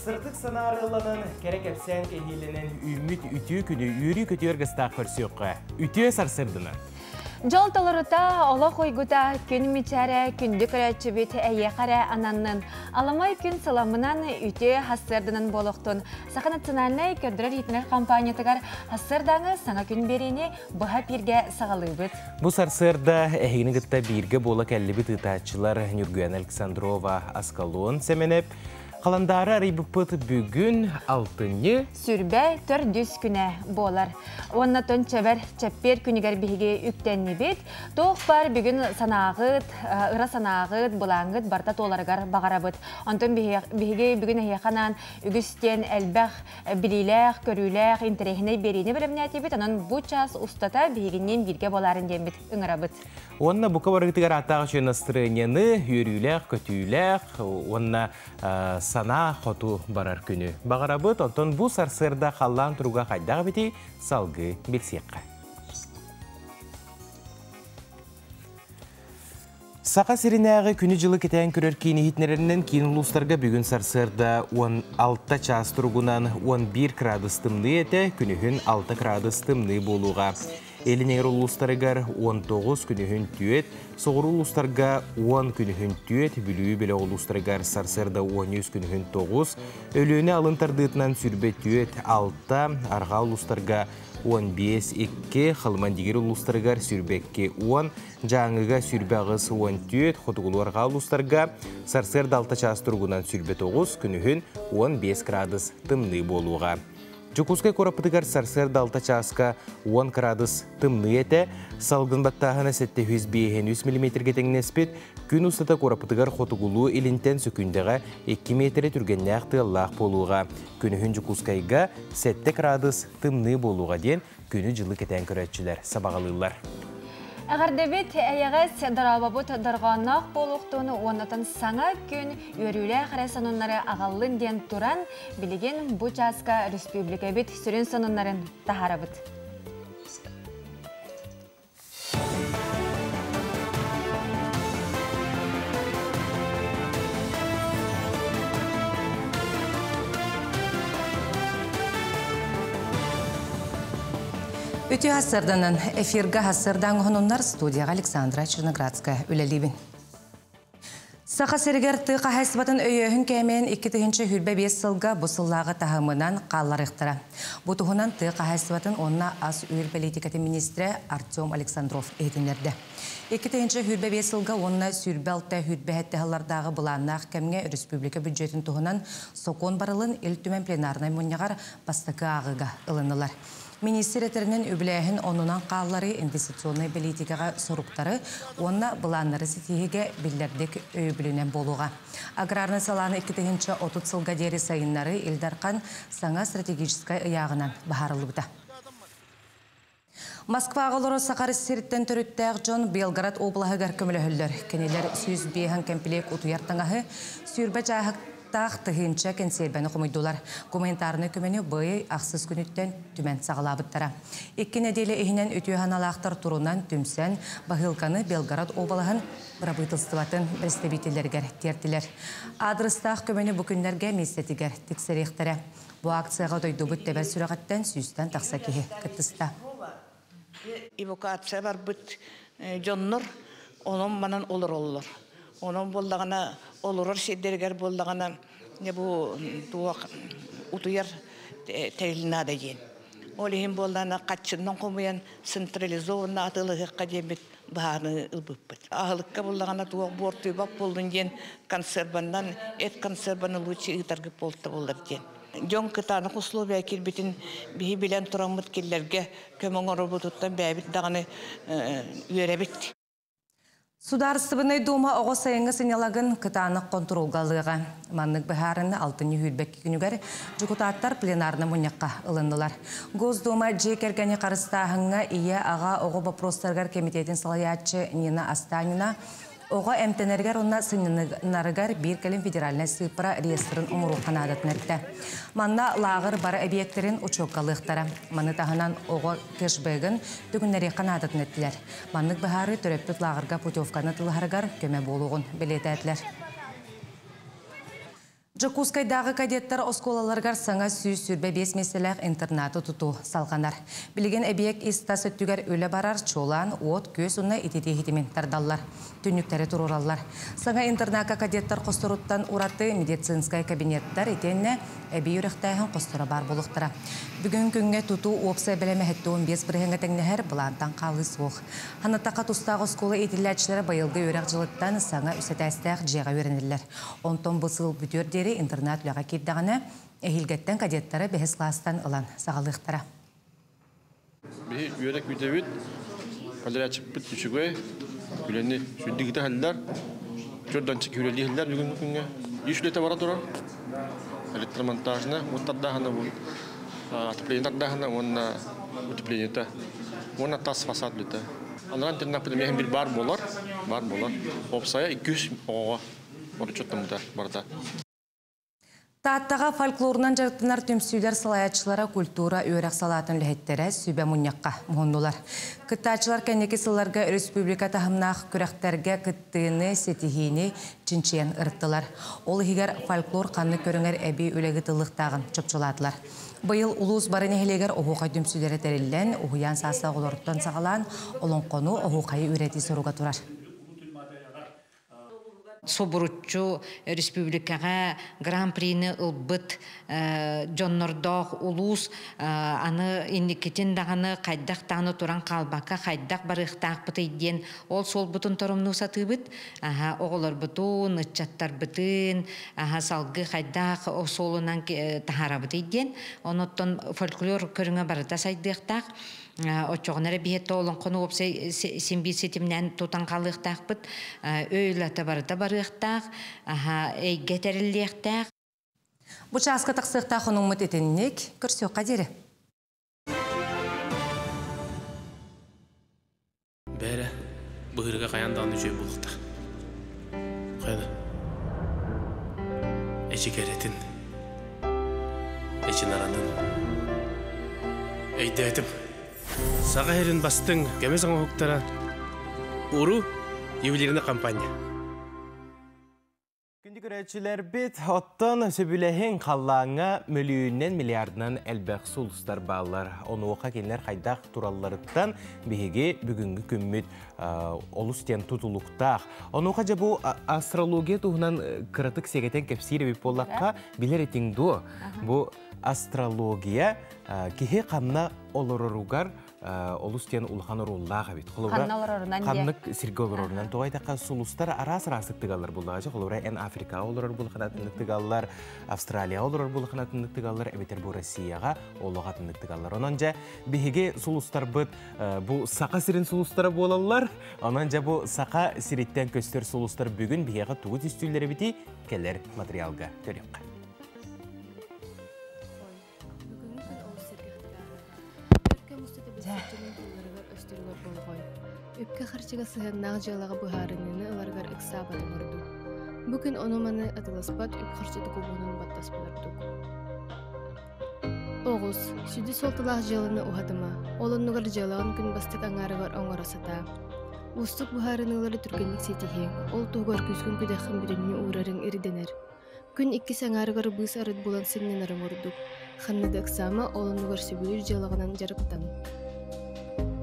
Сырдык санаа арыалланан, кэрэ кэпсээн кэһиилэнэн үүммүт үтүө күнү үөрүү-көтүү аргыстаах көрсүөххэ. Үтүө сарсыардынан! Дьол толорута, олох уйгута, күн мичээрэ, күндү көрөөччүбүт эйиэхэ эрэ ананнын. Аламай күн сыламынан, үтүө хассыарданан буолуохтун. Саха национальнай көрдөрөр-иһитинэр компаниятыгар хассыардааҥы саҥа күн биэриини быһа эпииргэ саҕалыыбыт. Бу сарсыарда эһигини кытта бииргэ буола кэллибит ыытааччылар Ньургуяна Александрова, Аскалон Сэмэнэп, Халандаары арыйбыппыт бүгүн алтынньы сүрбэ төрдүс күнэ буолар. Уонна тон чэбэр чэппиэр күнүгэр биһиги үктэннибит. Туох бар бүгүн санааҕыт, ыра санааҕыт, былааҥҥыт барыта туоларыгар баҕарабыт. Онтон биһиги бүгүн эһиэхэ анаан үгүс диэн элбэх билиилээх, көрүүлээх, интэриэһинэй биэриини бэлэмнээтибит. Онон бу час устата биһигинниин бииргэ буоларын диэммит ыҥырабыт. Уонна бука барыгытыгар ааттаах үчүгэй настырыанньаны, үөрүүлээх, көтүүлээх уонна санаа хоту барар күнү баҕарабыт. Онтон бу сарсыарда халлаан туруга хайдах эбитий салгыы билсиэххэ. Саха сиринээҕи күнү-дьылы кэтээн көрөр киин иһитиннэрэринэн киин улуустарга бүгүн сарсыарда 16 чаас туругунан 11 градус тымныы этэ, күнүһүн 6 градус тымныы буолуоҕа. Илин эҥэр улуустарыгар 19 күнүһүн түөт, соҕуруу улуустарга 10 күнүһүн түөт, Бүлүү бөлөх улуустарыгар сарсыарда 13 күнүһүн 9, Өлүөнэ алын тардыытынан сүрбэ түөт, 6, арҕаа улуустарга 15, 2, Халымандигир улуустарыгар сүрбэкки 10, Дьааҥыга 28-14, хотугулуу-арҕаа улуустарга сарсыарда 6 чаас туругунан 29, күнүһүн 15 градус тымныы буолуоҕа. Дьокуускай куораппытыгар сарсыарда 6 чааска 10 градус тымныы этэ, салгын баттааһына 753 миллиметргэ тэҥнэспит, күн устата куораппытыгар хотугулуу илинтэн сөкүүндэҕэ 2 миэтэрэ түргэннээх тыаллаах буолуоҕа. Күнүһүн Дьокуускайга 7 градус тымныы буолуоҕа диэн күнү-дьылы кэтээн көрөөччүлэр сабаҕалыыллар. Эҕэрдэбит эйэҕэс дорообобут дорҕоонноох буолуохтун уоннатын саҥа күн үөрүүлээх эрэ сонуннары аҕаллын диэн туран, билигин бу чааска республикабыт сүрүн сонуннарын таһаарабыт. Үтүө хассарданан эфирга хассардаан оһонуннар студияға Александра Черноградская үлэлиибин. Саха сиригэр тыа хаһаайыстыбатын өйөөһүн кээмэйин 2025 сылга бу сыллааҕы таһымынан хаалларыахтара. Бу туһунан тыа хаһаайыстыбатын уонна ас-үөл бэлиитикэтин министрэ Артем Александров иһитиннэрдэ. 2025 сылга уонна 26-27 сыллардааҕы былааннаах кэмҥэ өрөспүүбүлүкэ бүддьүөтүн туһунан сокуон барылын Ил Түмэн пленарнай мунньаҕар бастакы ааҕыыга ылыннылар. Миниистир этэринэн, үбүлээһин оннунан хаалларыы инвестиционнай бэлиитикэҕэ соруктары уонна былааннары ситиһиигэ биллэрдик өйөбүлүнэн буолуоҕа. Аграрнай салааны 2030 сылга диэри сайыннарыы Ил Дархан саҥа стратегическай ыйааҕынан быһаарыллыбыта. Москваҕа олорор Саха сириттэн төрүттээх дьон Белгород облаһыгар көмөлөһөллөр. Кинилэр 105 кэмпилиэк утуйар таҥаһы, сүүрбэ дьааһык таах тыһыынча кэнсиэрбэни хомуйдулар. Гуманитарнай көмөнү быйыл ахсыс күнүттэн түмэн саҕалаабыттара. Икки нэдиэлэ иһинэн үтүө санаалаахтар турунан түмсэн, баһыылканы Белгород уобалаһын бырабыытылыстыбатын бэрэстэбиитэллэригэр тиэртилэр. Аадырыстаах көмөнү бу күннэргэ миэстэтигэр тиксэриэхтэрэ. Бу акцияҕа дойдубут тэбэр сүрэҕиттэн сүүстэн тахса киһи кыттыста. Эвакуация барбыт дьоннор онон-манан олороллор. Онон буоллаҕына, олорор сирдэригэр буоллаҕына, бу туох утуйар тэрил наада диэн. Ол иһин буоллаҕына, хаччыннан хомуйан централизованно атыылаһыахха диэммит быһаарыы ылбыппыт. Аһылыкка буллаҕына туох буортуйбат буоллун диэн консерваннан эт консерваны лучше ыытаргыт буолта буолар диэн. Дьон кытаанах условия киирбитин биһи билэн тураммыт киллэргэ көмө оҥорорбутуттан бэйэбит даҕаны үөрэбит. Судаарыстыбаннай Дума оҕо сайыҥҥы сынньалаҥын кытаанах хонтуруолга ылыаҕа. Маннык быһаарыны алтынньы сүүрбэкки күнүгэр дьокутааттар пленарнай мунньахха ылыннылар. Госдума дьиэ кэргэни харыстааһыҥҥа ийэ, аҕа, оҕо боппуруостарыгар кэмитиэтин салайааччы Нина Останина оҕо эмтэнэригэр уонна сынньанарыгар биир кэлим федеральнай сыыппара реестрин оҥоруохха наадатын эттэ. Манна лааҕыр бары эбийиэктэрин учуоккалыахтара. Маны таһынан оҕо кэшбэгин түгүннэриэххэ наадатын эттилэр. Маннык быһаарыы төрөппүт лааҕырга путевканы тылыһарыгар көмө буолуоҕун бэлиэтээтилэр. Дьокуускайдааҕы кадеттар оскуолаларыгар саҥа 125 миэстэлээх интернаты тутуу салҕанар. Билигин эбийиэк ис-тас өттүгэр үлэ барар, чуолаан уот-күөс уонна ититии ситимин тардаллар, түннүктэри туруораллар. Саҥа интернакка кадеттар хосторуттан ураты медицинскэй кабинеттар итиэннэ эбии үөрэхтээһин хосторо баар буолуохтара. Бүгүн күҥҥэ тутуу уопсай бэлэмэ 75 бырыһыаҥҥа тэҥнэһэр, былаантан хаалыы суох. Ханатахха тустаах оскуола иитиллээччилэрэ быйылгы үөрэх дьылыттан саҥа үс этээстээх дьиэҕэ үөрэнэллэр. Онтон бу сыл бүтүөр диэри интернат үлэҕэ киирдэҕинэ, эһиилгэттэн кадеттары бэһис кылаастан ылан саҕалыахтара. Биһи үөрэ күүтэбит, подрядчикпыт үчүгэй, үлэни сүрдүгүтэ иһэллэр, чөрдөнчик үлэлии иһэллэр бүгүҥҥү күҥҥэ. Үс үлэтэ бара турар. Электромонтажна уоттардаахына бу отопление тардаахына уонна утеплениета уонна тас фасад үлэтэ. Анаран интернаппыт эмиэ бир бар буолар, бар буолар. Опсайа 200 оҕоҕо оручуттаммыта барыта. Тааттаҕа фольклорунан дьарыктанар түмсүүлэр салайааччылара культура үөрэх салаатын үлэһиттэрэ сүбэ мунньахха муһуннулар. Кыттааччылар кэнники сылларга республика таһымнаах күрэхтэргэ кыттыыны, ситиһиини чинчийэн ырыттылар. Ол иһигэр фольклор ханнык көрүҥэр эбии үлэ ыытыллыахтааҕын чопчулаатылар. Быйыл улуус бары нэһилиэгэр оһуохай түмсүүлэрэ тэриллэн, уһуйаан саастаах оҕолоруттан саҕалаан олоҥхону, оһуохайы үөрэтии соруга турар. Субуруччу республикаҕа гран-прини ылбыт дьоннордоох улуус аны инникитин даҕаны хайдах даҕаны туран хаалбакка хайдах барыахтаахпытый диэн ол суолбутун торумнуу сатыыбыт. Аха оҕолорбутун, ыччаттарбытын аха салгыы хайдах суолунан таһаарабытый диэн. Онуттан фольклор көрүҥэ барыта сайдыахтаах. Оччоҕуна эрэ биһиэттэ олоҥхону уопсай син биир ситимнээн тутан хаалыахтаахпыт. Өй үлэтэ барыта барыахтаах, эйгэ тэриллиэхтээх. Бу чааска тахсыахтаах хонуҥмут итинник. Көрсүөххэ диэри. Бээрэ, быһыырга хайаан даҕаны үчүгэй буолуохтаах. Хайа да. Эчи кэрэтин, эчи наранын. Өйдөөтүм. Саха сирин бастыҥ көмүс оҥоһуктара Уру ювелирный компания. Күндү көрөөччүлэрбит, оттон сөбүлэһиҥ халлааҥҥа мөлүйүөнүнэн миллиардынан элбэх сулустар бааллар. Онуоха кинилэр хайдах туралларыттан биһиги бүгүҥҥү күммүт олус диэн тутулуктаах. Онуоха дьэ бу астрология туһунан кыратык сэгэтэн кэпсиир эбит буоллахха, билэр этиҥ дуо? Бу астрология киһи ханна олороругар олус диэн улахан оруоллаах эбит. Холобура, ханна олорорунан ханнык сиргэ олорорунан тоҕо эттэххэ сулустар араас-араастык тыгаллар буллаҕа. Холобура, эн Африкаҕа олорор булаханатыннык тыгаллар, Австралияҕа олорор булаханатыннык тыгаллар, эбэтэр бу Россияҕа олох атыннык тыгаллар. Онон дьэ биһиги сулустарбыт бу Саха сирин сулустара буолаллар. Онон дьэ бу Саха сириттэн көстөр сулустар бүгүн биһиэхэ тугу түстүүллэр эбитий кэлэр материалга көрүөххэ. Бүгүҥҥү күн олус сэргэхтээҕэ. Өр кэм устата билсэр тылларыгар өстөрүгэр болҕой. Үпкэ-харчыга сыһыаннаах дьыалаҕа быһаарыныыны ыларыгар ыксаабатыҥ ордук. Бу күн ону-маны атыласпат үп-харчы докумуонун баттаспат ордук. Оҕус, сүдү суолталаах дьыаланы уһатыма, ол оннугар дьыалаҕын күн бастакы аҥаарыгар оҥоро сатаа. Уустук быһаарыныылары түргэнник ситиһиэҥ, ол туһугар күүскүн-күдэххин бүтүннүү уурарыҥ ирдэнэр. Күн иккис аҥаарыгар быыс арыт булан сынньанарым ордук, ханна да ыксаама, ол оннугар сөбүлүүр дьыалаҕынан дьарыктан.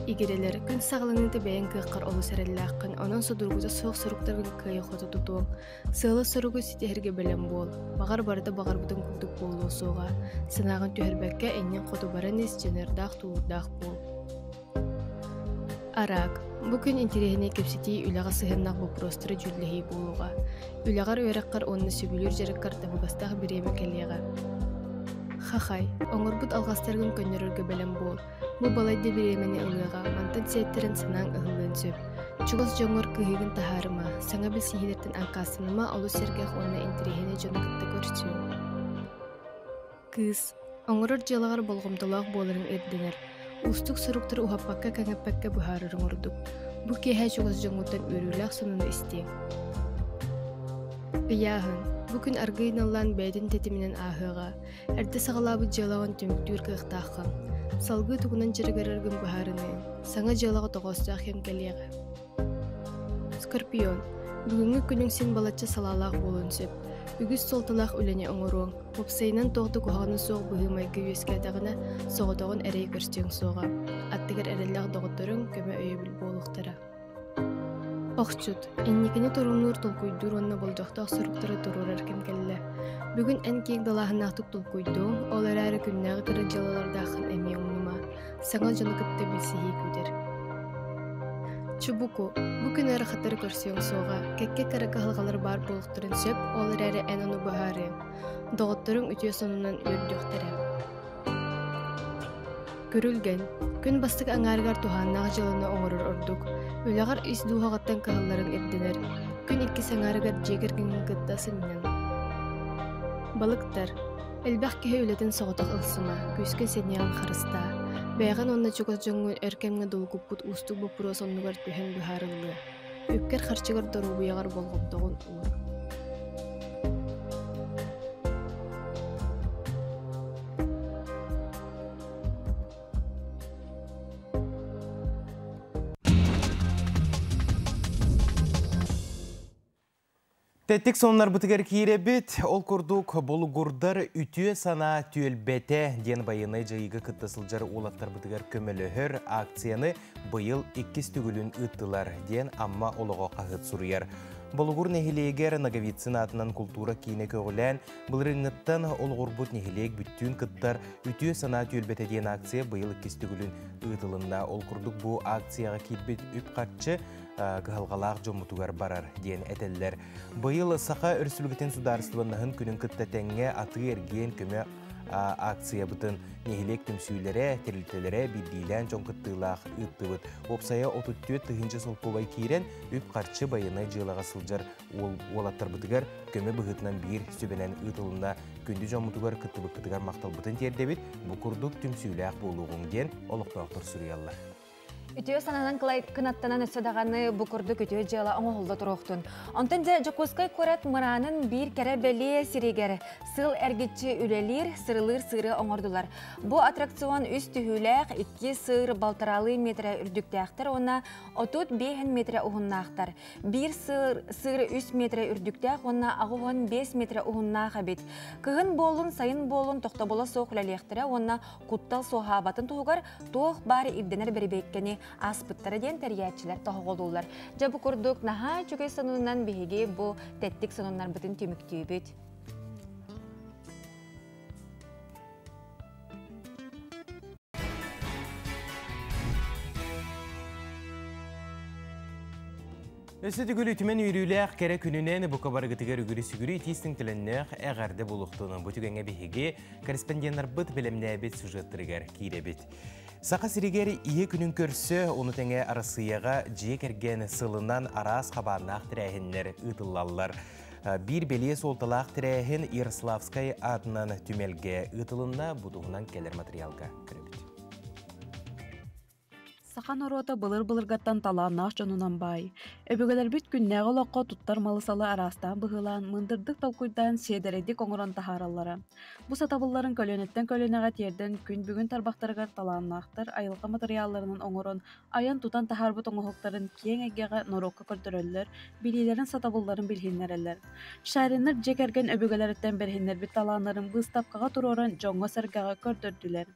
Игирэлэр, күн саҕаланыыта бэйэҥ кыаххар олус эрэллээххин, онон судургута суох соруктаргын кыайа-хото тутуоҥ. Сыалы-соругу ситиһэргэ бэлэм буол. Баҕар барыта баҕарбытыҥ курдук буолуо суоҕа. Санааҕын түһэрбэккэ, иннин хоту баран ис, дьаныардаах, тулуурдаах буол. Араак. Бу күн интэриэһинэй кэпсэтии үлэҕэ сыһыаннаах боппуруостары дьүүллэһии буолуоҕа. Үлэҕэр, үөрэххэр уонна сөбүлүүр дьарыккар табыгастаах бириэмэ кэлиэҕэ. Хахай. Оҥорбут алҕастаргын көннөрөргө бэлэм буол. Бу балайда бириэмэни ылыаҕа, мантан сиэттэрэн санааҥ ыһыллыан сөп. Чугас дьоҥҥор кыһыыгын таһаарыма, саҥа билсиһиилэртэн аккаастаныма, олус сэргэх уонна интэриэһинэй дьону кытта көрсүөҥ. Кыыс, оҥорор дьыалаҕар болҕомтолоох буоларыҥ ирдэнэр. Уустук соруктары уһаппакка-кэҥэппэккэ быһаарарыҥ ордук. Бу киэһэ чугас дьоҥҥуттан үөрүүлээх сонуну истиэҥ. Ыйааһын. Бу күн аргыый наллаан бэйэтин тэтиминэн ааһыаҕа. Эрдэ саҕалаабыт дьыалаҕын түмүктүүр кыахтааххын. Салгыы тугунан дьарыгыраргын быһаарыныаҥ. Саҥа дьыалаҕа тоҕоостоох кэм кэлиэҕэ. Скорпион. Бүгүҥҥү күнүҥ син балачча салаалаах буолуон сөп. Үгүс суолталаах үлэни оҥоруоҥ. Уопсайынан туох да куһаҕана суох быһыы-майгы үөскээтэҕинэ, соҕотоҕун эрэй көрсүөҥ суоҕа. Аттыгар эрэллээх доҕотторуҥ көмө-өйөбүл буолуохтара. Охчут, инникини торумнуур, толкуйдуур уонна болдьохтоох соруктары туруорар кэм кэллэ. Бүгүн эн киэҥ далааһыннаахтык толкуйдуоҥ, ол эрээри күннээҕи кыра дьыалалардааххын эмиэ умнума. Саҥа дьону кытта билсиһии күүтэр. Чубуку, бу күн ыарахаттары көрсүөҥ суоҕа, кэккэ кыра кыһалҕалар баар буолуохтарын сөп, ол эрээри эн ону быһаарыаҥ. Доҕотторуҥ үтүө сонунан үөрдүөхтэрэ. Күрүлгэн, күн бастакы аҥаарыгар туһааннаах дьыаланы оҥорор ордук. Үлэҕэр ис дууһаҕыттан кыһалларыҥ ирдэнэр. Күн иккис аҥаарыгар дьиэ кэргэҥҥин кытта сынньан. Балыктар. Элбэх киһи үлэтин соҕотох ылсыма, күүскэ сэниэҕин харыстаа. Бэйэҕин уонна чугас дьоҥҥун өр кэмҥэ долгуппут уустук боппуруос оннугар түһэн быһаарыллыа. Үпкэр-харчыгар доруобуйаҕар болҕомтоҕун уур. Тэттик сонуннарбытыгар киирэбит. Ол курдук Болугурдар үтүө санаа түөлбэтэ диэн байыаннай дьайыыга кытта сылдьар уолаттарбытыгар көмөлөһөр акцияны быйыл иккис төгүлүн ыыттылар диэн Амма олоҕо хаһыат суруйар. Болугур нэһилиэгэр Ноговицын аатынан култуура киинэ көҕүлээн, былырыыҥҥыттан олоҕурбут нэһилиэк бүттүүн кыттар Үтүө санаа түөлбэтэ диэн акция быйыл иккис төгүлүн ыытылынна. Ол курдук бу акцияҕа киирбит үп-харчы кыһалҕалаах дьоммутугар барар диэн этэллэр. Быйыл Саха Өрөспүүбүлүкэтин судаарыстыбаннаһын күнүн кытта тэҥҥэ атыы-эргиэн көмө акциябытын нэһилиэк түмсүүлэрэ, тэрилтэлэрэ биирдиилээн дьон кыттыылаах ыыттыбыт. Уопсайа 34 тыһыынча солкуобай киирэн, үп-харчы байыаннай дьыалаҕа сылдьар уолаттарбытыгар көмө быһыытынан биир сүбэнэн ыытылынна. Күндү дьоммутугар кыттыбыккытыгар махталбытын тиэрдэбит. Бу курдук түмсүүлээх буолуоҕуҥ диэн олохтоохтор суруйаллар. Үтүө санаанан кынаттанан өссө даҕаны бу курдук үтүө дьыала оҥоһулла туруохтун. Онтон дьэ Дьокуускай куорат мыраанын биир кэрэ бэлиэ сиригэр сыл эргиччи үлэлиир, сырылыыр сыыры оҥордулар. Бу аттракцион үс түһүүлээх, икки сыыр балтараалыы метрэ үрдүктээхтэр уонна 35 метрэ уһуннаахтар. Биир сыыр, сыыр үс метрэ үрдүктээх уонна 85 метрэ уһуннаах эбит. Кыһын буоллун, сайын буоллун тохтобула суох үлэлиэхтэрэ уонна куттал суоһаабатын туһугар туох баар ирдэнэр бэрэбиэркэни ааспыттара диэн тэрийээччилэр тоһоҕолууллар. Дьэ бу курдук наһаа үчүгэй сонунунан биһиги бу тэттик сонуннарбытын түмүктүүбүт. Өссө төгүл үтүмэн үөрүүлээх кэрэ күнүнэн бука барыгытыгар үгүрү-сүгүрү итиистиҥ төлөннөөх эҕэрдэ буолуохтун. Бу түгэҥҥэ биһиги корреспонденнарбыт бэлэмнээбит сюжеттарыгар киирэбит. Саха сиригэр Ийэ күнүн көрсө, ону тэҥэ Арассыыйаҕа дьиэ кэргэн сылынан араас хабааннаах тэрээһиннэр ыытыллаллар. Биир бэлиэ суолталаах тэрээһин Ярославскай аатынан түмэлгэ ыытылынна. Бу туһунан кэлэр материалга көрөбүт. Саха норуота былыр-былыргаттан талааннаах дьонунан баай. Өбүгэлэрбит күннээҕи олоххо туттар малы-салы араастаан быһыылаан, мындырдык толкуйдаан сиэдэрэйдик оҥорон таһаараллара. Бу сатабылларын көлүөнэттэн көлүөнэҕэ тиэрдэн, күн бүгүн тарбахтарыгар талааннаахтар айылҕа матырыйаалларынан оҥорон, айан-тутан таһаарбыт оҥоһуктарын киэҥ эйгэҕэ норуокка көрдөрөллөр, билиилэрин сатабылларын билиһиннэрэллэр. Шариннар дьиэ кэргэн өбүгэлэриттэн бэриһиннэрбит талааннарын быыстапкаҕа туруоран дьоҥҥо-сэргэҕэ көрдөрдүлэр.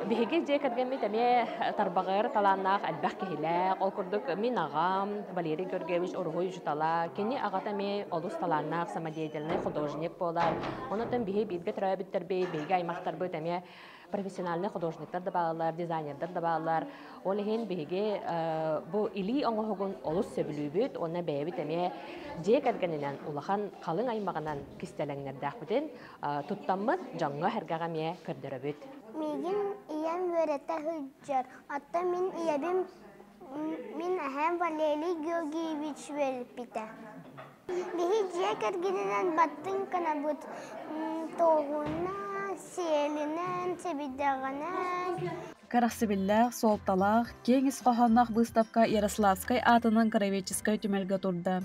Биһиги дьиэ кэргэммит эмиэ тарбаҕар талааннаах элбэх киһилээх. Ол курдук мин аҕам Валерий Георгиевич уруһуй учуутала. Кини аҕата эмиэ олус талааннаах самодеятельнай художник буолар. Онон биһи бииргэ төрөөбүттэрбит, биһиги аймахтарбыт эмиэ профессиональнай художниктар да бааллар, дизайнердар да бааллар. Ол иһин биһиги бу илии оҥоһугун олус сөбүлүүбүт уонна бэйэбит эмиэ дьиэ кэргэнинэн улахан халыҥ аймаҕынан кистэлэҥнэрдээхпитин туттаммыт дьоҥҥо-сэргэҕэ эмиэ көрдөрөбүт. Миигин ийэм үөрэтэ сылдьар. Оттон мин ийэбин мин эһээм Валерий Георгиевич үөрэппитэ. Биһи дьиэ кэргэнинэн баттыҥ гынабыт туоһунан, сиэлинэн, сэбирдэҕинэн. Кэрэхсэбиллээх, суолталаах, киэҥ ис хоһоонноох быыстапка Ярославскай аатынан краеведческай түмэлгэ турда.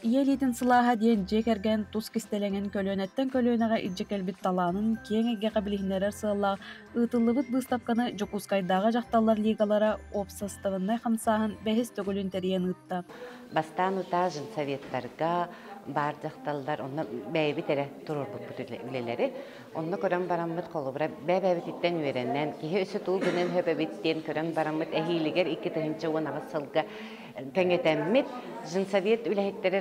Ийэ илиитин сылааһа диэн дьиэ кэргэн тус кистэлэҥин көлүөнэттэн көлүөнэҕэ илдьэ кэлбит талаанын киэҥ эйгэҕэ билиһиннэрэр сыаллаах ыытыллыбыт быыстапканы Дьокуускайдааҕы дьахталлар лигалара уопсастыбаннай хамсааһын бэһис төгүлүн тэрийэн ыытта. Бастаан утаа женсоветтарга баар дьахталлар онно бэйэбит эрэ туруорбуппут үлэлэри. Онно көрөн бараммыт холобура бэйэбититтэн үөрэнэн, киһи өссө туу гынан хөбөбүт диэн көрөн бараммыт эһиилигэр 2018 сылга кэҥэтэммит женсовет үлэһиттэрэ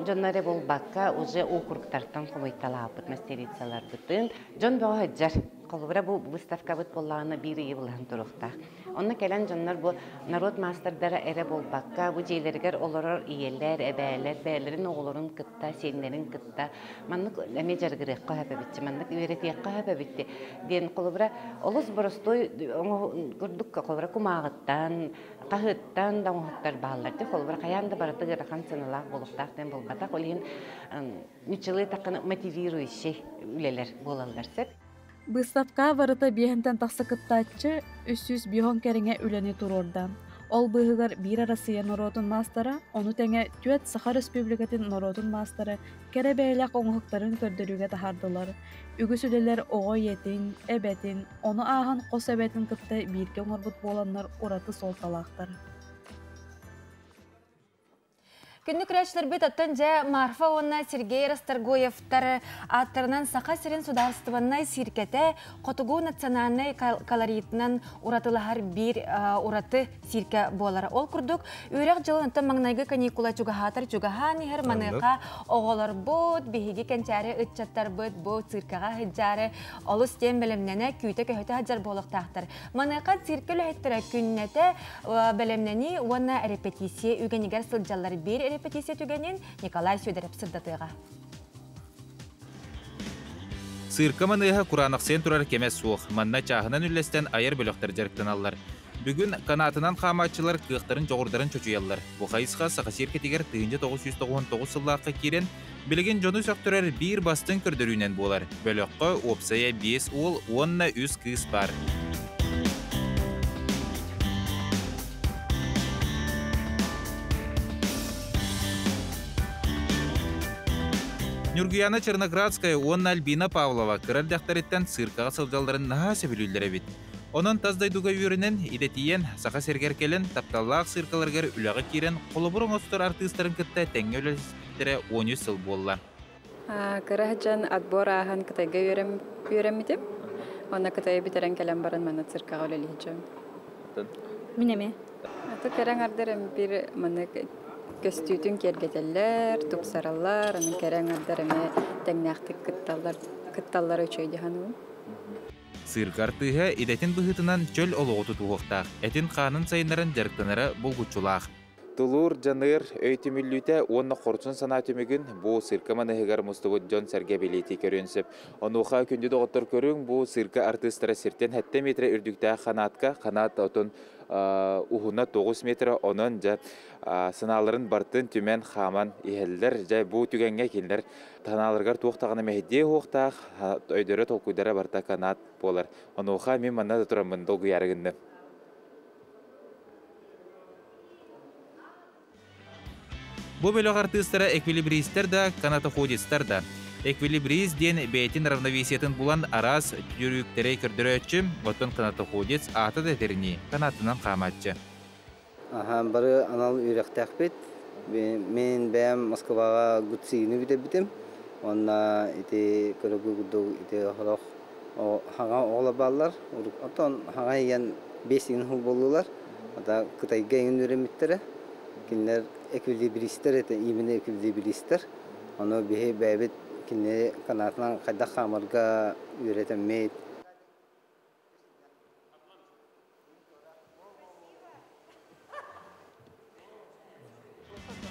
дьонно эрэ буолбакка уже округтартан хомуйталаабыт мастерицаларбытын дьон бөҕө сылдьар. Холобура бу выставкабыт буоллаҕына биир ыйы былаһан туруохтаах. Онно кэлэн дьоннор бу народ маастардара эрэ буолбакка, бу дьиэлэригэр олорор ийэлэр, эбээлэр бэйэлэрин оҕолорун кытта, сиэннэрин кытта маннык эмиэ дьарыгырыахха сөп эбитчи, маннык үөрэтиэххэ сөп эбитти диэн холобура олус боростуой курдук холобура кумааҕыттан, хаһыаттан да оҥоһуктар бааллар дии. Холобура хайаан да барыта ыарахан сыаналаах буолуохтаах диэн буолбатах. Ол иһин нуччалыы эттэххинэ мотивирующий үлэлэр буолаллар сөп. Быыстапка барыта биэһинтэн тахса кыттааччы 305 кэриҥэ үлэни туруорда. Ол быыһыгар биир Арассыыйа норуотун маастара, ону тэҥэ түөрт Саха Өрөспүүбүлүкэтин норуотун маастара кэрэ бэйэлээх оҥоһуктарын көрдөрүүгэ таһаардылар. Үгүс үлэлэр оҕо ийэтин, эбэтин, ону ааһан хос эбэтин кытта бииргэ оҥорбут буоланнар ураты суолталаахтар. Күндү көрөөччүлэрбит оттон дьэ Марфа уонна Сергей Расторгуевтар ааттарынан Саха сирин судаарыстыбаннай сииркэтэ хотугу национальнай колоритынан уратылаһар биир ураты сииркэ буолар. Ол курдук, үөрэх дьылын оттон маҥнайгы каникула чугаһаатар чугаһаан иһэр маныаха оҕолорбут, биһиги кэнчээри ыччаттарбыт бу циркэҕэ сылдьаары олус диэн бэлэмнэнэ, күүтэ-көһүтэ сылдьар буолуохтаахтар. Маныаха циркэ үлэһиттэрэ күннэтэ бэлэмнэнии уонна репетиция үгэнигэр сылдьаллар. Биир репетиция түгэнин Николай Сүөдэрэп сырдатыаҕа. Цирка маныаһа кураанахсыйан турар кэмэ суох. Манна чааһынан үллэстэн айар бөлөхтөр дьарыктаналлар. Бүгүн канаатынан хаамааччылар кыахтарын-дьоҕурдарын чочуйаллар. Бу хайысха Саха сиэркэтигэр 1999 сыллаахха киирэн, билигин дьону сөхтөрөр биир бастыҥ көрдөрүүнэн буолар. Бөлөххө уопсайа биэс уол уонна үс кыыс баар. Ньургуяна Черноградская уонна Альбина Павлова кыра эрдэхтэриттэн циркаҕа сылдьалларын наһаа сөбүлүүллэр эбит. Онон тас дойдуга үөрэнэн, идэтийэн, Саха сиригэр кэлэн, тапталлаах циркаларыгар үлэҕэ киирэн, холобур оҥостор артыыстарын кытта тэҥҥэ үлэлэспиттэрэ 13 сыл буолла. Кыра сылдьан отбор ааһан Кытайга үөрэммитим. Уонна Кытайы бүтэрэн кэлэн баран манна циркаҕа үлэлии сылдьабын. Мин эмиэ. Аты кэрэ аҥардар биир маннык көстүүтүн киэргэтэллэр, тупсараллар, аны кэрэ аҥардар эмиэ тэҥнээхтик кытталлар, кытталлара үчүгэй дии саныыбын. Цирк артыыһа идэтин быһыытынан чөл олоҕу тутуһуохтаах, этин-хаанын сайыннаран дьарыктанара булгуччулаах. Тулуур, дьаныыр, өй түмүллүүтэ уонна хорсун санаа түмүгүн бу цирка маныһыгар мустубут дьон-сэргэ билиэтии көрүөн сөп. Онуоха күндү доҕоттор көрүҥ, бу цирка артыыстара сиртэн 7 метрэ үрдүктээх ханаатка, ханаат отун уһуна 9 метрэ, онон дьэ санааларын бартын түмэн хааман иһэллэр. Дьэ бу түгэҥҥэ кинилэр санааларыгар туох даҕаны мэһэйдиэ суохтаах, өйдөрө толкуйдара барыта канаат буолар. Онуоха мин манна да тураммын долгуйаары гынным. Бу бөлөх артыыстара эквилибристэр да, канатоходецтар да. Эквилибрист диэн бэйэтин равновесиетын булан араас түрүүктэри көрдөрөөччү, оттон канатоходец аата да этэринии канатынан хаамааччы. Аха, бары анал үөрэхтээхпит. Мин бэйэм Москваҕа ГУЦИ-ны бүтэрбитим. Уонна ити көрөгү курдук ити сорох хаҥа оҕолор бааллар. Оттон хаҥа ийэн биэс иҥин хыл буоллулар. Ата Кытайга иҥин үөрэммиттэрэ. Кинилэр эквилибристэр этэ, именно эквилибристэр. Ону биһи бэйэбит кинини канаатынан хайдах хаамарга үөрэтэммит.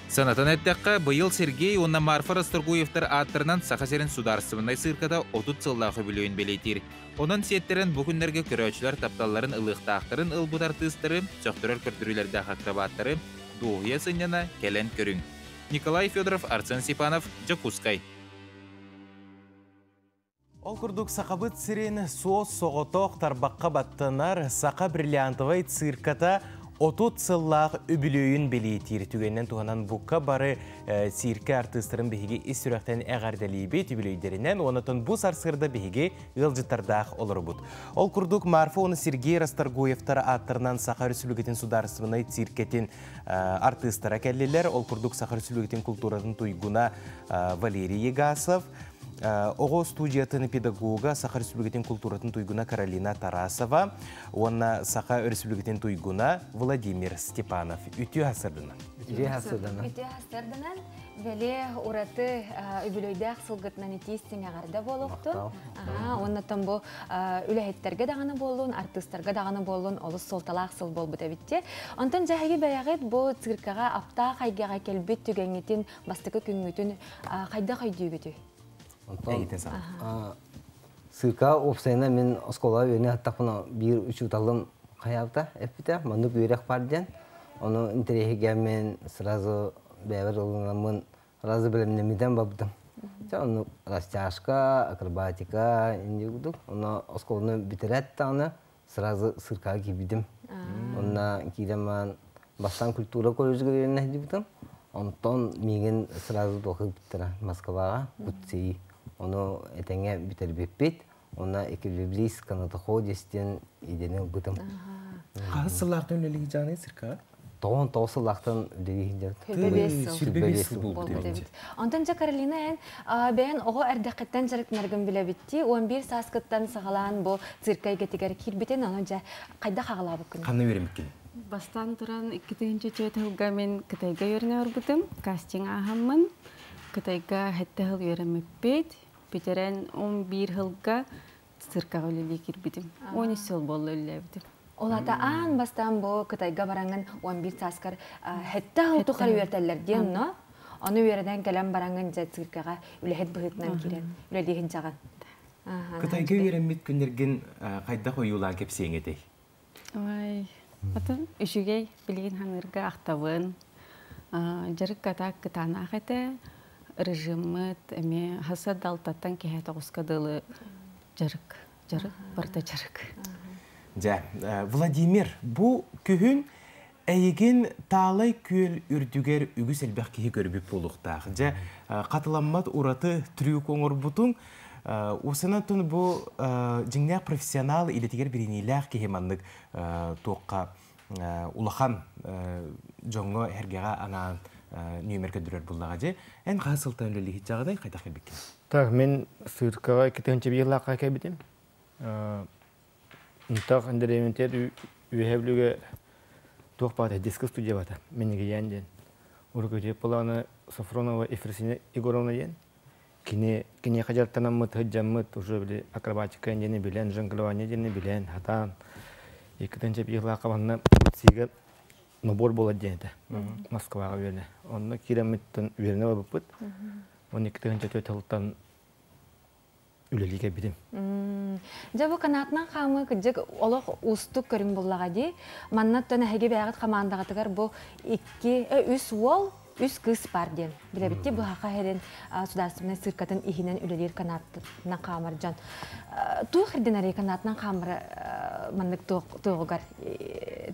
Санатан эттэххэ, быйыл Сергей уонна Марфа Расторгуевтар ааттарынан Саха сирин судаарыстыбаннай цирката 30 сыллаах үбүлүөйүн бэлиэтиир. Онон сиэттэрэн бу күннэргэ көрөөччүлэр тапталларын ылыахтаахтарын ылбыт артыыстары, сөхтөрөр көрдөрүүлэрдээх акробаттары дуоһуйа сынньана кэлэн көрүҥ. Николай Федоров, Арсен Степанов, Дьокуускай. Ол курдук Сахабыт сирин суос соҕотох тарбахха баттанар саха бриллиантовай цирката 30 сыллаах үбүлүөйүн бэлиэтиир. Түгэнинэн туһанан бука бары циркэ артыыстарын биһиги ис сүрэхтэн эҕэрдэлиибит үбүлүөйдэринэн, онтон бу сарсыарда биһиги ыалдьыттардаах олоробут. Ол курдук Марфа уонна Сергей Расторгуевтар ааттарынан Саха Өрөспүүбүлүкэтин судаарыстыбаннай циркэтин артыыстара кэллилэр. Ол курдук Саха Өрөспүүбүлүкэтин култууратын туйгуна Валерий Егасов, оҕо студиятын педагога, Саха Өрөспүүбүлүкэтин култууратын туйгуна Каролина Тарасова уонна Саха Өрөспүүбүлүкэтин туйгуна Владимир Степанов. Үтүө хасырдынан. Үтүө хасырдынан. Үтүө хасырдынан. Бэлиэ ураты үбүлүөйдээх сылгытынан итиистиҥ эҕэрдэ буолуохтун. Оннотон бу үлэһиттерге даҕаны буоллун, артыыстарга даҕаны буоллун олус суолталаах сыл буолбут эбитти. Онтон дьэһиги бэйэҕит бу циркаҕа аптаах айгаҕа кэлбит түгэҥҥитин, бастакы күҥҥүтүн хайдах өйдүүгүтүй? Онтон цирка уопсайына мин оскуолаҕа үөрэнэ сыттахпына биир учууталым хайаабыта эппитэ, маннык үөрэх бар диэн. Ону интэриэһиргээммин сразу бэйэбэр ылынаммын сразу бэлэмнэммитэн барбытым. Чэ оннук растяжка, акробатика инньэ курдук. Онно оскуоланы бүтэрээт даҕаны сразу циркаҕа киирбитим. Онно киирэн баран бастаан культура колледжыгар үөрэнэ сылдьыбытым. Онтон миигин сразу туохха ыыппыттара Москваҕа, УЦИ. Ону этэҥҥэ бүтэрбиппит. Онно эквилибрист канатоходец диэн идэни ылбытым. Хаһыс сыллаахтан үлэлии сылдьаҕыный циркаҕа? 99 сыллаахтан үлэлии сылдьабыт. 25 сыл буолбут эбит. Онтон дьэ Каролина эн бэйэн оҕо эрдэххиттэн дьарыктанаргын билэбитти. 11 сааскыттан саҕалаан бу цирка эйгэтигэр киирбитин, ону дьэ хайдах аҕалаабыккын? Ханна үөрэммиккин? Бастаан туран 2004 сылга мин Кытайга үөрэнэ барбытым. Кастинг ааһаммын Кытайга сэттэ сыл үөрэммиппит. Бүтэрэн 11 сылга циркаҕа үлэлии киирбитим. 13 сыл буолла үлэлээбитим. Ол аата аан бастаан бу Кытайга бараҥҥын 11 сааскар сэттэ сыл тухары үөрэтэллэр диэн, но ону үөрэнэн кэлэн бараҥҥын дьэ циркаҕа үлэһит быһыытынан киирэн үлэлиэһин дьаҕан. Кытайга үөрэммит күннэргин хайдах ойуулаан кэпсиэҥ этэй? Ой, атын үчүгэй билигин ханыырга ахтабын. Дьарык катаак кытаанах этэ. Режиммыт эмиэ хаса далтаттан киһи тоҕуска дылы дьарык, дьарык, барыта дьарык. Дьэ, Владимир, бу күһүн эйигин Таалай күөл үрдүгэр үгүс элбэх киһи көрбүт буолуохтаах. Дьэ, хатыламмат ураты трюк оҥорбутуҥ. Уопсайынан бу дьиҥнээх профессионал идэтигэр бириниилээх киһи маннык туохха улахан дьоҥҥо эргэҕэ анаан нүөмэр көрдөрөр буллаҕа дьэ. Эн хаһыс сылтан үлэлиһитчэҕиний, хайдах кэлбиккин? Так, мин циркаҕа 2001 лаахха кэлбитим. Ынтах Андреевинтиэр Үөһээ Бүлүүгэ туох баата диско студия баата Минигийээн диэн. Урукку планы Софронова Ефросинья Егоровна диэн. Кини киниэхэ дьарыктанаммыт, сылдьаммыт, уже били акробатика диэни билэн, жонглирование диэни билэн, хатаан иккитинчи пьесалаахха манна Сига набор буолар диэн этэ. Москваҕа үөрэнэ. Онно киирэммиттэн үөрэнэ барбыппыт. 12 сылтан үлэлии кэлбитим. Дьэ бу канаатынан хаамыы кырдьык олох уустук көрүҥ буллаҕа дии. Манна эһиги бэйэҕит хамаандаҕытыгар бу икки, үс уол, үс кыыс бар диэн. Билэбитти бу Саха сирин судаарыстыбаннай циркатын иһинэн үлэлиир канаатынан хаамар дьон. Туох ирдэнэрий канаатынан хаамар маннык туоҕугар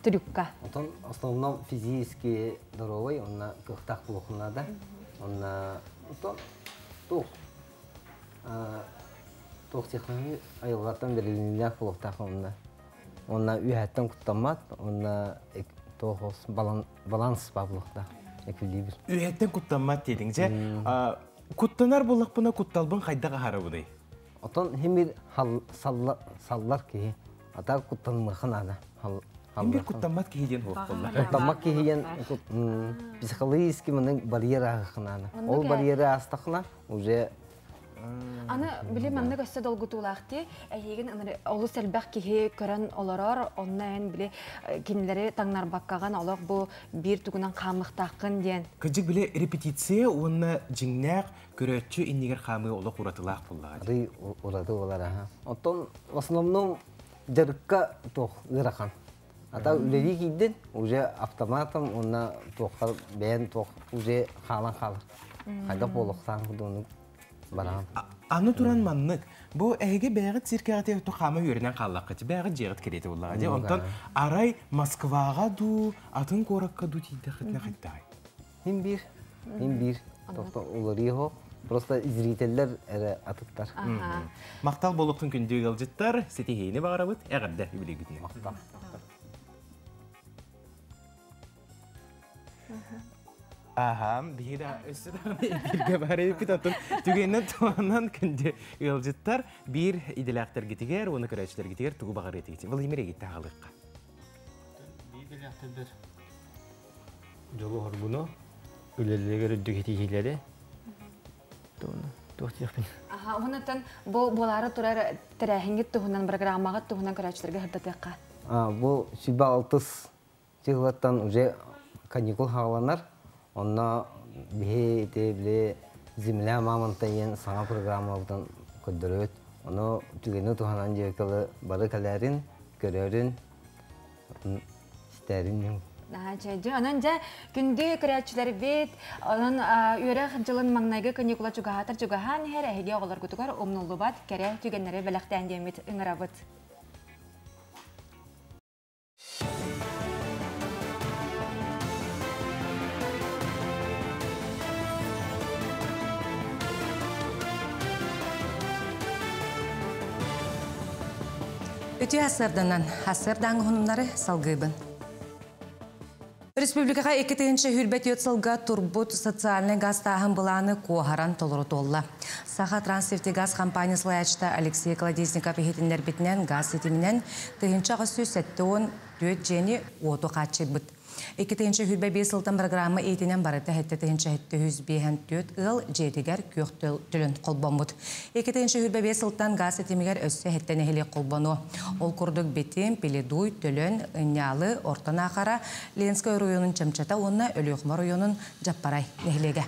трюкка? Отон основном физически здоровый, онна кыахтаах буолуохун наада. Онна отон туох туох технология айылҕаттан бэриллиилээх буолуохтаах онна. Онна үөһэттэн куттаммат, онна туох баланс баар буолуохтаах эквилибр. Үөһэттэн куттаммат диэтиҥ. Дьэ, куттанар буоллахпына кутталбын хайдах аһарабыный? Отон химир саллар киһи. Ата куттанмыха наада. Химир куттаммат киһи диэн хуохтуллар. Куттаммат киһи диэн психологически маны барьер ааһыхына. Ол барьеры аастахына уже Аны били маннык өссө долгутуулаах дии, эйигин олус элбэх киһи көрөн олорор, онно эн били кинилэри таҥнарбаккаҕын олох бу биир тугунан хаамыахтааххын диэн. Кырдьык били репетиция уонна дьиҥнээх көрөөччү иннигэр хаамыы олох уратылаах буоллаҕа. Арый ураты буолар аха. Оттон в основном дьарыкка туох ыарахан. Ата үлэлии киирдин, уже автоматом уонна туохха бэйэн туох уже хаалан хаалар. Хайдах буолуохтаах курдук. Бараҕын. Аны туран маннык, бу эһиги бэйэҕит циркэҕитигэр то хаама үөрэнэн хааллаххыт, бэйэҕит дьиэҕит кэриэтэ буоллаҕа дии. Онтон арай Москваҕа дуу, атын куоракка дуу тиийдэххитинэ хайдаҕай? Мин биир, мин биир. Тобто уларыйыһо, просто зрителлэр эрэ атыттар. Махтал буолуохтун күндү ыалдьыттар, ситиһиини баҕарабыт, эҕэрдэ үбүлүйгүтүнэн. Махтал. Аха, биһиги да өссө даҕаны эфиргэ баар эбиппит атын түгэнинэн туһанан күндү ыалдьыттар биир идэлээхтэргитигэр уонна көрөөччүлэргитигэр тугу баҕарыа этигит? Владимир Егиттэ аҕалыахха. Биир идэлээхтэрбэр дьолу хоргуну, үлэлэригэр үрдүк ситиһиилэри туох диэхпин. Аха, уһунаттан бу буолаары турар тэрээһиҥҥит туһунан, программаҕыт туһунан көрөөччүлэргэ сырдатыахха. Бу сүбэ алтыс Чыһылаттан уже каникул хааланар. Онно биһи ити били Земля мамонта диэн саҥа программабытын көрдөрөбүт. Ону түгэни туһанан дьиэкэлы бары кэлээрин, көрөрүн, истээрин. Дьэ, онон дьэ күндү көрөөччүлэрбит, онон үөрэх дьылын маҥнайгы каникула чугаһаатар чугаһаан иһэр эһиги оҕолоргутугар умнуллубат кэрэ түгэннэри бэлэхтээн диэммит ыҥырабыт. Үтүө ассырданан, ассырдаан уһуннары салгыыбын. Республикаҕа 2024 сылга турбут социальнай газтааһын былааны куоһаран толору туолла. Саха Транснефтегаз компания салайааччыта Алексей Колодезников иһитиннэрбитинэн газ ситиминэн 1874 дьиэни уоту хааччыйбыт. 2025 сылтан программа иитинэн барыта 7754 ыал дьиэтигэр күөх төлөн холбоммут. 2025 сылтан газ ситимигэр өссө 7 нэһилиэк холбонуо. Ол курдук Битим, Пеледуй, Төлөн, Ынньаалы, Орто Наахара, Ленскэй оройуонун Чамчата уонна Өлүөхүмэ оройуонун Дьаппарай нэһилиэгэ.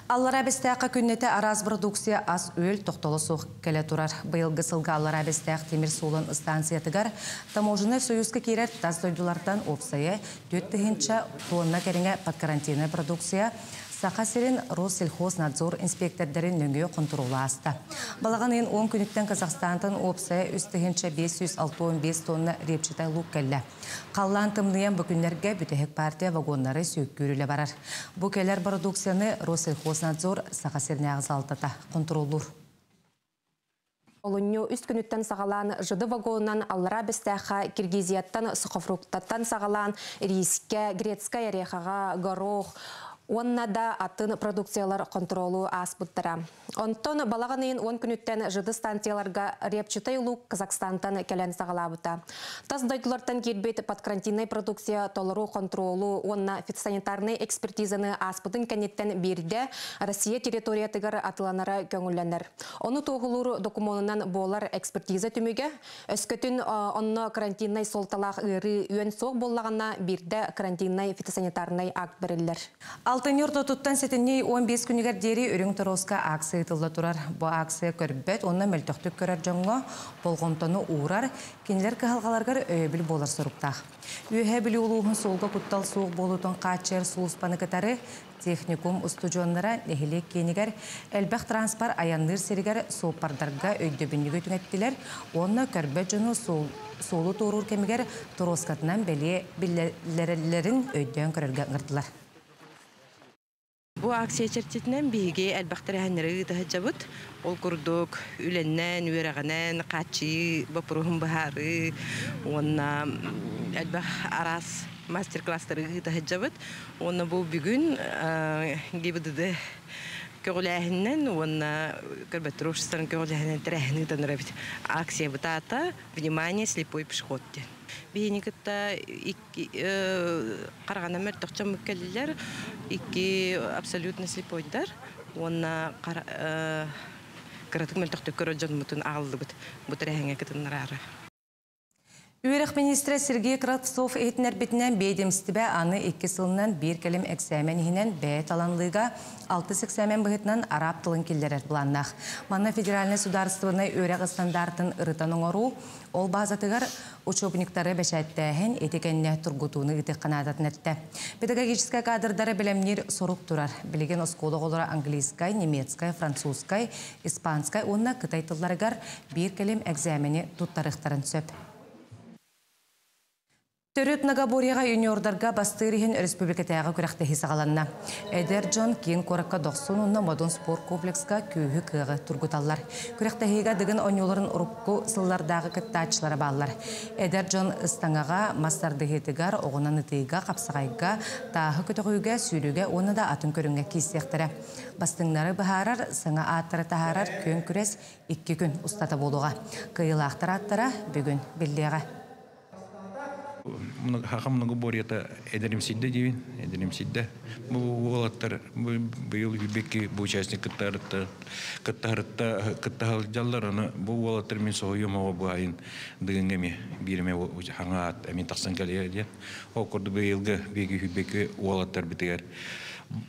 Аллараа Бэстээххэ күннэтэ араас продукция ас-үөл тохтоло суох кэлэ турар. Быйылгы сылга Аллараа Бэстээх тимир суолун ыстаансыйатыгар Таможеннай союзка киирэр тас дойдулартан уопсайа 4 тыһыынча туонна кэриҥэ подкарантиннай продукция Саха сирин Россельхознадзор инспектордарын нөҥүө хонтуруола ааста. Балаҕан ыйын 10 күнүттэн Казахстантан уопсайа 3565 тонна репчатай лук кэллэ. Халлаан тымныйан бу күннэргэ бүтэһик партия вагоннары сүөккүүр үлэ барар. Бу кэлэр продукцияны Россельхознадзор Саха сиринээҕи салалтата хонтуруоллуур. Олунньу үс күнүттэн саҕалаан ЖД вагонунан Аллараа Бэстээххэ Киргизияттан сухофруктаттан саҕалаан риискэ, грецкай орехаҕа, горох уонна да атын продукциялар хонтуруолу ааспыттара. Онтон балаҕан ыйын 10 күнүттэн ЖД станцияларга репчатай лук Казахстантан кэлэн саҕалаабыта. Тас дойдулартан киирбит подкарантиннай продукция толору хонтуруолу уонна фитосанитарнай экспертизаны ааспытын кэнниттэн биирдэ Россия территориятыгар атыланара көҥүллэнэр. Ону туоһулуур докумуонунан буолар экспертиза түмүгэ өскөтүн онно карантиннай суолталаах ыарыы үөн суох буоллаҕына биирдэ карантиннай фитосанитарнай акт бэриллэр. Алтынньы ортотуттан сэтинньи 15 күнүгэр диэри Үрүҥ Торуоска акция ыытылла турар. Бу акция көрбөт уонна мөлтөхтүк көрөр дьоҥҥо болҕомтону уурар, кинилэр кыһалҕаларыгар өйөбүл буолар соруктаах. Үөһээ Бүлүү улууһун суолга куттал суох буолуутун хааччыйар сулууспаны кытары техникум устудьуоннара нэһилиэк киинигэр элбэх транспорт айанныыр сиригэр суоппардарга өйдөбүнньүгү түҥэттилэр уонна көрбөт дьону суолу туоруур кэмигэр торуоскатынан бэлиэ биллэрэллэрин өйдөөн көрөргө ыҥырдылар. Бу акция чэрчитинэн биһиги элбэх тэрээһиннэри ыыта сылдьабыт. Ол курдук үлэннэн, үөрэҕинэн хааччыйыы боппуруоһун быһаарыы уонна элбэх араас мастер-класстары ыыта сылдьабыт. Уонна бу бүгүн ГИБДД көҕүлээһининэн уонна көрбөттөр обществоларын көҕүлээһининэн тэрээһин ыытан эрэбит. Акциябыт аата «Внимание, слепой пешеход» диэн. Биһини кытта хараҕынан мөлтөх дьоммут кэллилэр, икки абсолютно слепойдар уонна кыратык мөлтөхтүк көрөр дьоммутун аҕаллыбыт бу тэрээһиҥҥэ кытыннараары. Үөрэх министрэ Сергей Кравцов иһитиннэрбитинэн биэдэмистибэ аны икки сылынан биир кэлим эксээмэн иһинэн бэйэ таланлыыга алтыс эксээмэн быһыытынан арааб тылын киллэрэр былааннаах. Манна федеральнай судаарыстыбаннай үөрэх ыстандаартын ырытан оҥоруу, ол баазатыгар учебниктары бэчээттээһин ити кэннэ тургутууну ыытыахха наадатын эттэ. Педагогическай кадрдары бэлэмниир сорук турар. Билигин оскуола оҕолоро английскай, немецкай, французскай, испанскай уонна кытай тылларыгар биир кэлим экзамени туттарыахтарын сөп. Төрүт многоборьеҕа юниордарга бастыыр иһин өрөспүүбүлүкэтээҕи күрэхтэһии саҕаланна. Эдэр дьон киин куоракка Дохсун уонна Модун спорт комплекска күүһү-кыаҕы тургуталлар. Күрэхтэһиигэ Дыгын оонньууларын урукку сыллардааҕы кыттааччылара бааллар. Эдэр дьон ыстаҥаҕа, мас тардыһыытыгар, оҕунан ытыыга, хапсаҕайга, тааһы көтөҕүүгэ, сүүрүүгэ уонна да атын көрүҥҥэ киирсиэхтэрэ. Бастыҥнары быһаарар, саҥа ааттары таһаарар күөн күрэс икки күн устата буолуоҕа. Кыайыылаахтар ааттара бүгүн биллиэҕэ. Хахам многоборьета эдэримсийдэ диибин, эдэримсийдэ. Бу уолаттар быйыл үбекки бу участник кыттарытта кыттаһырытта кыттаһылдьаллар, аны бу уолаттар мин соһуйум оҕо бу айын дыгыҥҥа эми биир эмэ хаҥа аат эмин тахсан кэлиэ диэн. Ол курдук быйылгы биги үбекки уолаттар битигэр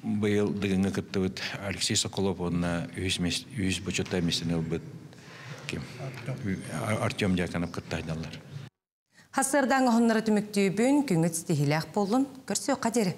быйыл дыгыҥҥа кыттыбыт Алексей Соколов уонна үһүс үһүс бочуоттай миэстэни ылбыт ким Артем Дьяконов кыттаһдаллар. Хасырдаң оһоннары түмүктүүбүн, күңүт стихилээх боллун, көрсүөххэ диэри.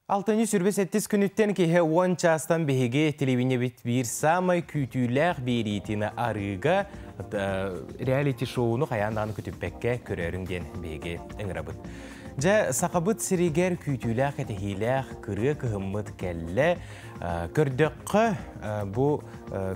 Алтынньы сүрбэ сэттис күнүттэн киһи 10 чаастан биһиги телевидениебит биир самай күүтүүлээх биэриитин арыыга реалити-шоуну хайаан даҕаны күтүппэккэ көрөрүҥ диэн биһиги ыҥырабыт. Дьэ, сахабыт сиригэр күүтүүлээх кэтэһиилээх кырыа кыһыммыт кэллэ. Көрдөххө, бу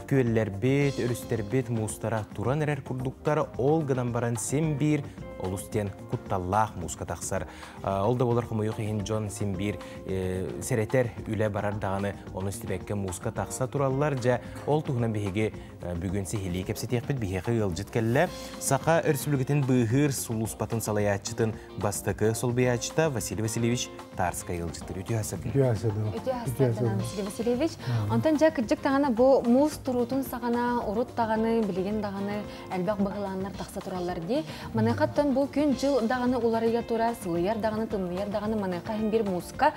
күөллэрбит, өрүстэрбит муустара туран эрэр курдуктар, ол гынан баран син биир олус диэн кутталлаах мууска тахсар. Ол да буолар хомойуох иһин дьон син биир сэрэтэр үлэ барар даҕаны ону истибэккэ мууска тахса тураллар. Дьэ, ол туһунан биһиги бүгүн сиһилии кэпсэтиэхпит. Биһиэхэ ыалдьыт кэллэ. Саха Өрөспүүбүлүкэтин быыһыыр сулууспатын салайааччытын бастакы солбуйааччыта Василий Васильевич Тарскай ыалдьыттыр. Үтүө асырдын. Үтүө асырдын. Үтүө асырдын, Василий Васильевич. Онтон дьэ кырдьык даҕаны бу муус туруутун саҕана урут даҕаны, билигин даҕаны элбэх быһылааннар тахса тураллар дии. Маныахаттан бу күн-дьыл даҕаны уларыйа турар, сылыйар даҕаны, тымныйар даҕаны маныаха иһин бир мууска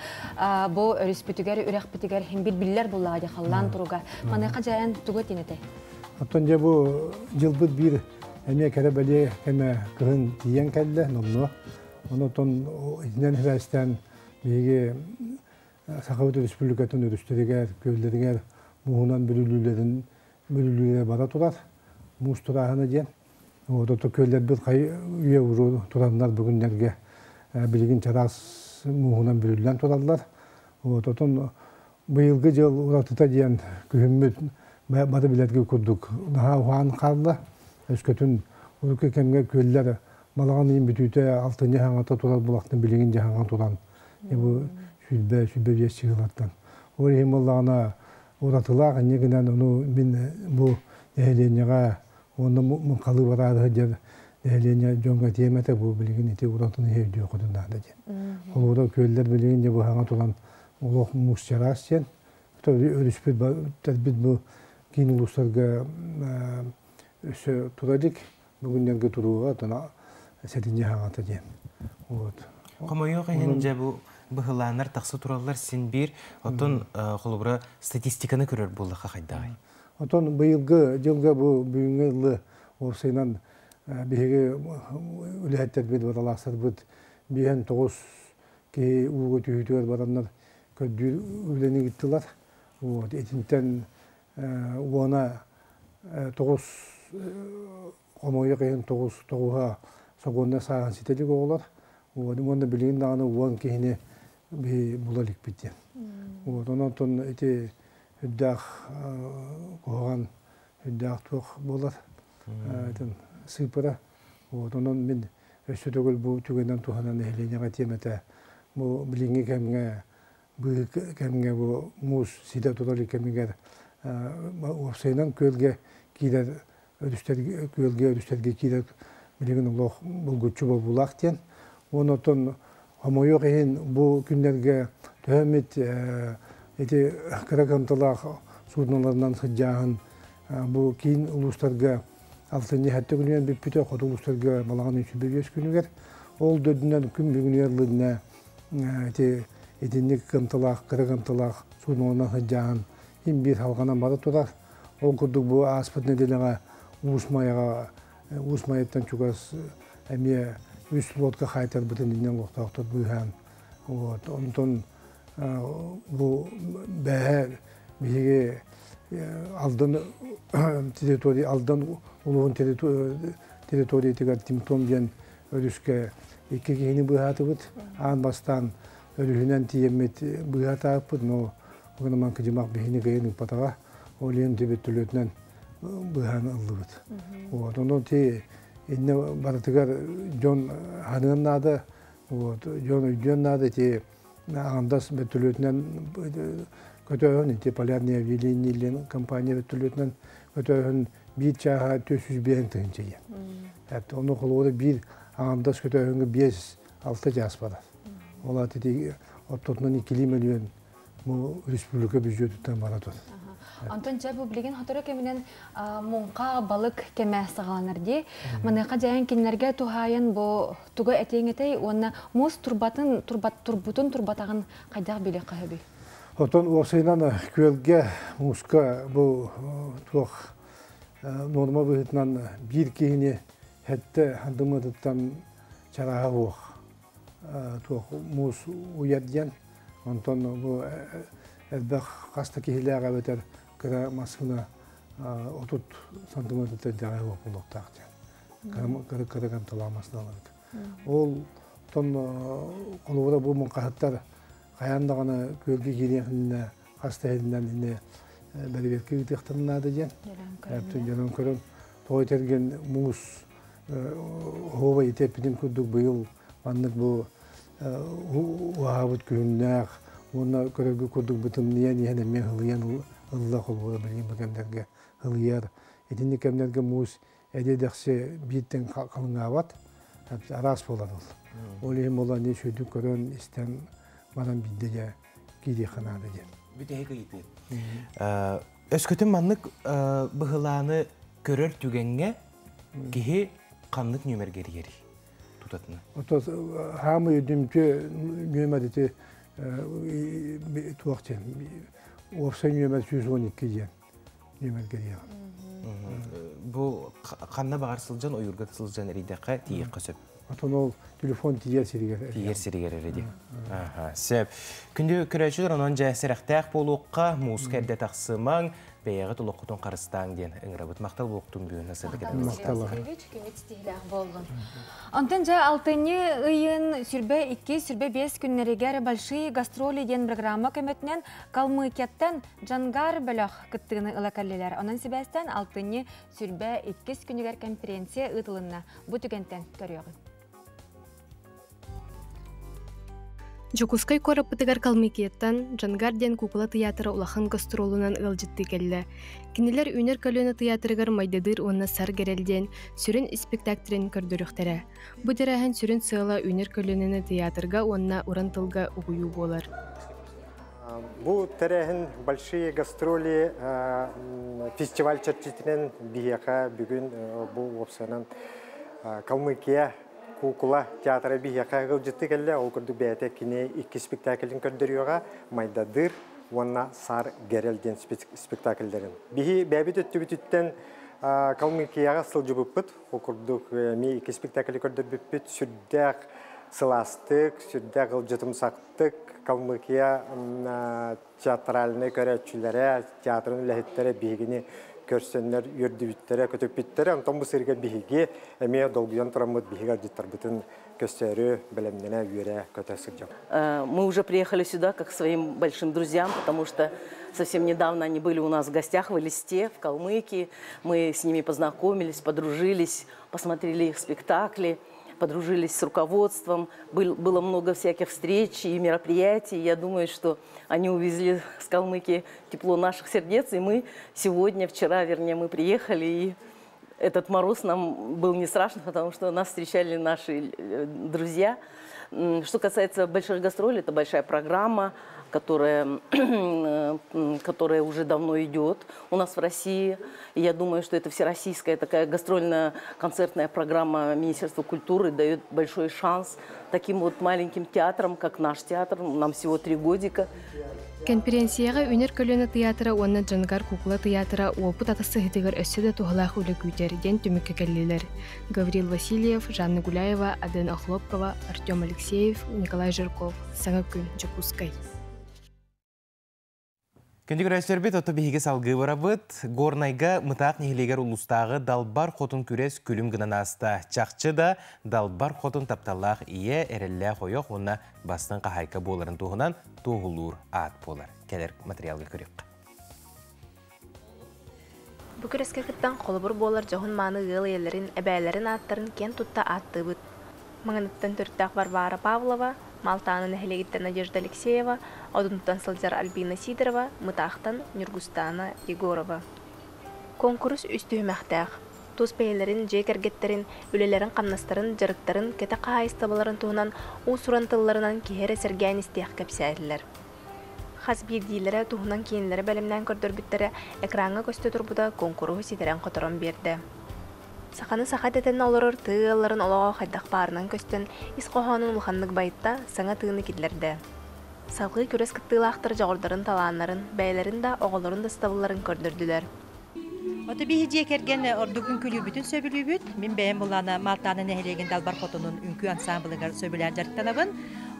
бу өрүспүтүгэр, үрэхпитигэр иһин бир биллэр буллаҕа дии халлаан туруга. Маныаха дьайан тугу этин этэй? Оттон дьэ бу дьылбыт биир эмиэ кэрэ бэлиэ кэмэ кыһын тиийэн кэллэ номнуо. Онон итинэн сибээстээн биһиги Сахабыт Республикатын өрүстэригэр, күөллэригэр мууһунан бүрүлүүлэрин бүрүлүүлэрэ бара турар. Муус турааһына диэн. Ото күөллэрбит хай үйэ уруу тураннар бүгүннэргэ билигин чараас мууһунан бүрүллэн тураллар. Отон быйылгы дьыл уратыта диэн күһүммүт бары билэргэ курдук наһаа уһаан хаалла. Өскөтүн урукку кэмҥэ күөллэр балаҕан ыйын бүтүүтэ алтынньы хаҥата турар булахтан билигин дьаһаҥа туран бу сүүрбэ сүүрбэ биэс чыһылартан. Ол иһин буоллаҕына уратылаах инньэ гынан ону мин бу нэһилиэнньэҕэ уонна муҥхалыы бараары сылдьар нэһилиэнньэ дьоҥҥо этиэм этэ бу билигин ити уратыны өйдүөххүтүн наада диэн. Холобура күөллэр билигин дьэ быһаҥа туран олох муус чараас диэн өрүспүт тэрбит бу киин улуустарга өссө тура илик бүгүннэргэ туруга тона сэтинньи хаҥата диэн. Вот. Хомойуох иһин дьэ бу быһылааннар тахса тураллар син биир. Оттон холобура статистиканы көрөр буоллахха хайдаҕый? Оттон быйылгы дьылга бу бүгүҥҥү ыллы уопсайынан биһиги үлэһиттэрбит, водолазтарбыт биэһэн тоҕус киһи ууга түһүүтүгэр бараннар көрдүүр үлэни ыыттылар. Вот итинтэн уона тоҕус хомойуох иһин тоҕус тоҕуһа сокуоннай сааһын ситэ илик оҕолор. Уонна билигин даҕаны уон киһини биһи була иликпит диэн. Вот онон ити Үрдээх куһаҕан үрдээх туох буолар сыыппара. Вот онон мин өссө төгүл бу түгэнэн туһанан нэһилиэнньэҕэ этиэм этэ. Бу билиҥҥи кэмҥэ быыһык кэмҥэ бу муус ситэ турар кэмигэр уопсайынан күөлгэ киирэр өрүстэргэ күөлгэ өрүстэргэ киирэр билигин олох булгуччу бобуулаах диэн. Уонна оттон хомойуох иһин бу күннэргэ төһө эмит ити кыра кыамталаах судноларынан сылдьааһын бу киин улуустарга алтынньы сэттэ күнүгэр бүппүтэ, хоту улуустарга балаҕан 35 күнүгэр. Ол дойдунан күн бүгүнүгэр лынна ити итинник кыамталаах, кыра кыамталаах судноларынан сылдьааһын им биир халҕанан бара турар. Ол курдук бу ааспыт нэдиэлэҕэ Уус Майаҕа Уус Майаттан чугас эмиэ үс лодка хаайтарбытын иннин олохтоохтор быыһаан. Вот. Онтон бу бэһэ биһиги Алдан территория Алдан улууһун территориятыгар Тимтом диэн өрүскэ икки киһини быыһаатыбыт. Аан бастаан өрүһүнэн тиийэммит быыһаатаабыппыт, но угунаман кыдьымах биһини кыайан ыыппатаҕа. Ол иһин түбүттүлүөтүнэн быыһаан ыллыбыт. Вот, онон ти инне барытыгар дьон ханыан наада, вот, дьон өйдүөн наада ити аҥардас бөртөлүөтүнэн көтөһөн ити полярные авиалинии компания бөртөлүөтүнэн көтөһөн биир чааһа 405 тыһыынча диэн. Ону холобура биир аҥардас көтөһөнгө 5-6 чаас барар. Ол аата ити оттотунан 2 миллион бу республика бюджетыттан бара турар. Онтон чэ бу билигин хотору кэминэн муҥха балык кэмэ саҕаланар дии. Маныаха дьайан кинилэргэ туһаайан бу тугу этиэҥ этэй уонна муус турбатын турбат турбутун турбатаҕын хайдах билиэххэ сөбүй? Отон уопсайынан күөлгэ мууска бу туох нуорма быһыытынан биир киһини сэттэ хандымыатыттан чарааһа суох туох муус уйар диэн. Онтон бу элбэх хас да киһилээх эбэтэр кыра массыына 30 сантиметртан дэҕэ суох буолуохтаах диэн. Кыра кыра кымталаах массыыналарга. Ол тон холобура бу муҥхаһыттар хайаан даҕаны күөлгэ киириэх иннинэ хас да иһинэн иннэ бэрэбиэркэ ыытыахтарын наада диэн. Дьонон көрөн тоҕо этэргин муус оһуоба итиэппитин курдук быйыл маннык бу уһаабыт күһүннээх уонна көрөргө курдук бытымныйан иһэн эмиэ ылыйан ылла холбура билигин бу кэмнэргэ ылыйар. Итинник кэмнэргэ муус эдиэдэхси бииртэн халыҥаабат, араас буолар ол. Ол иһин буолан үчүгэйдик көрөн, истэн баран биирдэ дьэ киириэххэ наада диэн. Бүтэһик ыйытыы. Өскөтүн маннык быһылааны көрөр түгэҥҥэ киһи ханнык нүөмэргэ эрийэрий? Тутатына. Ото хаамый үдүмтү нүөмэр ити туох диэн уопсай нүөмэр 112 диэн нүөмэргэ диэҕин. Бу ханна баҕар сылдьан, ойуурга сылдьан эрийдэххэ тиийиэххэ сөп. Отон ол телефон тиийэр сиригэр. Тиийэр сиригэр эрэ дии. Сөп. Күндү көрөөччүлэр, онон дьэ сэрэхтээх буолуохха, мууска эрдэ тахсымаҥ, бэйэҕит олоххутун харыстааҥ диэн ыҥырабыт. Махтал буолуохтун бүгүн Махтал Васильевич, күммүт ситиһилээх буоллун. Онтон дьэ алтынньы ыйын сүрбэ 2, сүрбэ 5 күннэригэр Большие гастроли диэн программа көмөтүнэн Калмыкияттан Джангар бөлөх кыттыыны ыла кэллилэр. Онон сибээстэн алтынньы сүрбэ иккис күнүгэр конференция ыытылынна. Бу түгэнтэн көрүөҕүҥ. Дьокуускай куораппытыгар Калмыкияттан Джангар диэн куукула тыйаатыра улахан гастролунан ыалдьыттыы кэллэ. Кинилэр Үүнэр көлүөнэ тыйаатырыгар Майдадыыр уонна Сар Гэрэл диэн сүрүн испиктээктэрин көрдөрүөхтэрэ. Бу тэрээһин сүрүн сыала үүнэр көлүөнэни тыйаатырга уонна уран тылга угуйуу буолар. Бу тэрээһин «Большие гастроли» фестиваль чэрчитинэн биһиэхэ бүгүн бу уопсайынан Калмыкия куукула театра биһиэхэ ыалдьытты кэллэ. Ол курдук бэйэтэ кини икки спектаклин көрдөрүөҕэ «Майдадыр» уонна «Сар Гэрэл» диэн спектакльдэрин. Биһи бэйэбит өттүбүтүттэн Калмыкияҕа сылдьыбыппыт. Ол курдук эмиэ икки спектакль көрдөрбүппүт. Сүрдээх сылаастык, сүрдээх ылдьытымсахтык Калмыкия театральнай көрөөччүлэрэ, театрын үлэһиттэрэ биһигини көрсөннөр үөрдүбүттэрэ, көтүппүттэрэ. Онтон бу сырыыга биһиги эмиэ долгуйан тураммыт биһиги ыалдьыттарбытын көстөөрү бэлэмнэнэ үөрэ көтө сылдьабыт. Мы уже приехали сюда как к своим большим друзьям, потому что Совсем недавно они были у нас в гостях в Элисте, в Калмыкии. Мы с ними познакомились, подружились, посмотрели их спектакли, подружились с руководством. Было много всяких встреч и мероприятий. Я думаю, что они увезли с Калмыкии тепло наших сердец. И мы сегодня, вчера, вернее, мы приехали, и этот мороз нам был не страшно, потому что нас встречали наши друзья. Что касается больших гастролей, это большая программа, которая уже давно идет у нас в России. И я думаю, что это всероссийская такая гастрольно-концертная программа Министерства культуры дает большой шанс таким вот маленьким театрам, как наш театр. Нам всего 3 годика. Конференцияға өнер көлөні театра онна Джангар кукла театра опыт атасы хытыгар өссө да туһалаах үлэ күүтэр диэн түмүккэ кэллилэр. Гаврил Васильев, Жанна Гуляева, Аден Охлопкова, Артем Алексеев, Николай Жирков. Саҥа күн, Дьокуускай. Күндү көрөөччүлэрбит, оттон биһиги салгыы барабыт, Горнайга Мытаах нэһилиэгэр улуустааҕы Далбар Хотун күрэс күлүм гынан ааста. Чахчы да Далбар Хотун тапталлаах ийэ, эрэллээх ойох уонна бастыҥ хаһаайка буоларын туһунан туоһулуур аат буолар. Кэлэр материалга көрүөххэ. Бу күрэскэ кыттан холобур буолар дьоһун мааны ыал ийэлэрин, эбээлэрин ааттарын киэн тутта ааттыыбыт. Маҥаныттан төрүттээх Варвара Павлова, Малтааны нэһилиэгиттэн Надежда Алексеева, Одунуттан сылдьар Альбина Сидорова, Мытаахтан Ньургустаана Егорова. Конкурс үс түһүмэхтээх. Тус бэйэлэрин, дьиэ кэргэттэрин, үлэлэрин хамнастарын, дьарыктарын, кэтэх хаһаайыстыбаларын туһунан уус-уран тылларынан киһи эрэ сэргээн истиэх кэпсээтилэр. Хас биирдиилэрэ туһунан киинэлэри бэлэмнээн көрдөрбүттэрэ экраҥҥа көстө турбута куонкуруһу ситэрэн-хоторон биэрдэ. Саханы саха дэтэн олорор тыа ыалларын олоҕо хайдах баарынан көстөн, ис хоһоонун улаханнык байытта, саҥа тыыны киллэрдэ. Салгыы күрэс кыттыылаахтар дьоҕурдарын талааннарын, бэйэлэрин да, оҕолорун да сатабылларын көрдөрдүлэр. Ото биһи дьиэ кэргэн ордук үҥкүүлүүбүтүн сөбүлүүбүт. Мин бэйэм булаана Малтаана нэһилиэгин Далбар Хотунун үҥкүү ансаамбылыгар сөбүлээн дьарыктанабын.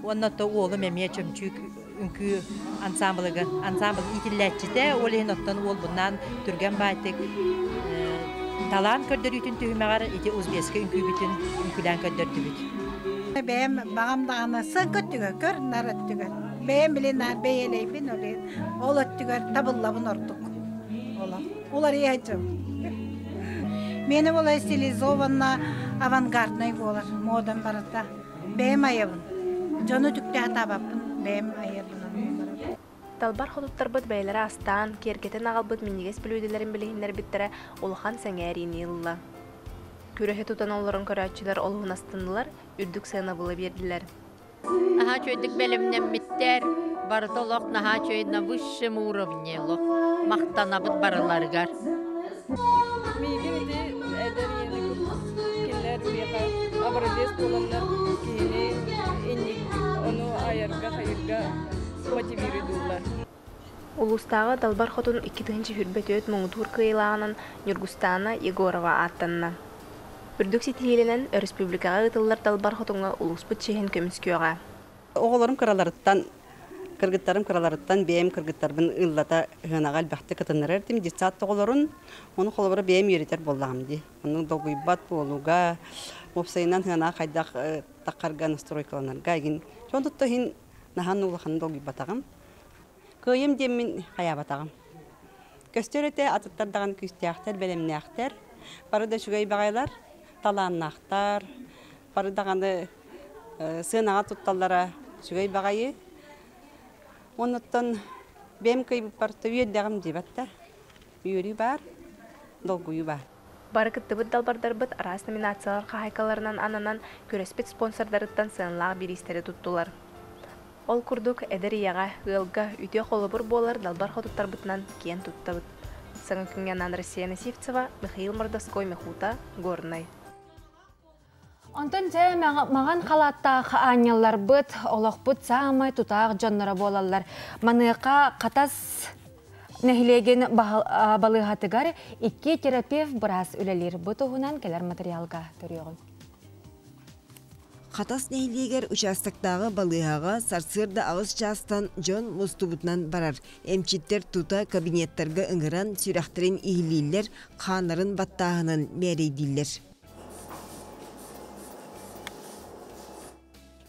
Уонна то уолум эмиэ чөмчүүк үҥкүү ансаамбылыгар ансаамбыл иитиллээччитэ. Ол иһин оттон уолбуннаан түргэн баайтык талаан көрдөрүүтүн түһүмэҕэр ити узбекскай үҥкүүбүтүн үҥкүүлээн көрдөрдүбүт. Бэйэм баҕам даҕаны сыҥк өттүгэр көр, нар өттүгэр. Бэйэм билин наар бэйэлэйбин ол өттүгэр табыллабын ордук. Ола. Уларыйачым. Мени була стилизованно авангардный болар, модан барыта. Бэйэм айабын. Дьону түктэ хатаабаппын, бэйэм айабын. Далбар хотуттарбыт бэйэлэрэ астаан, киэргэтэн аҕалбыт минньигэс бүлүүдэлэрин билиһиннэрбиттэрэ улахан сэҥээриини ылла. Күрэһи тутан олорон көрөөччүлэр олуһун астыннылар, үрдүк сыанабылы биэрдилэр. Наһаа үчүгэйдик бэлэмнэммиттэр, барыта олох наһаа үчүгэй на высшем уровне олох махтанабыт барыларыгар. Миигин ити эдэр ийэни кинилэр миэхэ образец буоланнар киһини инник ону айарга хайырга мотивируйдууллар. Улуустааҕы Далбар Хотун 2024 муҥутуур кыайыылааҕынан Ньургустаана Егорова ааттанна. Үрдүк ситиһиилэнэн өрөспүүбүлүкэҕэ ыытыллар Далбар Хотуҥҥа улууспут чиэһин көмүскүөҕэ. Оҕолорум кыраларыттан, кыргыттарым кыраларыттан бэйэм кыргыттарбын ыллата ыһынаҕа элбэхтик кытыннарар этим детсад оҕолорун, ону холобура бэйэм үөрэтэр буоллаҕым дии. Оннук долгуйбат буолууга, уопсайынан ыһынаҕа хайдах таххарга настройкаланарга игин. Дьон тутта иһин наһаа улаханын долгуйбатаҕым. Кыайым диэммин хайаабатаҕым. Көстөр этэ атыттар даҕаны күүстээхтэр, бэлэмнээхтэр, бары да үчүгэй баҕайылар, талааннаахтар, бары даҕаны сыанаҕа тутталлара үчүгэй баҕайы. Оннуттан бэйэм кыайбыппар үөрдэҕим диэбэт да. Үөрүү баар, долгуйуу баар. Бары кыттыбыт далбардарбыт араас номинациялар хаһаайкаларынан ананан күрэспит спонсордарыттан сыаналаах бириистэри туттулар. Ол курдук эдэр ийэҕэ, ыалга үтүө холобур буолар далбар хотуттарбытынан киэн туттабыт. Саҥа күҥҥэ анаан Россия Насивцева, Михаил Мордовской, Мехута, Горнай. Онтон дьэ маҕан халааттаах аанньалларбыт, олохпут саамай тутаах дьонноро буолаллар. Маныаха Хатас нэһилиэгин балыыһатыгар икки терапевт быраас үлэлиир. Бу туһунан кэлэр материалга көрүөҕүҥ. Хатас нэһилиэгэр участоктааҕы балыыһаҕа сарсыарда аҕыс чаастан дьон мустубутунан барар. Эмчиттэр тута кабинеттарга ыҥыран сүрэхтэрин иһиллииллэр, хааннарын баттааһынын мээрэйдииллэр.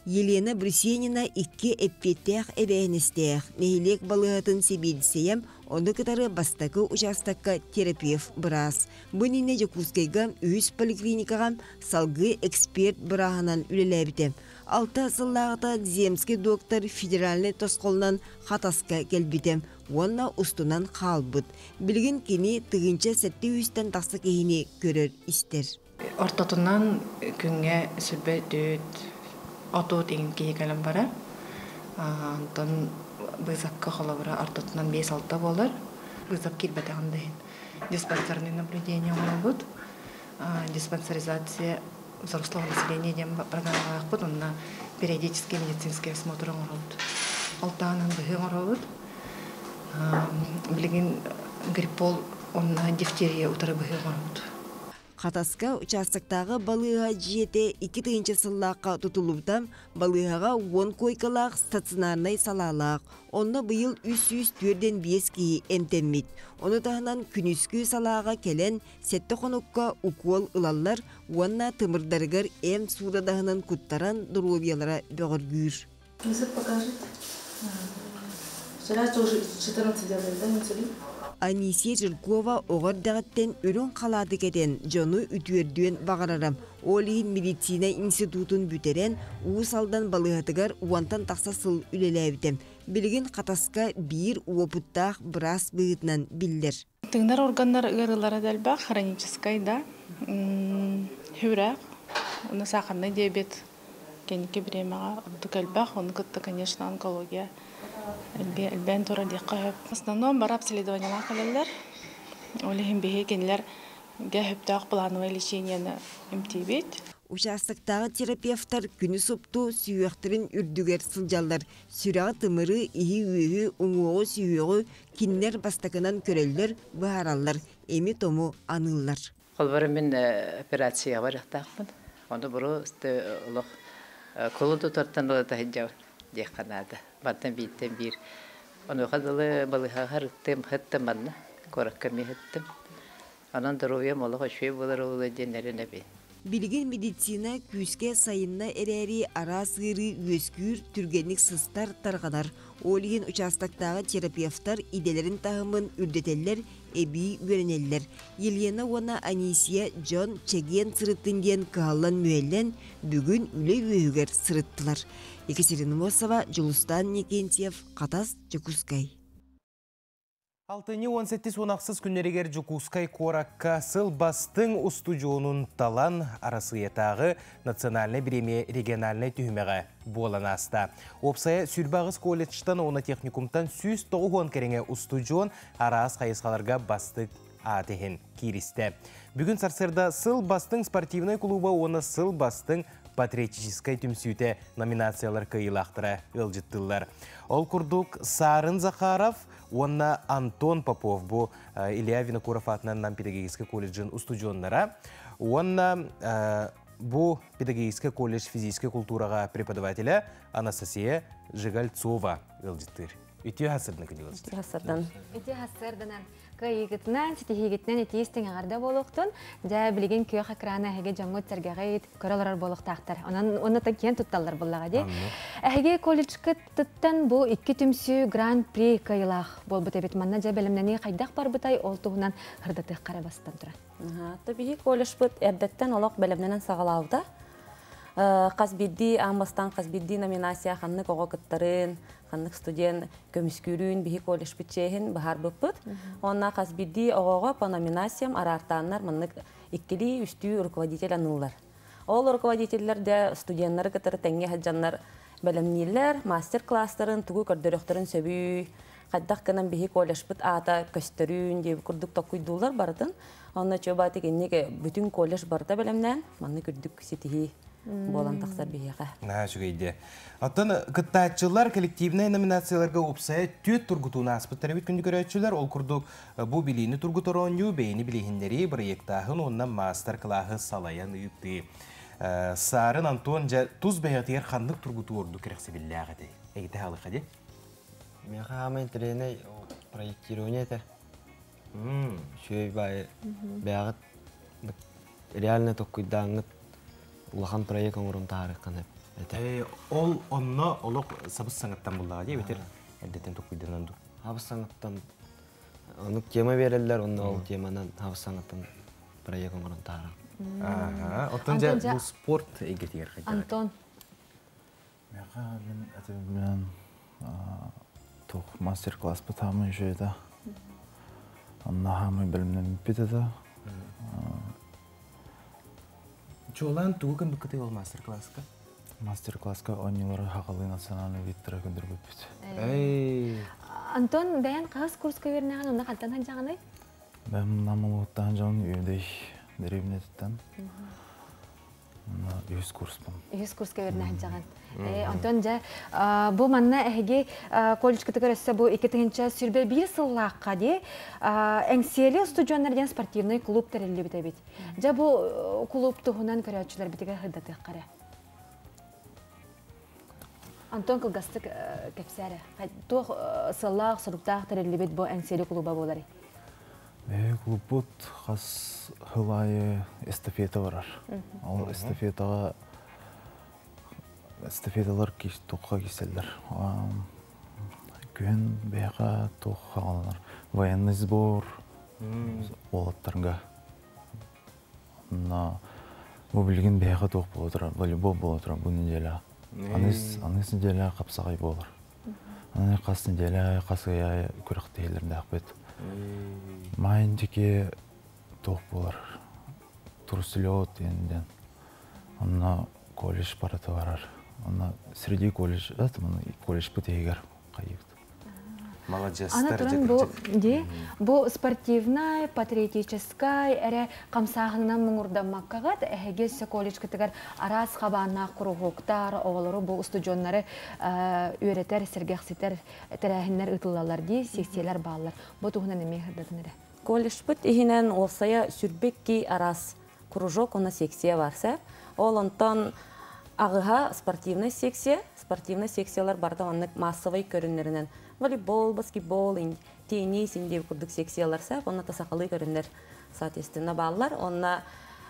Елена Брусенина икки эппиэттээх эбээһинэстээх, нэһилиэк балыыһатын сэбиэдиссэйэ, ону кытары бастакы учаастакка терапевт быраас. Бу иннинэ Дьокуускайга үһүс поликлиникаҕа салгыы эксперт бырааһынан үлэлээбитэ. Алта сыллааҕыта Земский доктор федеральнай тосхолунан Хатаска кэлбитэ уонна устунан хаалбыт. Билигин кини 1700-тэн тахса киһини көрөр-истэр. Ортотунан күҥҥэ сүрбэ түөрт отут иҥ киһи кэлэн барар. Онтон быысапка холобура ортотунан 5-6 буолар. Быысап киирбэтэҕин да иһин диспансерное наблюдение оҥоробут. Диспансеризация взрослого населения диэн программалаахпыт. Онно периодический медицинский осмотр оҥоробут. Ол таһынан быһыы оҥоробут. Билигин гриппол уонна дифтерия утары быһыы оҥоробут. Хатаска участоктааҕы балыыһа дьиэтэ 2000 сыллаахха тутуллубута. Балыыһаҕа 10 куойкалаах стационарнай салаалаах. Онно быйыл 345 киһи эмтэммит. Ону таһынан күнүскү салааҕа кэлэн сэттэ хонукка укуол ылаллар уонна тымырдарыгар эм суурадаһынан куттаран доруобуйалара бөҕөргүүр. Язык покажет. Вчера тоже 14 делали, да, инсулин? Анисия Жиркова оҕо эрдэҕиттэн үрүҥ халааты кэтэн дьону үтүөрдүөн баҕарара. Ол иһин медицина институтун бүтэрэн Уус Алдан балыыһатыгар уонтан тахса сыл үлэлээбитэ. Билигин Хатаска биир уопуттаах быраас быһыытынан биллэр. Тыынар органнар ыарыылара да элбэх, хроническай да, сүрэх, уонна сахарный диабет кэнники бириэмэҕэ ордук элбэх, ону кытта, конечно, онкология элбээн турар диэххэ сөп. В основном бары обследованиелаах кэлэллэр. Ол иһин биһиги кинилэргэ сөптөөх плановое лечениены эмтиибит. Участоктааҕы терапевтар күнү супту сүһүөхтэрин үрдүгэр сылдьаллар. Сүрэҕи-тымыры, иһи-үөһү, уҥуоҕу-сүһүөҕү кинилэр бастакынан көрөллөр, быһаараллар, эми-тому аныыллар. Холобура мин операцияҕа барыахтаахпын. Ону просто олох кулун тутартан ыла таһырдьа диэххэ наада. Мантан бииртэн биир. Онуоха дылы балыыһаҕа ырыттым, ыһыттым манна, куоракка эмиэ ыһыттым. Онон доруобуйам олох үчүгэй буолар буолуо диэн эрэнэбин. Билигин медицина күүскэ сайынна эрээри араас ыарыы үөскүүр, түргэнник сыстар, тарҕанар. Ол иһин участоктааҕы терапевтар идэлэрин таһымын үрдэтэллэр, эбии үөрэнэллэр. Елена уонна Анисия дьон чэгиэн сырыттын диэн кыһаллан-мүһэллэн бүгүн үлэ үөһүгэр сырыттылар. Екатерина Мосова, Дьулустаан Никентьев, Хатас, Дьокуускай. Алтынньы 18-16 күннэригэр Дьокуускай куоракка сыл бастыҥ устудьуонун талан Арассыыйатааҕы национальнай бириэмийэ региональнай түһүмэҕэ буолан ааста. Уопсайа 28 колледжтан уонна техникумтан 190 кэриҥэ устудьуон араас хайысхаларга бастык аат иһин кииристэ. Бүгүн сарсыарда сыл бастыҥ спортивнай клуба уонна сыл бастыҥ патриотическай түмсүүтэ номинациялар кыайыылаахтара ыалдьыттыыллар. Ол курдук Сарын Захаров уонна Антон Попов бу Илья Винокуров аатынан Нам педагогическай колледжын устудьуоннара уонна бу педагогическай колледж физическэй култуураҕа преподавателэ Анастасия Жигальцова ыалдьыттыыр. Үтүө хасырдан күнү Үтүө хасырдан. Үтүө хасырданан. Кыайыыгытынан, ситиһиигитинэн итии-истиҥ эҕэрдэ буолуохтун. Дьэ, билигин күөх экраны эһиги дьоҥҥут сэргэҕит, көрө олорор буолуохтаахтар. Онон уонна киэн тутталлар буллаҕа дии. Эһиги колледжкыттан бу икки түмсүү гран-при кыайыылаах буолбут эбит. Манна дьэ бэлэмнэнии хайдах барбытай, ол туһунан ырдатыахха эрэ бастан туран. Биһи колледжпыт эрдэттэн олох бэлэмнэнэн саҕалаабыта. Хас биирдии аан бастаан хас биирдии номинация ханнык оҕо кыттарын, ханнык студент көмүскүүрүн биһи колледжпыт чиэһин быһаарбыппыт. Уонна хас биирдии оҕоҕо по номинациям араартааннар маннык иккилии, үстүү руководитель аныыллар. Ол руководителлэр да студеннары кытары тэҥҥэ сылдьаннар бэлэмнииллэр, мастер-класстарын тугу көрдөрүөхтэрин сөбүй, хайдах гынан биһи колледжпыт аата көстөрүн диэбит курдук толкуйдууллар барытын. Онно чуобаатык инник бүтүн колледж барыта бэлэмнээн маннык үрдүк ситиһии буолан тахсар биһиэхэ. Наһаа үчүгэй дии. Оттон кыттааччылар коллективнай номинацияларга уопсайа түөрт тургутууну ааспыттар эбит күндү көрөөччүлэр. Ол курдук бу билиини тургутар оонньуу, бэйэни билиһиннэрии, бырайыактааһын уонна маастар-кылааһы салайан ыытыы. Саарын Антон дьэ тус бэйэтигэр ханнык тургутуу ордук кэрэхсэбиллээх этэй? Эгитэ хаалыха дии. Миэхэ хаамай интэриэһинэй проектирование этэ. Үчүгэй баайы бэйэҕит реально толкуйдааҥҥыт улахан проект оҥорон таһаарыаххын сөп. этэ. Ол онно олох сабыс саҥаттан буллаҕа дии эбэтэр эрдэттэн токуйданан дуу? Хабыс саҥаттан оннук тема береллер, онно ол теманан хабыс саҥаттан проект оҥорон таһааран. Ага, оттон дьэ бу спорт эйгэтигэр хайдах? Антон. Миэхэ мин этибинэн туох мастер-класс бытаамын үчүгэй Онно хаамай бэлэмнэммиппит этэ. Чуолаан тугу кымбыккытый ол мастер-класска? Мастер-класска оонньуулары хахалыы национальный видтара көндөрбүппүт. Антон, бэйэн хаһыс курска үөрэнэҕин онно хантан сылдьаҕыный? Бэйэм Нам улууттаан дьон Үөдэй дэриэбинэтиттэн. Үһүс курспун. Үһүс курска үөрэнэ сылдьаҕын. Онтон дьэ бу манна эһиги колледжкытыгар өссө бу 2021 сыллаахха дии Эҥсиэли устудьуоннар диэн спортивный клуб тэриллибит эбит. Дьэ бу клуб туһунан көрөөччүлэрбитигэр сырдатыахха эрэ. Антон кылгастык кэпсээ эрэ. Туох сыаллаах, соруктаах тэриллибит бу Эҥсиэли клуба буоларый? Биһиги клубпут хас сыл аайы эстафета барар. Ол эстафетаҕа эстафеталар туохха киирсэллэр. Күһүн биһиэхэ туох хааланар? Военный сбор уолаттарга. Онно бу билигин биһиэхэ туох буола турар? Волейбол буола турар бу неделя. Аныс аныс неделя хапсаҕай буолар. Аны хас неделя хас ый аайы күрэхтэһиилэрдээхпит. Маайын диэки туох буолар? Турслет диэн диэн. Онно колледж барыта барар. Онно среди колледж, колледжпыт иһигэр хайыыбыт. Аны туран бу ди бу спортивнай, патриотическай эрэ хамсааһынынан муҥурдаммаккаҕыт эһиги өссө колледжкытыгар араас хабааннаах куруһуоктар, оҕолору бу устудьуоннары үөрэтэр, сэргэхситэр тэрээһиннэр ыытыллаллар дии, секциялар бааллар. Бу туһунан эмиэ сырдатын эрэ. Колледжпыт иһинэн уопсайа сүрбэкки араас кружок уонна секция бар сэ. Ол онтон аҕыһа спортивнай секция. Спортивнай секциялар барыта маннык массовай көрүннэринэн волейбол, баскетбол, теннис индия курдук секциялар сэ. Онно сахалыы көрүннэр соответственно бааллар. Онно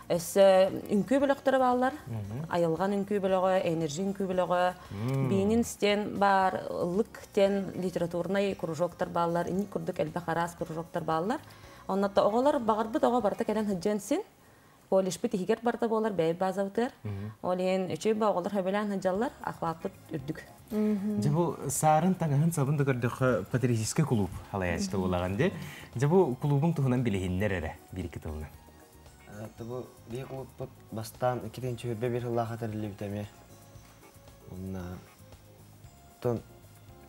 өссө үҥкүү бөлөхтөрө бааллар. Айылҕан үҥкүү бөлөҕө, энерджи үҥкүү бөлөҕө, биинин стен бар, ыллык тен литературнай кружоктар бааллар, инник курдук элбэх араас кружоктар бааллар. Онно оҕолор баҕарбыт оҕо барыта кэлэн сылдьан син колледжпыт иһигэр барыта буолар бэйэ базабытыгар. Ол иһин үчүгэй ба оҕолор хөбөлөөн сылдьаллар, охваппыт үрдүк. Дьэ бу саарын таҥаһын сабын да көрдөххө патриотическай клуб халайааччыта буолаҕын дии. Дьэ бу клубуҥ туһунан билиһиннэр эрэ биир-икки тылынан. Бу биһи клубпут бастаан 2021 сыллаахха тэриллибитэ эмиэ. Онно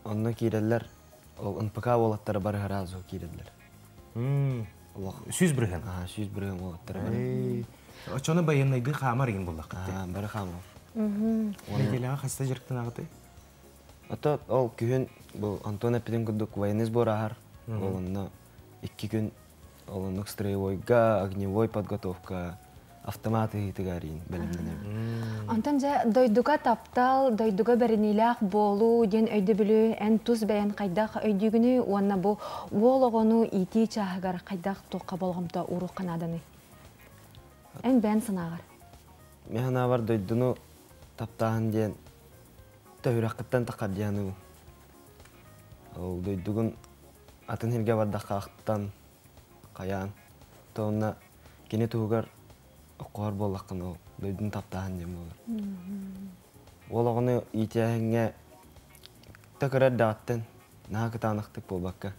онно киирэллэр ол НПК уолаттара бары сразу киирэллэр. 100%. 100% уолаттара бары. Оччону байыаннайдыы хаамар игин буллаххыт. Бары хаамар. Неделяҕа хаста дьарыктанаҕытый? Ото ол күһүн бу Антон эппитин курдук военный сбор ааһар. Ол онно икки күн ол оннук строевойга, огневой подготовка, автомат ыһыытыгар иин бэлэмнэнэбит. Онтон дьэ дойдуга таптал, дойдуга бэриниилээх буолуу диэн өйдөбүлү эн тус бэйэн хайдах өйдүүгүнүй уонна бу уол оҕону иитии чааһыгар хайдах туохха болҕомто ууруохха нааданый? Эн бэйэн санааҕар. Мин санаабар дойдуну таптааһын диэн төһүрэххиттэн таххар диэн Ол дойдугун атын сиргэ бардахха ахтан, хайаан, то онно кини туһугар оххоһор буоллаххына ол дойдуну таптааһын диэн буолар. Уол оҕону иитээһиҥҥэ да кыра эрдэҕиттэн наһаа кытаанахтык буолбакка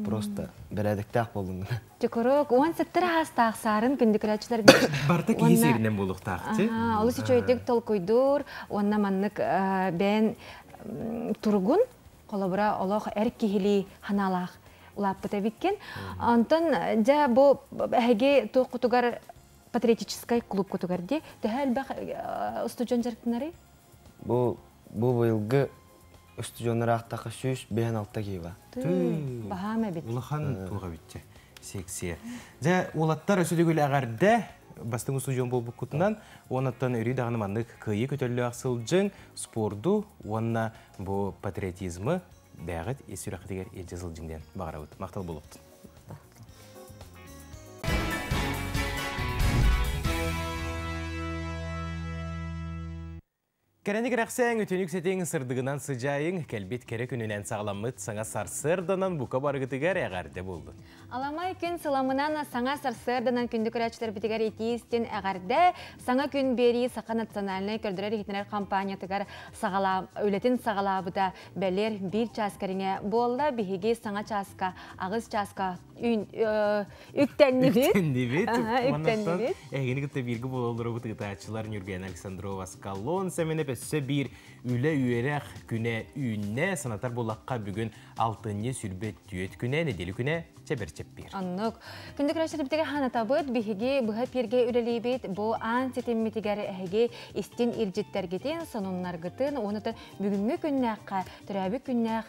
просто бэрээдэктээх буоллун гына. Чокурук, уон сыттыр аастаах саарын күндү көрөөччүлэр Барыта киһи сиэринэн буолуохтаах. Олус үчүгэйдик толкуйдуур уонна маннык бэйэн туругун холобура олох эр киһилии ханаалаах улааппыт эбиккин. Онтон дьэ бу эһиги туоххутугар патриотическай клубкутугар дии төһө элбэх устудьуон дьарыктанарый? Бу бу быйылгы устудьуоннар аахтахха 156 киһи бар. Баһаам эбит. Улахан туох эбитчэ секция. Дьэ уолаттар өссө төгүл эҕэрдэ бастыҥ устудьуон буолбуккутунан уоннаттан өрүү даҕаны маннык кыайыы көтөллөөх сылдьыҥ, спорду уонна бу патриотизмы бэйэҕит ис сүрэххитигэр илдьэ сылдьыҥ диэн баҕарабыт. Махтал буолуохтун. Кэрэни кэрэхсээҥ, үтүөнү үксэтиҥ, сырдыгынан сыдьаайыҥ, кэлбит кэрэ күнүнэн саҕаламмыт саҥа сарсыарданан бука барыгытыгар эҕэрдэ буоллун. Аламай күн сыламынан саҥа сарсыарданан күндү көрөөччүлэрбитигэр итии-истин эҕэрдэ, саҥа күн биэрии Саха национальнай көрдөрөр-иһитиннэрэр компаниятыгар саҕалаа, үлэтин саҕалаабыта бэлиэр биир чаас кэриҥэ буолла. Биһиги саҥа чааска, аҕыс чааска үктэннибит. Үктэннибит. Үктэннибит. Эһигини кытта бииргэ буолалларыбыт ыытааччылар Нюргена Александрова Скалон Сэмэнэп өссө биир үлэ үөрэх күнэ үүннэ. Санатар булахха бүгүн алтынньы сүрбэ түөт күнэ, нэдиэлэ күнэ чэбэр чэппиир. Оннук. Күндү көрөөччүлэрбитигэр ханатабыт, биһиги быһа пиэргэ үлэлиибит. Бу аан ситиммитигэр эһиги истин илдьиттэргитин, сонуннаргытын, уонна бүгүҥҥү күннээххэ төрөөбүт күннээх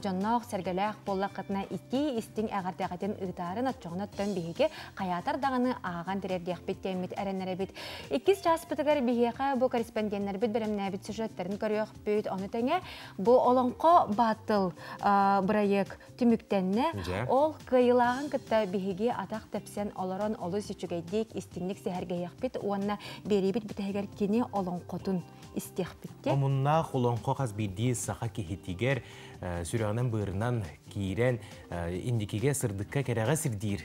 дьонноох сэргэлээх буоллаххытына итии истиҥ эҕэрдэҕитин ыытаарын оччоҕуна оттон биһиги хайаатар даҕаны ааҕан тириэрдиэхпит диэммит эрэннэрэбит. Иккис чааспытыгар биһиэхэ бу корреспонденнарбыт бэлэмнээбит сюжеттарын көрүөхпүт. Ону тэҥэ бу Олоҥхо батл бырайыак түмүктэннэ. Ол кыайыылааҕын кытта биһиги атах тэпсэн олорон олус үчүгэйдик истиҥник сэһэргэһиэхпит уонна биэриибит бүтэһигэр кини олоҥхотун истиэхпит. Омуннаах олоҥхо хас биирдии саха киһитигэр сүрэҕинэн-быарынан киирэн инникигэ сырдыкка кэрэҕэ сирдиир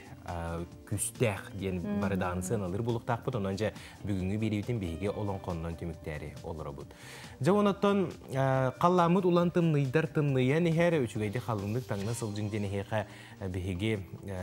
күүстээх диэн бары даҕаны сыаналыыр буолуохтаахпыт. Онон дьэ бүгүҥҥү биэриибитин биһиги олоҥхоннон түмүктээри олоробут. Дьэ онон халлааммыт улан тымныйдар тымныйан иһэр, үчүгэйдик халыҥнык таҥна сылдьыҥ диэн эһиэхэ биһиги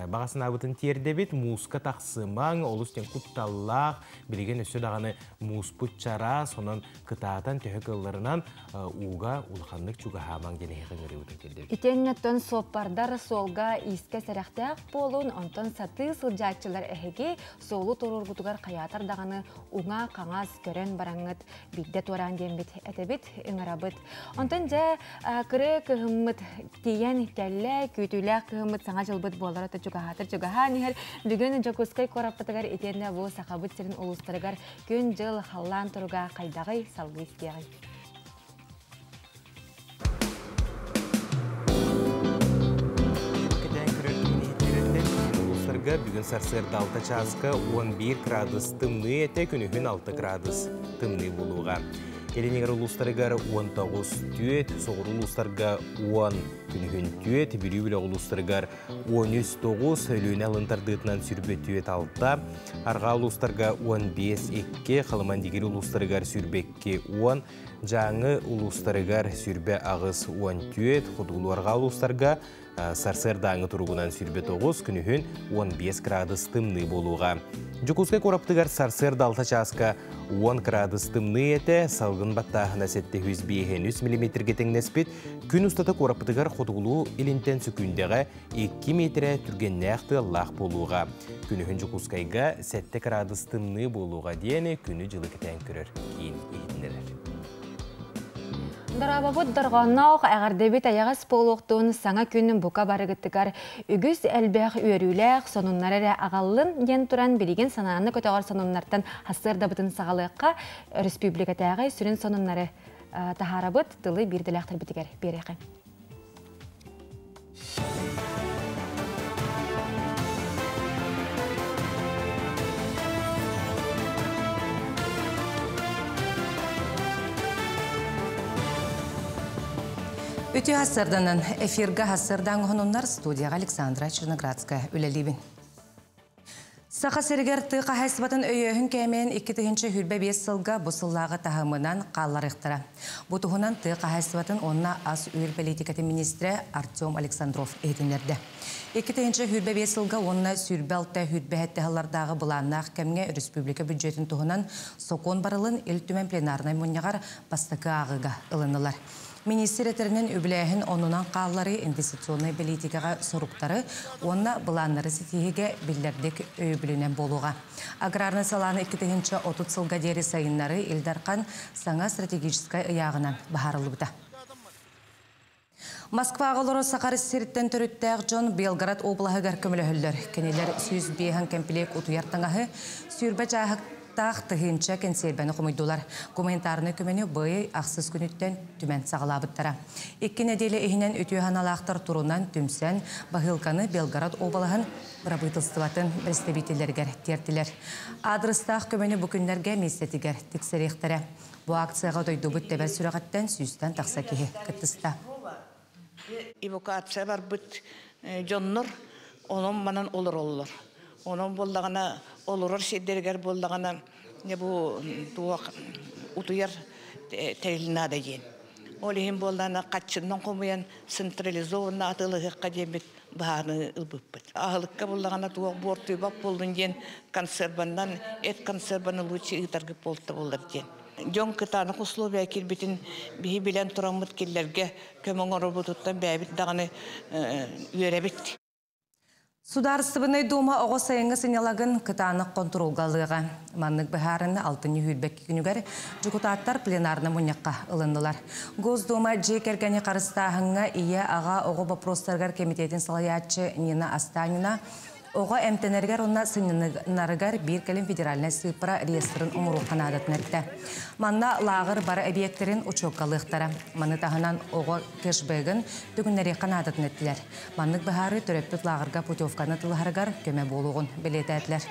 баҕа санаабытын тиэрдэбит. Мууска тахсымаҥ, олус диэн кутталлаах, билигин өссө даҕаны мууспут чараас, онон кытаатан төһө кылларынан ууга улаханнык чугаһаамаҥ диэн эһиэхэ ыҥырыыбытын тиэрдэбит. Итиэннэттэн суоппардар суолга иискэ сэрэхтээх буолун, онтон сатыы сылдьааччылар эһиги суолу туруоргутугар хайаатар даҕаны уҥа-хаҥас көрөн бараҥҥыт биирдэ туораан диэммит этэбит, ыҥырабыт. Онтон дьэ кыры кыһыммыт тиийэн кэллэ, күүтүүлээх кыһыммыт саҥа дьылбыт буолара то чугаһаатар чугаһаан иһэр. Бүгүн Дьокуускай куораппытыгар итиэннэ бу Сахабыт сирин улуустарыгар күн-дьыл халлаан туруга хайдаҕый салгыы истиэҕиҥ. Кэтээн көрөр киин иһитиннэрэринэн улуустарга бүгүн сарсыарда 6 чааска 11 градус тымныы этэ, күнүһүн 6 градус тымныы буолуоҕа. Илинигэр улуустарыгар 19 түөт, соҕуруу улуустарга 10, күнүһүн түөт, Бүлүү бөлөх улуустарыгар 13 9, Өлүөнэ алын тардыытынан сүрбэ түөт 6, Арҕаа улуустарга 15 2, Халыман-Дигир улуустарыгар сүрбэ 2 10, Дьааҥы улуустарыгар сүрбэ 8 14, Хотугулуу-Арҕаа улуустарга сарсыардааҥы туругунан сүрбэ 9, күнүһүн 15 градус тымныы буолуоҕа. Дьокуускай куорапытыгар сарсыарда 6 чааска 10 градус тымныы этэ, салгын баттааһына 753 миллиметргэ тэҥнэспит. Күн устата куораппытыгар хотугулуу илинтэн сөкүүндэҕэ 2 миэтэрэ түргэннээх тыаллаах буолуоҕа. Күнүһүн Дьокуускайга 7 градус тымныы буолуоҕа диэн күнү-дьылы кэтээн көрөр киин иһитиннэрэр. Дорообобут дорҕоонноох эҕэрдэбит эйэҕэс буолуохтун саҥа күн бука барыгытыгар үгүс элбэх үөрүүлээх сонуннар эрэ аҕаллын диэн туран билигин санааны көтөҕөр сонуннартан сарсыардабытын саҕалыахха өрөспүүбүлүкэтээҕи сүрүн сонуннары таһаарабыт тылы биирдэлээхтэрбитигэр биэриэхэ. Үтүө сарсыарданан эфирга сарсыардаҥ уһунуннар студияҕа Александра Черноградская үлэлиибин. Саха сиригэр тыа хаһаайыстыбатын өйөөһүн кээмэйин 2025 сылга бу сыллааҕы таһымынан хаалларыахтара. Бу туһунан тыа хаһаайыстыбатын уонна ас-үөл бэлиитикэтин министрэ Артем Александров иһитиннэрдэ. 2025 сылга уонна 26-27 сыллардааҕы былааннаах кэмҥэ республика бюджетин туһунан сокуон барылын Ил Түмэн пленарнай мунньаҕар бастакы ааҕыыга ылыннылар. Миниистир этэринэн, үбүлээһин оннунан хаалларыы инвестиционнай бэлиитикэҕэ соруктары уонна былааннары ситиһиигэ биллэрдик өйөбүлүнэн буолуоҕа. Аграрнай салааны 2030 сылга диэри сайыннарыы Ил Дархан саҥа стратегическай ыйааҕынан быһаарыллыбыта. Москваҕа олорор Саха сириттэн төрүттээх дьон Белгород облаһыгар көмөлөһөллөр. Кинилэр 105 кэмпилиэк утуйар таҥаһы, сүүрбэ дьааһык Ыллыктаах тыһыынча кэнсиэрбэни хомуйдулар. Гуманитарнай көмөнү быйыл ахсыс күнүттэн түмэн саҕалаабыттара. Икки нэдиэлэ иһинэн үтүө санаалаахтар турунан түмсэн, баһыылканы Белгород уобалаһын бырабыытылыстыбатын бэрэстэбиитэллэригэр тиэртилэр. Аадырыстаах көмөнү бу күннэргэ миэстэтигэр тиксэриэхтэрэ. Бу акцияҕа дойдубут тэбэр сүрэҕиттэн сүүстэн тахса киһи кыттыста. Эвакуация барбыт дьоннор онон-манан олороллор. Онон буоллаҕына, олорор сирдэригэр буоллаҕына, бу туох утуйар тэрил наада диэн. Ол иһин буоллаҕына, хаччыннан хомуйан централизованно атыылаһыахха диэммит быһаарыы ылбыппыт. Аһылыкка буллаҕына туох буортуйбат буоллун диэн консерваннан эт консерваны лучше ыытаргыт буолта буоллар диэн. Дьон кытаанах условия киирбитин биһи билэн тураммыт киллэргэ көмө оҥорорбутуттан бэйэбит даҕаны үөрэбит. Судаарыстыбаннай Дума оҕо сайыҥҥы сынньалагын кытаанах хонтуруолга ылыаҕа. Маннык быһаарыны алтынньы сүүрбэкки күнүгэр дьокутааттар пленарнай мунньахха ылыннылар. Госдума дьиэ кэргэни харыстааһыҥҥа ийэ-аҕа оҕо боппуруостарыгар кэмитиэтин салайааччы Нина Останина оҕо эмтэнэригэр уонна сынньанарыгар биир кэлим федеральнай сыыппара реестрин оҥоруохха наадатын эттэ. Манна лааҕыр бары эбийиэктэрин учуоккалыахтара. Маны таһынан оҕо кэшбэгин төгүннэриэххэ наадатын эттилэр. Маннык быһаарыы төрөппүт лааҕырга путевканы тылыһарыгар көмө буолуоҕун бэлиэтээтилэр.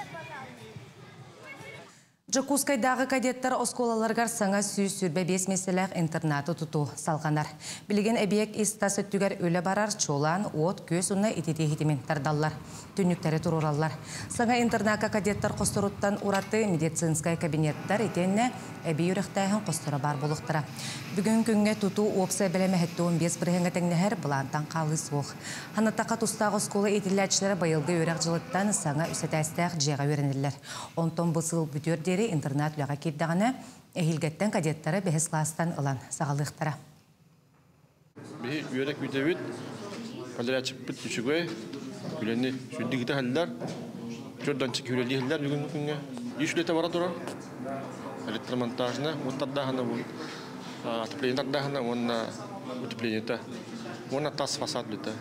Дьокуускайдааҕы кадеттар оскуолаларыгар саҥа 125 миэстэлээх интернаты тутуу салҕанар. Билигин эбийиэк ис-тас өттүгэр үлэ барар, чуолаан уот-күөс уонна ититии ситимин тардаллар, түннүктэри туруораллар. Саҥа интернакка кадеттар хосторуттан ураты медицинскэй кабинеттар итиэннэ эбии үрэхтээһин хосторо баар буолуохтара. Бүгүн күҥҥэ тутуу уопсай бэлэмэ 75 бырыһыаҥҥа тэҥнэһэр, былаантан хаалыы суох. Ханатахха тустаах оскуола иитиллээччилэрэ быйылгы үөрэх дьылыттан саҥа үс этээстээх дьиэҕэ үөрэнэллэр. Онтон бу сыл бүтүөр диэри интернат үлэҕэ киирдэҕинэ, эһиилгэттэн кадеттары бэһис кылаастан ылан саҕалыахтара. Биһи үөрэ күүтэбит, подрядчикпыт үчүгэй, үлэни сүрдүгүтэ иһэллэр, чөрдөнчик үлэлии иһэллэр бүгүҥҥү күҥҥэ. Үс үлэтэ бара турар. Электромонтажна, уот тардааһына, отопление тардааһына уонна утеплениета уонна тас фасад үлэтэ.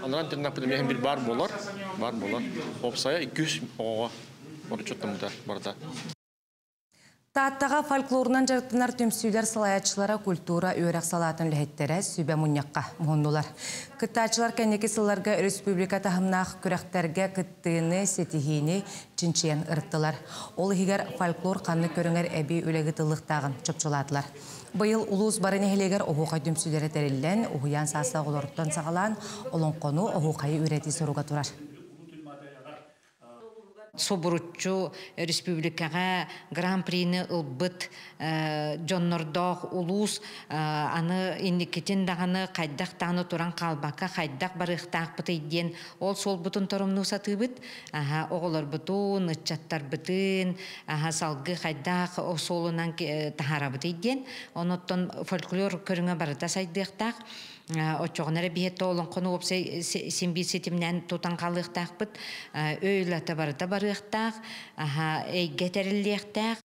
Анаран интернаппыт эмиэ бир баар буолар, баар буолар. Уопсайа 200 оҕоҕо оручуттаммыта барыта. Тааттаҕа фольклорунан дьарыктанар түмсүүлэр салайааччылара культура үөрэх салаатын үлэһиттэрэ сүбэ мунньахха муһуннулар. Кыттааччылар кэнники сылларга республика таһымнаах күрэхтэргэ кыттыыны, ситиһиини чинчийэн ырыттылар. Ол иһигэр фольклор ханнык көрүҥэр эбии үлэ ыытыллыахтааҕын чопчулаатылар. Быйыл улуус бары нэһилиэгэр оһуохай түмсүүлэрэ тэриллэн, уһуйаан саастаах оҕолоруттан саҕалаан олоҥхону, оһуохайы үөрэтии соруга турар. Субуруччу республикаҕа гран-прини ылбыт дьоннордоох улуус аны инникитин даҕаны хайдах даҕаны туран хаалбакка хайдах барыахтаахпытый диэн ол суолбутун торумнуу сатыыбыт. Аха оҕолорбутун, ыччаттарбытын аха салгыы хайдах суолунан таһаарабытый диэн. Онуттан фольклор көрүҥэ барыта сайдыахтаах. Оччоҕуна эрэ биһиэттэ олоҥхону уопсай син биир ситимнээн тутан хаалыахтаахпыт. Өй үлэтэ барыта барыахтаах, эйгэ тэриллиэхтээх.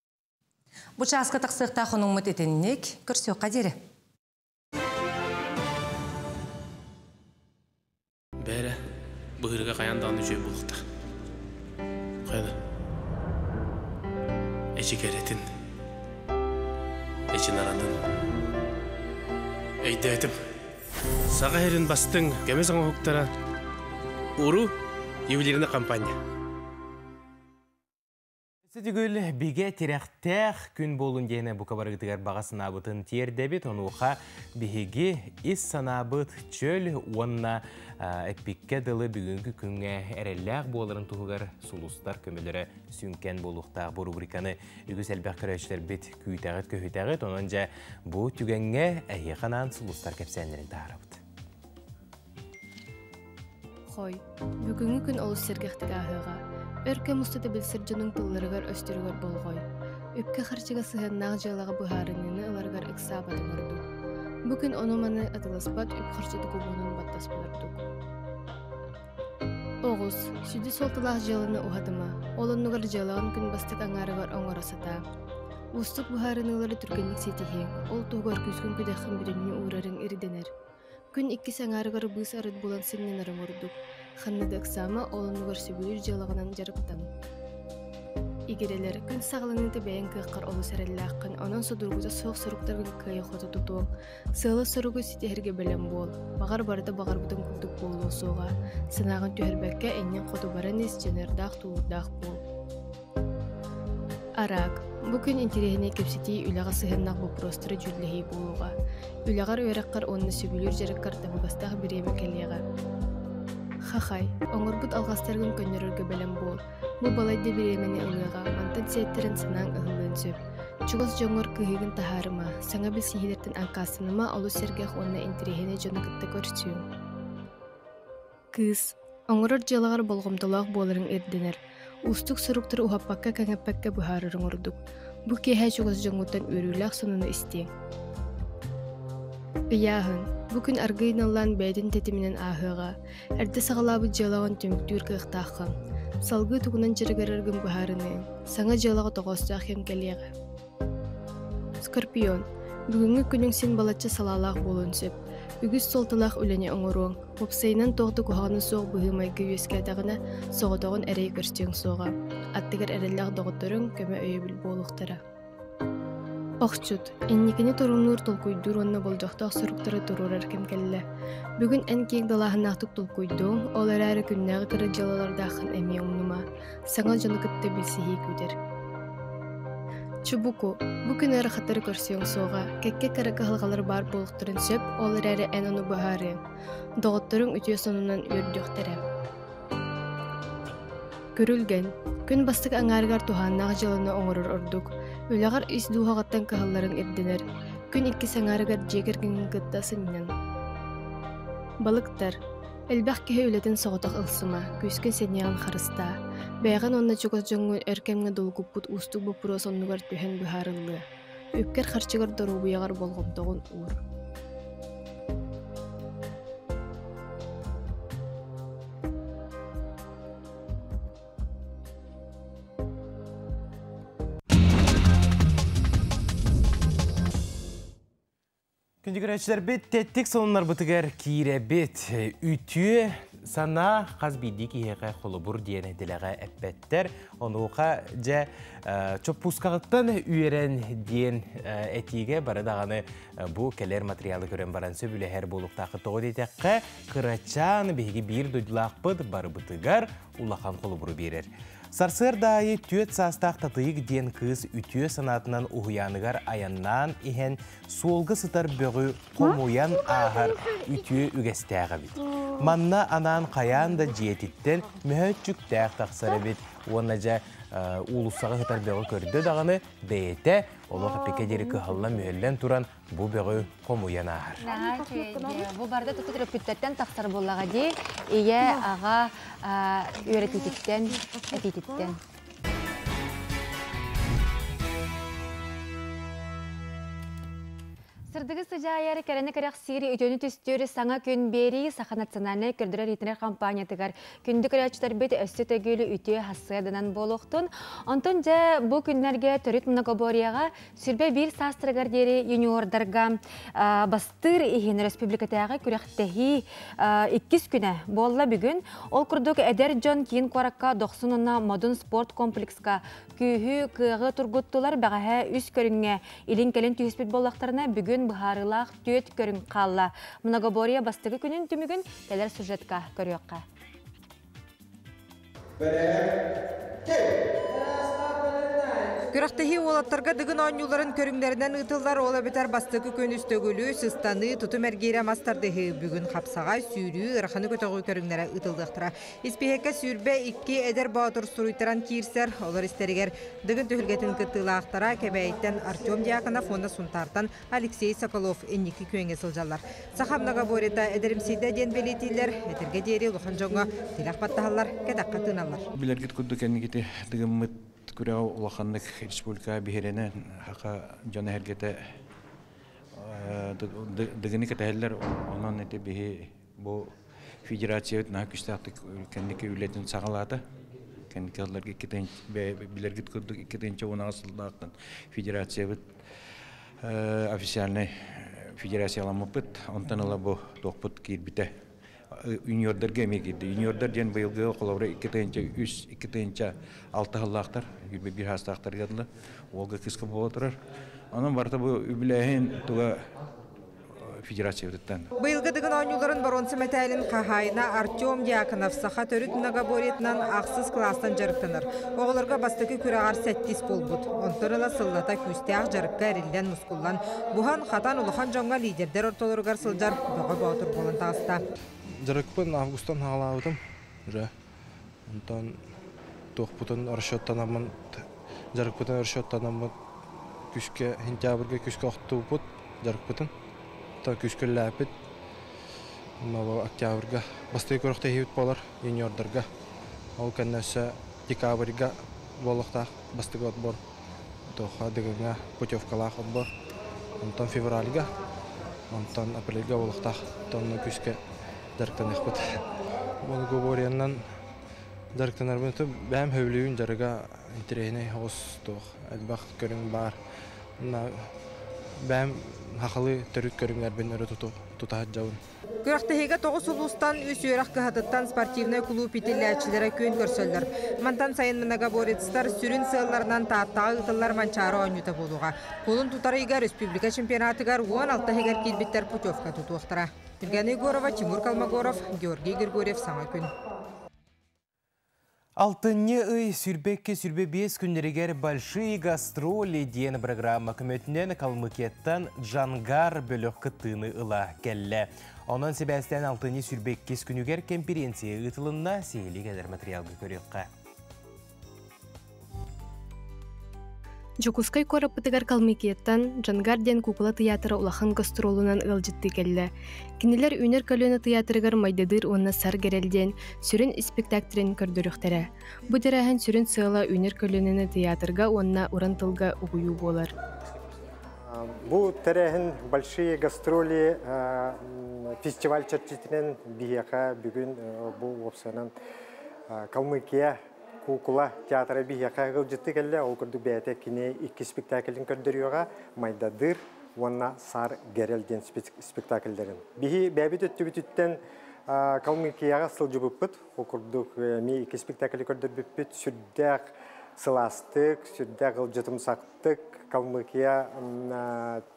Бу чааска тахсыахтаах хонуҥмут итинник. Көрсүөххэ диэри. Бээрэ, быһыырга хайаан даҕаны үчүгэй буолуохтаах. Хайана? Эчи кэрэтин, эчи наранын. Өйдөөтүм. Саха сирин бастыҥ көмүс оҥоһуктара Уру ювелирная компания. Түгүл бигэ тирэхтээх күн буолун диэни бука барыгытыгар баҕа санаабытын тиэрдэбит. Онуоха биһиги ис санаабыт чөл уонна эппиккэ дылы бүгүҥкү күҥҥэ эрэллээх буоларын туһугар сулустар көмөлөрө сүҥкэн буолуохтаах бу рубриканы үгүс элбэх көрөөччүлэрбит күүтэҕит, көһүтэҕит. Онон дьэ бу түгэҥҥэ эһиэхэ анаан сулустар кэпсээннэрин таһаарабыт. Хой, бүгүҥҥү күн олус сэргэхтик ааһыаҕа. Өр кэм устата билсэр дьонуҥ тылларыгар-өстөрүгэр болҕой. Үпкэ-харчыга сыһыаннаах дьыалаҕа быһаарыныыны ыларыгар ыксаабатыҥ ордук. Бу күн ону-маны атыласпат үп-харчы докумуонун баттаспат ордук. Оҕус, сүдү суолталаах дьыаланы уһатыма, ол оннугар дьыалаҕын күн бастакы аҥаарыгар оҥоро сатаа. Уустук быһаарыныылары түргэнник ситиһиэҥ, ол туһугар күүскүн-күдэххин бүтүннүү уурарыҥ ирдэнэр. Күн иккис аҥаарыгар быыс арыт булан сынньанарым ордук. Ханна да ыксаама, ол оннугар сөбүлүүр дьыалаҕынан дьарыктан. Игирэлэр, күн саҕаланыыта бэйэҥ кыаххар олус эрэллээххин, онон судургута суох соруктаргын кыайа-хото тутуоҥ. Сыалы-соругу ситиһэргэ бэлэм буол. Баҕар барыта баҕарбытыҥ курдук буолуо суоҕа. Санааҕын түһэрбэккэ, инниҥ хоту баран ис, дьаныардаах, тулуурдаах буол. Араак. Бу күн интэриэһинэй кэпсэтии үлэҕэ сыһыаннаах боппуруостары дьүүллэһии буолуоҕа. Үлэҕэр, үөрэххэр уонна сөбүлүүр дьарыккар табыгастаах бириэмэ кэлиэҕэ. Хахай. Оҥорбут алҕастаргын көннөрөргө бэлэм буол. Бу балайда бириэмэни ылыаҕа, мантан сиэттэрэн санааҥ ыһыллыан сөп. Чугас дьоҥҥор кыһыыгын таһаарыма, саҥа билсиһиилэртэн аккаастаныма, олус сэргэх уонна интэриэһинэй дьону кытта көрсүөҥ. Кыыс, оҥорор дьыалаҕар болҕомтолоох буоларыҥ ирдэнэр. Уустук суруктары уһаппакка-кэҥэппэккэ быһаарарыҥ ордук. Бу киэһэ чугас дьоҥҥуттан үөрүүлээх сонуну истиэҥ. Ыйааһын. Бу күн аргыый наллаан бэйэтин тэтиминэн ааһыаҕа. Эрдэ саҕалаабыт дьыалаҕын түмүктүүр кыахтааххын. Салгыы тугунан дьарыгыраргын быһаарыныаҥ. Саҥа дьыалаҕа тоҕоостоох кэм кэлиэҕэ. Скорпион. Бүгүҥҥү күнүҥ син балачча салаалаах буолуон сөп. Үгүс суолталаах үлэни оҥоруоҥ. Уопсайынан туох да куһаҕана суох быһыы-майгы үөскээтэҕинэ, соҕотоҕун эрэй көрсүөҥ суоҕа. Аттыгар эрэллээх доҕотторуҥ көмө-өйөбүл буолуохтара. Охчут, инникини торумнуур, толкуйдуур уонна болдьохтоох соруктары туруорар кэм кэллэ. Бүгүн эн киэҥ далааһыннаахтык толкуйдуоҥ, ол эрээри күннээҕи кыра дьыалалардааххын эмиэ умнума. Саҥа дьону кытта билсиһии күүтэр. Чубуку, бу күн ыарахаттары көрсүөҥ суоҕа, кэккэ кыра кыһалҕалар баар буолуохтарын сөп, ол эрээри эн ону быһаарыаҥ. Доҕотторуҥ үтүө сонунан үөрдүөхтэрэ. Күрүлгэн, күн бастакы аҥаарыгар туһааннаах дьыаланы оҥорор ордук. Үлэҕэр ис дууһаҕыттан кыһалларыҥ ирдэнэр. Күн иккис аҥаарыгар дьиэ кэргэҥҥин кытта сынньан. Балыктар. Элбэх киһи үлэтин соҕотох ылсыма, күүскүн сэниэҕин харыстаа. Бэйэҕин уонна чугас дьоҥҥун өр кэмҥэ долгуппут уустук боппуруос оннугар түһэн быһаарыллыа. Үпкэр-харчыгар доруобуйаҕар болҕомтоҕун уур. Күндү тэттик сонуннарбытыгар киирэбит. Үтүө санаа хас биирдии киһиэхэ холобур диэн дэлэҕэ эппэттэр. Онуоха дьэ чоппуускаҕыттан үөрэн диэн этиигэ бары даҕаны бу кэлэр материалы көрөн баран сөбүлэһэр буолуохтааххыт. Тоҕо диэтэххэ, кырачаан биһиги биир дойдулаахпыт барыбытыгар улахан холобуру биэрэр. Сарсыарда аайы түөрт саастаах Татыйык диэн кыыс үтүө санаатынан уһуйааныгар айаннаан иһэн суолга сытар бөҕү хомуйан ааһар үтүө үгэстээх эбит. Манна анаан хайаан да дьиэтиттэн мөһөөччүктээх тахсар эбит уонна дьэ уулуссаҕа сытар бөҕү көрдө даҕаны бэйэтэ олох эппиккэ диэри кыһаллан-мүһэллэн туран бу бөҕү хомуйан ааһар. Наһаа үчүгэй. Бу барыта туту төрөппүттэртэн тахсар буоллаҕа дии. Ийэ, аҕа үөрэтиититтэн, этиититтэн. Сырдыгы сыдьаайар, кэрэни кэрэхсиир, үтүөнү түстүүр саҥа күн биэрии Саха национальнай көрдөрөр-иитинэр компаниятыгар күндү көрөөччүлэрбит өссө төгүл үтүө хассыаданан буолуохтун. Онтон дьэ бу күннэргэ төрүт многоборьеҕа Сүрбэ биир саастарыгар диэри юниордарга бастыыр иһин республикатааҕы күрэхтэһии иккис күнэ буолла бүгүн. Ол курдук эдэр дьон киин куоракка Дохсун уонна Модун спорт комплекска күүһү, кыаҕы тургуттулар. Бэҕэһээ үс көрүҥҥэ илин-кэлин түһүспүт буоллахтарына, бүгүн быһаарыылаах түөрт көрүҥ хаалла. Многоборье бастакы күнүн түмүгүн кэлэр сюжетка көрүөххэ. Күрэхтэһии уолаттарга Дыгын оонньууларын көрүҥнэринэн ыытыллар, ол эбэтэр бастакы күн үс төгүлү, сыстаныы, тутум эргиирэ, мас тардыһыы, бүгүн хапсаҕай, сүүрүү, ыараханы көтөҕүү көрүҥнэрэ ыытыллыахтара. Испииһэккэ 22 эдэр боотур суруйтаран киирсэр, олор истэригэр Дыгын түһүлгэтин кыттыылаахтара Кэбээйиттэн Артем Дьяконов уонна Сунтаартан Алексей Соколов инники күөҥҥэ сылдьаллар. Саха многоборьета эдэримсийдэ диэн бэлиэтииллэр, этэргэ диэри улахан дьоҥҥо тилэх баттаһаллар, кэтэххэ тыыналлар. Билэргит курдук кэнникити дыгыммыт күрэҕи улаханнык республика биһирэнэн хака дьоно эргэтэ дыгыны кэтэһэллэр. Онон ити биһи бу федерациябыт наһаа күстээхтик кэнники үлэтин саҕалаата. Кэнники сылларга билэргит курдук 2010 сыллаахтан федерациябыт официальнай федерацияламмыппыт. Онтон ыла бу туохпут киирбитэ. Юниордарга эмиэ киирдэ. Юниордар диэн быйылгы холобура 2 3, 2006 сыллаахтар, 21 саастаахтарга дылы уолга кыыска буола турар. Онон барыта бу үбүлээһин туга федерациябытыттан. Быйылгы Дыгын оонньууларын боруонса мэтээлин хаһаайына Артем Дьяконов саха төрүт многоборьетынан ахсыс кылаастан дьарыктанар. Оҕолорго бастакы күрэҕэр сэттис буолбут. Онтон ыла сыллата күүстээх дьарыкка эриллэн-мускуллан, буһан-хатан улахан дьоҥҥо лидердэр ортолоругар сылдьар бөҕө боотур буолан таҕыста. Дьарыкпын августан саҕалаабытым уже. Онтон туохпутун расчеттанаммын дьарыкпытын расчеттанаммыт күүскэ сентябрьга күүскэ охтубуппут дьарыкпытын. Оттон күүскэ үлэлээппит. Октябрьга бастакы күрэхтэһиибит буолар юниордарга. Ол кэннэ өссө декабрьга буолуохтаах бастакы отбор туохха Дыгыҥҥа путевкалаах отбор. Онтон февральга, онтон апрельга буолуохтаах. Онно күүскэ дьарыктаныахпыт. Многоборьенан дьарыктанарбын бэйэм сөбүлүүбүн дьарыга интэриэһинэй оҕус туох элбэх көрүҥ баар. Бэйэм сахалыы төрүт көрүҥнэрбин өрө тута сылдьабын. Күрэхтэһиигэ тоҕус улуустан үс үөрэх кыһатыттан спортивнай кулууп иитиллээччилэрэ күөн көрсөллөр. Мантан сайын многоборецтар сүрүн сыалларынан Тааттаҕа ыытыллар Манчаары оонньуута буолуоҕа. Кулун тутар ыйга республика чемпионатыгар 16 иһигэр киирбиттэр путевка тутуохтара. Евгения Егорова, Тимур Колмогоров, Георгий Григорьев. Саҥа күн. Алтынньы ый 22-25 күннэригэр «Большие гастроли» диэн программа көмөтүнэн Калмыкияттан Джангар бөлөх кыттыыны ыла кэллэ. Онон сибээстээн алтынньы 22 күнүгэр конференция ыытылынна, сиһилии кэлэр материалга көрүөххэ. Дьокуускай куораппытыгар Калмыкияттан Джангар диэн куукула тыйаатыра улахан гастролунан ыалдьыттыы кэллэ. Кинилэр Үүнэр көлүөнэ тыйаатырыгар Майдадыыр уонна Сар Гэрэл диэн сүрүн испиктээктэрин көрдөрүөхтэрэ. Бу тэрээһин сүрүн сыала үүнэр көлүөнэни тыйаатырга уонна уран тылга угуйуу буолар. Бу тэрээһин «Большие гастроли» фестиваль чэрчитинэн биһиэхэ бүгүн бу уопсайынан Калмыкия куукула театра биһиэхэ ыалдьыттыы кэллэ. Ол курдук бэйэтэ кини икки спектаклин көрдөрүөҕэ Майдадыр уонна Сар Гэрэл диэн спектакльдерин. Биһи бэйэбит өттүбүтүттэн Калмыкияҕа сылдьыбыппыт. Ол курдук ми икки спектакль көрдөрбүппүт сүрдээх сылаастык, сүрдээх ыалдьытымсахтык Калмыкия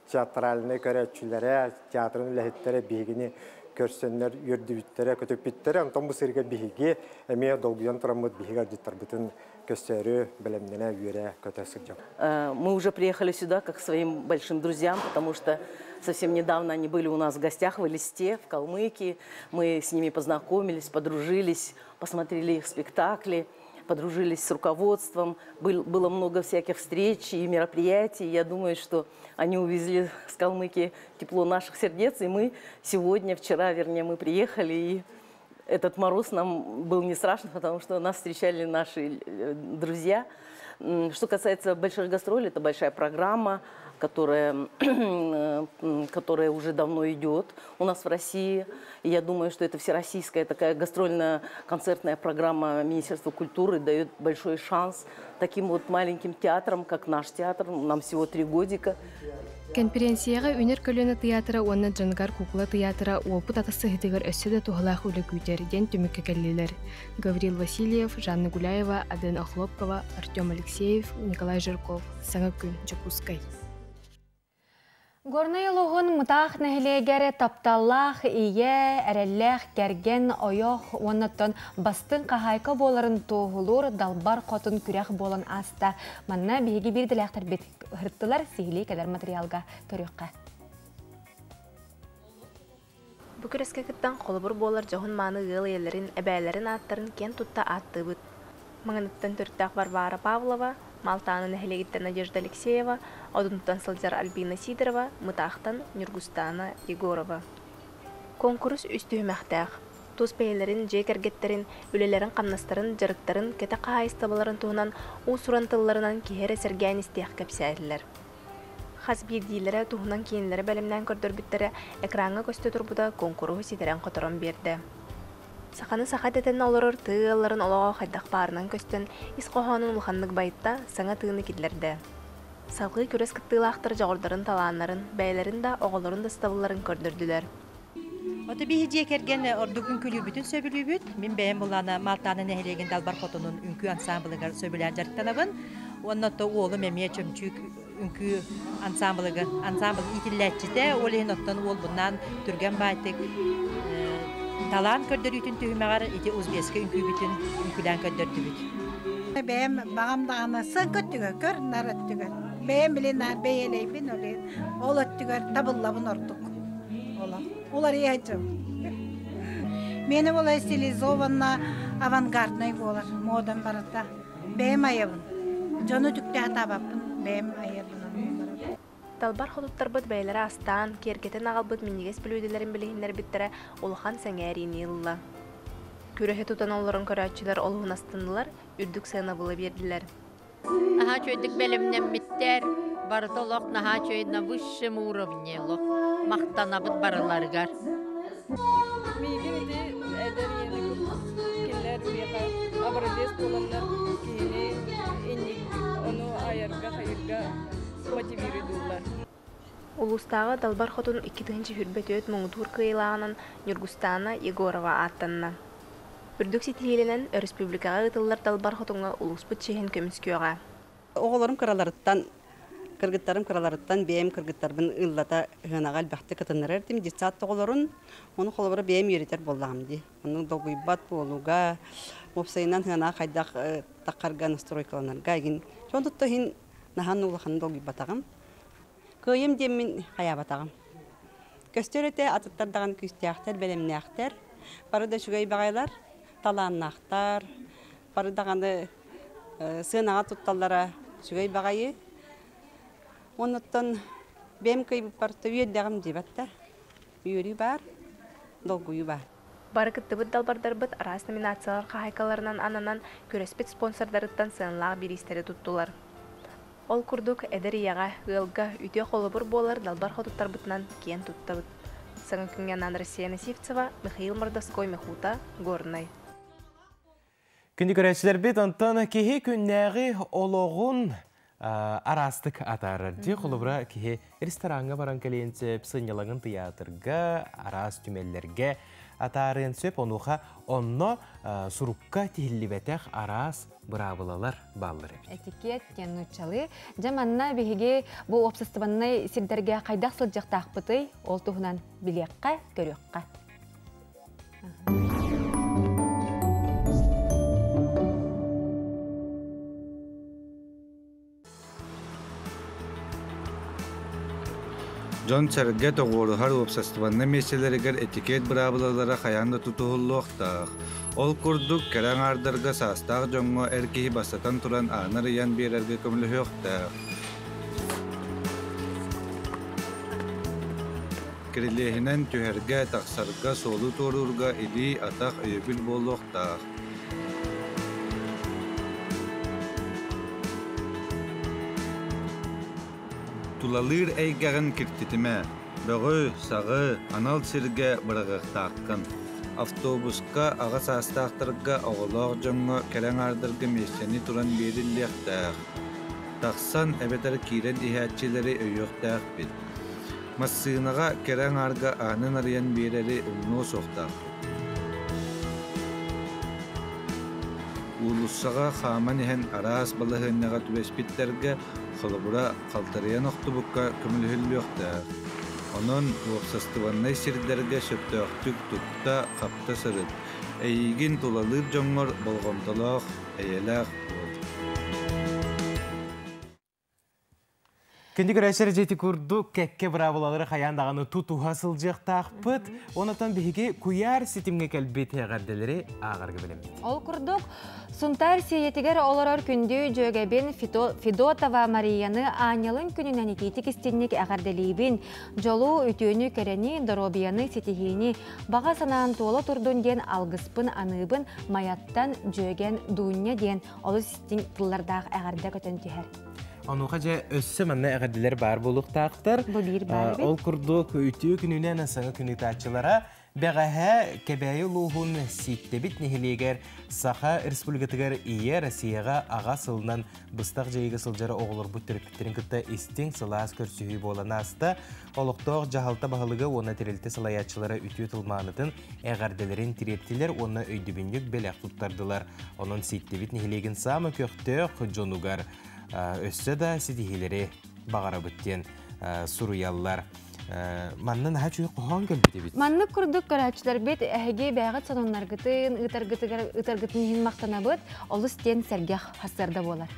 театральнай көрөөччүлэрэ, театрын үлэһиттэрэ биһигини көрсөннөр үөрдүбүттэрэ, көтүппүттэрэ. Онтон бу сырыыга биһиги эмиэ долгуйан тураммыт биһиги ыалдьыттарбытын көрсөөрү бэлэмнэнэ үөрэ көтө сылдьабыт. Мы уже приехали сюда как к своим большим друзьям, потому что совсем недавно они были у нас в гостях в Элисте, в Калмыкии. Мы с ними познакомились, подружились, посмотрели их спектакли, подружились с руководством. Было много всяких встреч и мероприятий. Я думаю, что они увезли с Калмыкии тепло наших сердец. И мы сегодня, вчера, вернее, мы приехали, и этот мороз нам был не страшен, потому что нас встречали наши друзья. Что касается больших гастролей, это большая программа, которая уже давно идет у нас в России. И я думаю, что это всероссийская такая гастрольно-концертная программа Министерства культуры дает большой шанс таким вот маленьким театрам, как наш театр. Нам всего 3 годика. Конференцияҕа Үүнэр көлүөнэ тыйаатыра уонна Джангар куукула тыйаатыра уопут атастаһыытыгар өссө да туһалаах үлэ күүтэр диэн түмүккэ кэллилэр. Гаврил Васильев, Жанна Гуляева, Адена Охлопкова, Артем Алексеев, Николай Жирков. Саҥа күн, Дьокуускай. Горнай улууһун Мытаах нэһилиэгэр тапталлаах ийэ, эрэллээх кэргэн, ойох уонна бастыҥ хаһаайка буоларын туоһулуур Далбар Хотун күрэх буолан ааста. Манна биһиги биир идэлээхтэрбит кытыннылар сиһилии кэлэр материалга көрүөххэ. Бу күрэскэ кыттан холобур буолар дьоһун мааны ыал ийэлэрин, эбээлэрин ааттарын киэн тутта ааттыыбыт. Маҥаныттан төрүттээх Варвара Павлова, Маалтааны нэһилиэгиттэн Надежда Алексеева, Одунуттан сылдьар Альбина Сидорова, Мытаахтан Ньургустаана Егорова. Куонкурус үс түһүмэхтээх. Тус бэйэлэрин, дьиэ кэргэттэрин, үлэлэрин хамнастарын, дьарыктарын, кэтэх хаһаайыстыбаларын туһунан уус-уран тылларынан киһи эрэ сэргээн истиэх кэпсээтилэр. Хас биирдиилэрэ туһунан киинэлэри бэлэмнээн көрдөрбүттэрэ экраҥҥа көстө турбута куонкуруһу ситэрэн-хоторон биэрдэ. Саханы саха дэтэн олорор тыа ыалларын олоҕо хайдах баарынан көстөн, ис хоһоонун улаханнык байытта, саҥа тыыны киллэрдэ. Салгыы күрэс кыттыылаахтар дьоҕурдарын талааннарын, бэйэлэрин да, оҕолорун да сатабылларын көрдөрдүлэр. Ото биһи дьиэ кэргэн ордук үҥкүүлүүрбүтүн сөбүлүүбүт. Мин бэйэм булаана Малтаана нэһилиэгин Далбар Хотунун үҥкүү ансаамбылыгар сөбүлээн дьарыктанабын. Уонна ото уолум эмиэ чөмчүүк үҥкүү ансаамбылыгар ансаамбыл иитиллээччитэ. Ол иһин оттон уолбунаан түргэн баайтык талаан көрдөрүүтүн түһүмэҕэр ити узбекскай үҥкүүбүтүн үҥкүүлээн көрдөрдүбүт. Бэйэм баҕам даҕаны сыҥка өттүгэр көр нар өттүгэр. Бэйэм билин наар бэйэлэйбин ол иһин ол өттүгэр табыллабын ордук. Олох. Уларыйа Миэнэ буола стилизованно авангарднай буолар модам барыта. Бэйэм айабын. Дьону түктэ сатаабаппын. Бэйэм айарбынан буолар. Далбар хотуттарбыт бэйэлэрэ астаан, киэргэтэн аҕалбыт минньигэс бүлүүдэлэрин билиһиннэрбиттэрэ улахан сэҥээриини ылла. Күрэһи тутан олорон көрөөччүлэр олуһун астыннылар, үрдүк сыанабылы биэрдилэр. Наһаа үчүгэйдик бэлэмнэммиттэр, барыта олох наһаа үчүгэй на высшем уровне олох махтанабыт барыларыгар. Миигин ити эдэр ийэни кинилэр миэхэ образец буоланнар киһини инник ону айарга хайырга мотивируйдууллар. Улуустааҕы Далбар Хотун 2024 муҥутуур кыайыылааҕынан Ньургустаана Егорова ааттанна. Үрдүк ситиһиилэнэн, өрөспүүбүлүкэҕэ ыытыллар Далбар Хотуҥҥа улууспут чиэһин көмүскүөҕэ. Оҕолорум кыраларыттан, кыргыттарым кыраларыттан бэйэм кыргыттарбын ыллата ыһыанаҕа элбэхтик кытыннарар этим детсад оҕолорун. Ону холобура бэйэм үөрэтэр буоллаҕым дии. Оннук долгуйбат буолууга, уопсайынан ыһыанаҕа хайдах таххарга настройкаланарга игин. Дьон тутта иһин наһаа улаханын долгуйбатаҕым. Кыайым диэммин хайаабатаҕым. Көстөр этэ атыттар даҕаны күүстээхтэр, бэлэмнээхтэр. Бары да үчүгэй баҕайылар, талааннаахтар. Бары даҕаны сыанаҕа тутталлара үчүгэй баҕайы. Оннуттан бэйэм кыайбыппар үөрдэҕим диэбэт да. Үөрүү баар, долгуйуу баар. Бары кыттыбыт далбардарбыт араас номинациялар хаһаайкаларынан ананан, күрэспит спонсордарыттан сыаналаах бириистэри туттулар. Ол курдук, эдэр ийэҕэ, ыалга үтүө холобур буолар далбар хотуттарбытынан киэн туттабыт. Саҥа күҥҥэ анаан Россия Насивцева, Михаил Мордовской Мехута, Горнай. Күндү көрөөччүлэрбит, онтон киһи күннээҕи олоҕун араастык атаарар. Дии холобура киһи рестораҥҥа баран кэлиэн сөп, сынньалаҥын тыйаатырга, араас түмэллэргэ атаарыан сөп. Онуоха онно сурукка тиһиллибэтэх араас быраабылалар бааллар эбит. Этикет диэн нууччалыы. Дьэ манна биһиги бу уопсастыбаннай сирдэргэ хайдах сылдьыахтаахпытый? Ол туһунан билиэххэ, көрүөххэ. Дьон-сэргэ тоҕуоруһар уопсастыбаннай миэстэлэригэр этикет быраабылалара хайаан да тутуһуллуохтаах. Ол курдук, кэрэ аҥаардарга саастаах дьоҥҥо эр киһи бастатан туран ааны арыйан биэрэргэ көмөлөһүөхтээх. Кирилиэһинэн түһэргэ, тахсарга, суолу туоруурга илии, атах өйөбүл буолуохтаах. Тулалыыр эйгэҕин киртитимэ, бөҕү, саҕы анал сиргэ быраҕыахтааххын. Автобуска аҕа саастаахтарга, оҕолоох дьоҥҥо кэрэ аҥаардарга миэстэни туран биэриллиэхтээх. Тахсан эбэтэр киирэн иһээччилэри өйүөхтээхпит. Массыынаҕа кэрэ аҥаарга аанын арыйан биэрэри умнуо суохтаахпыт. Уулуссаҕа хааман иһэн араас балаһыанньаҕа түбэспиттэргэ, холобура, халтарыйан охтубукка көмөлөһүллүөхтээх. Онон уопсастыбаннай сирдэргэ сөптөөхтүк тутта-хапта сырыт, эйиигин тулалыыр дьоҥҥор болҕомтолоох, эйэлээх буол. Күндү көрөөччүлэр дьиэти курдук кэккэ быраабылалары хайаан даҕаны тутуһа сылдьыахтаахпыт. Онотон биһиги куйаар ситимҥэ кэлбит эҕэрдэлэри ааҕарга бэлэммит. Ол курдук, Сунтаар Сиэйэтигэр олорор күндү дьүөгэбин Федотова Марияны аанньалын күнүнэн итиитик истинник эҕэрдэлиибин. Дьолу, үтүөнү, кэрэни, доруобуйаны, ситиһиини, баҕа санаан туола турдун диэн алгыспын аныыбын Майаттан дьүөгэн Дуунньа диэн олус истиҥ тыллардаах эҕэрдэ көтөн түһэр. Онуоха дьэ өссө манна эҕэрдэлэр баар буолуохтаахтар. Бу биир баар эбит. Ол курдук үтүө күнүнэн саҥа күн ыытааччылара. Бэҕэһээ Кэбээйи улууһун Сииттэбит нэһилиэгэр Саха Республикатыгар Ийэ Россияҕа аҕа сылынан быстах дьайыыга сылдьар оҕолорбут төрөппүттэрин кытта истиҥ сылаас көрсүһүү буолан ааста. Олохтоох дьаһалта баһылыга уонна тэрилтэ салайааччылара үтүө тылмаанытын эҕэрдэлэрин тириэртилэр уонна өйдөбүнньүк бэлэх туттардылар. Онон Сииттибит нэһилиэгин саамай көхтөөх дьонугар өссө да ситиһиилэри баҕарабыт диэн суруйаллар. Манна наһаа үчүгэй хоһоон кэлбит эбит. Маннык курдук көрөөччүлэрбит эһиги бэйэҕит сонуннаргытын, ыытаргытыгар ыытаргытын иһин махтанабыт. Олус диэн сэргэх сарсыарда буолар.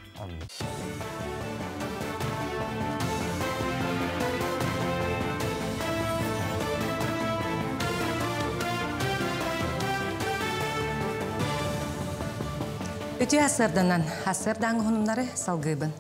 Үтүө сарсыарданан, сарсыардааҥы хонуннары салгыыбын.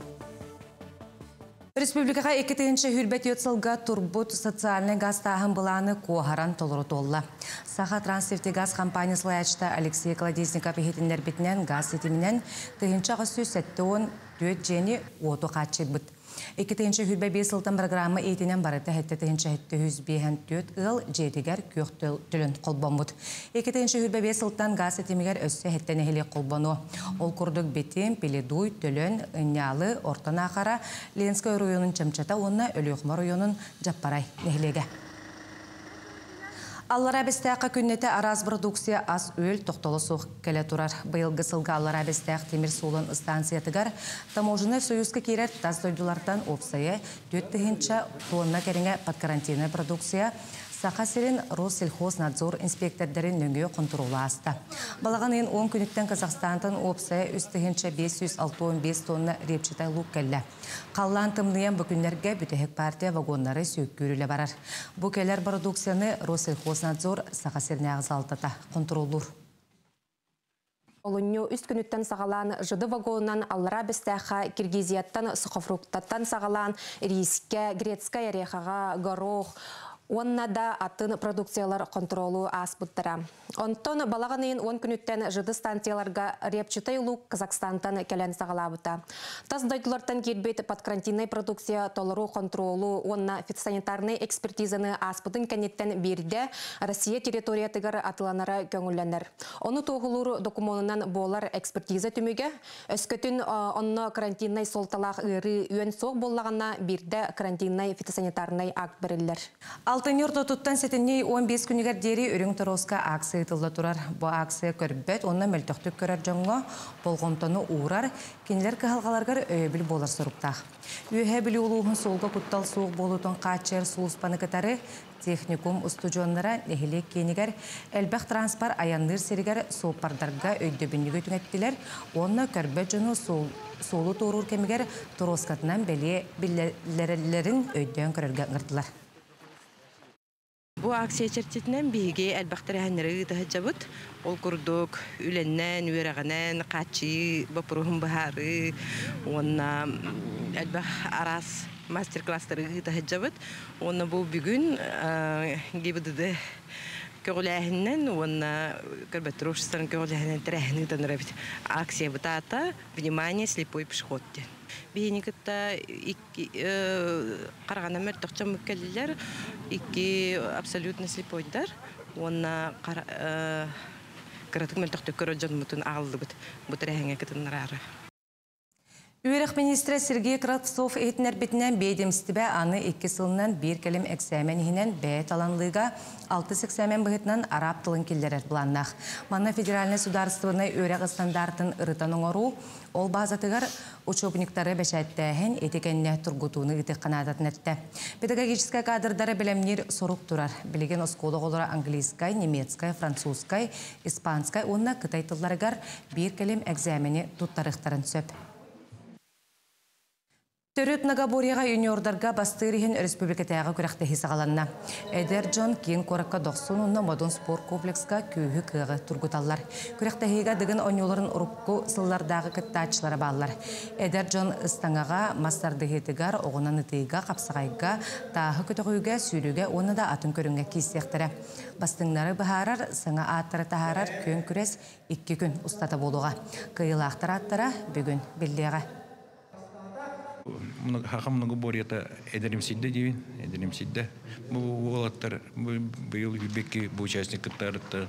Республикаҕа 2024 сылга турбут социальнай газтааһын былааны куоһаран толору туолла. Саха Транснефтегаз компания салайааччыта Алексей Колодезников иһитиннэрбитинэн газ ситиминэн 1874 дьиэни уоту хааччыйбыт. 2025 сылтан программа иитинэн барыта 7754 ыал дьиэтигэр күөх төлөн холбоммут. 2025 сылтан газ ситимигэр өссө 7 нэһилиэк холбонуо. Ол курдук Битим, Пеледуй, Төлөн, Ынньаалы, Орто Наахара, Ленскэй оройуонун Чамчата уонна Өлүөхүмэ оройуонун Дьаппарай нэһилиэгэ. Аллараа Бэстээххэ күннэтэ араас продукция ас-үөл тохтоло суох кэлэ турар. Быйылгы сылга Аллараа Бэстээх тимир суолун ыстаансыйатыгар Таможеннай союзка киирэр тас дойдулартан уопсайа 4 тыһыынча туонна кэриҥэ подкарантиннай продукция Саха сирин Россельхознадзор инспектордарын нөҥүө хонтуруола ааста. Балаҕан ыйын 10 күнүттэн Казахстантан уопсайа 3565 тонна репчатай лук кэллэ. Халлаан тымныйан бу күннэргэ бүтэһик партия вагоннары сүөккүүр үлэ барар. Бу кэлэр продукцияны Россельхознадзор Саха сиринээҕи салалтата хонтуруоллуур. Олунньу үс күнүттэн саҕалаан ЖД вагонунан Аллараа Бэстээххэ Киргизияттан сухофруктаттан саҕалаан рискэ, грецкай орехаҕа, горох уонна да атын продукциялар хонтуруолу ааспыттара. Онтон балаҕан ыйын 10 күнүттэн ЖД станцияларга репчатай лук Казахстантан кэлэн саҕалаабыта. Тас дойдулартан киирбит подкарантиннай продукция толору хонтуруолу уонна фитосанитарнай экспертизаны ааспытын кэнниттэн биирдэ Россия территориятыгар атыыланара көҥүллэнэр. Ону туоһулуур докумуонунан буолар экспертиза түмүгэ, өскөтүн онно карантиннай суолталаах ыарыы үөн суох буоллаҕына биирдэ карантиннай фитосанитарнай акт бэриллэр. Алтынньы ортотуттан сэтинньи 15 күнүгэр диэри Үрүҥ Торуоска акция ыытылла турар. Бу акция көрбөт уонна мөлтөхтүк көрөр дьоҥҥо болҕомтону уурар, кинилэр кыһалҕаларыгар өйөбүл буолар соруктаах. Үөһээ Бүлүү улууһун суолга куттал суох буолуутун хааччыйар сулууспаны кытары техникум устудьуоннара нэһилиэк киинигэр элбэх транспорт айанныыр сиригэр суоппардарга өйдөбүнньүгү түҥэттилэр уонна көрбөт дьону суолу туоруур кэмигэр торуоскатынан бэлиэ биллэрэллэрин өйдөөн көрөргө ыҥырдылар. Бу акция чэрчитинэн биһиги элбэх тэрээһиннэри ыыта сылдьабыт. Ол курдук үлэннэн, үөрэҕинэн хааччыйыы боппуруоһун быһаарыы уонна элбэх араас мастер-класстары ыыта сылдьабыт. Уонна бу бүгүн ГИБДД көҕүлээһининэн уонна көрбөттөр обществоларын көҕүлээһининэн тэрээһин ыытан эрэбит. Акциябыт аата «Внимание, слепой пешеход» диэн. Биһини кытта хараҕынан мөлтөх дьоммут кэллилэр, икки абсолютно слепойдар уонна кыратык мөлтөхтүк көрөр дьоммутун аҕаллыбыт бу тэрээһиҥҥэ кытыннараары. Үөрэх министрэ Сергей Кравцов иһитиннэрбитинэн биэдэмистибэ аны 2 сылынан биир кэлим эксээмэн иһинэн бэйэ таланлыыга алтыс эксээмэн быһыытынан араб тылын киллэрэр былааннаах. Манна федеральнай судаарыстыбаннай үөрэх ыстандартын ырытан оҥоруу, ол базатыгар учебниктары бэчээттээһин ити кэннэ тургутууну ыытыахха наадатын эттэ. Педагогическай кадрдары бэлэмниир сорук турар. Билигин оскуола оҕолоро английскай, немецкай, французскай, испанскай уонна кытай тылларыгар биир кэлим экзамени туттарыахтарын сөп. Төрүт многоборьеҕа юниордарга бастыыр иһин өрөспүүбүлүкэтээҕи күрэхтэһии саҕаланна. Эдэр дьон киин куоракка Дохсун уонна Модун спорт комплекска күүһү-кыаҕы тургуталлар. Күрэхтэһиигэ Дыгын оонньууларын урукку сыллардааҕы кыттааччылара бааллар. Эдэр дьон ыстаҥаҕа, мас тардыһыытыгар, оҕунан ытыыга, хапсаҕайга, тааһы көтөҕүүгэ, сүүрүүгэ уонна да атын көрүҥҥэ киирсиэхтэрэ. Бастыҥнары быһаарар, саҥа ааттары таһаарар күөн күрэс 2 күн устата буолуоҕа. Кыайыылаахтар ааттара бүгүн биллиэҕэ. Хахам многоборьета эдэримсийдэ диибин, эдэримсийдэ. Бу уолаттар быйыл үбекки бу участник кыттарытта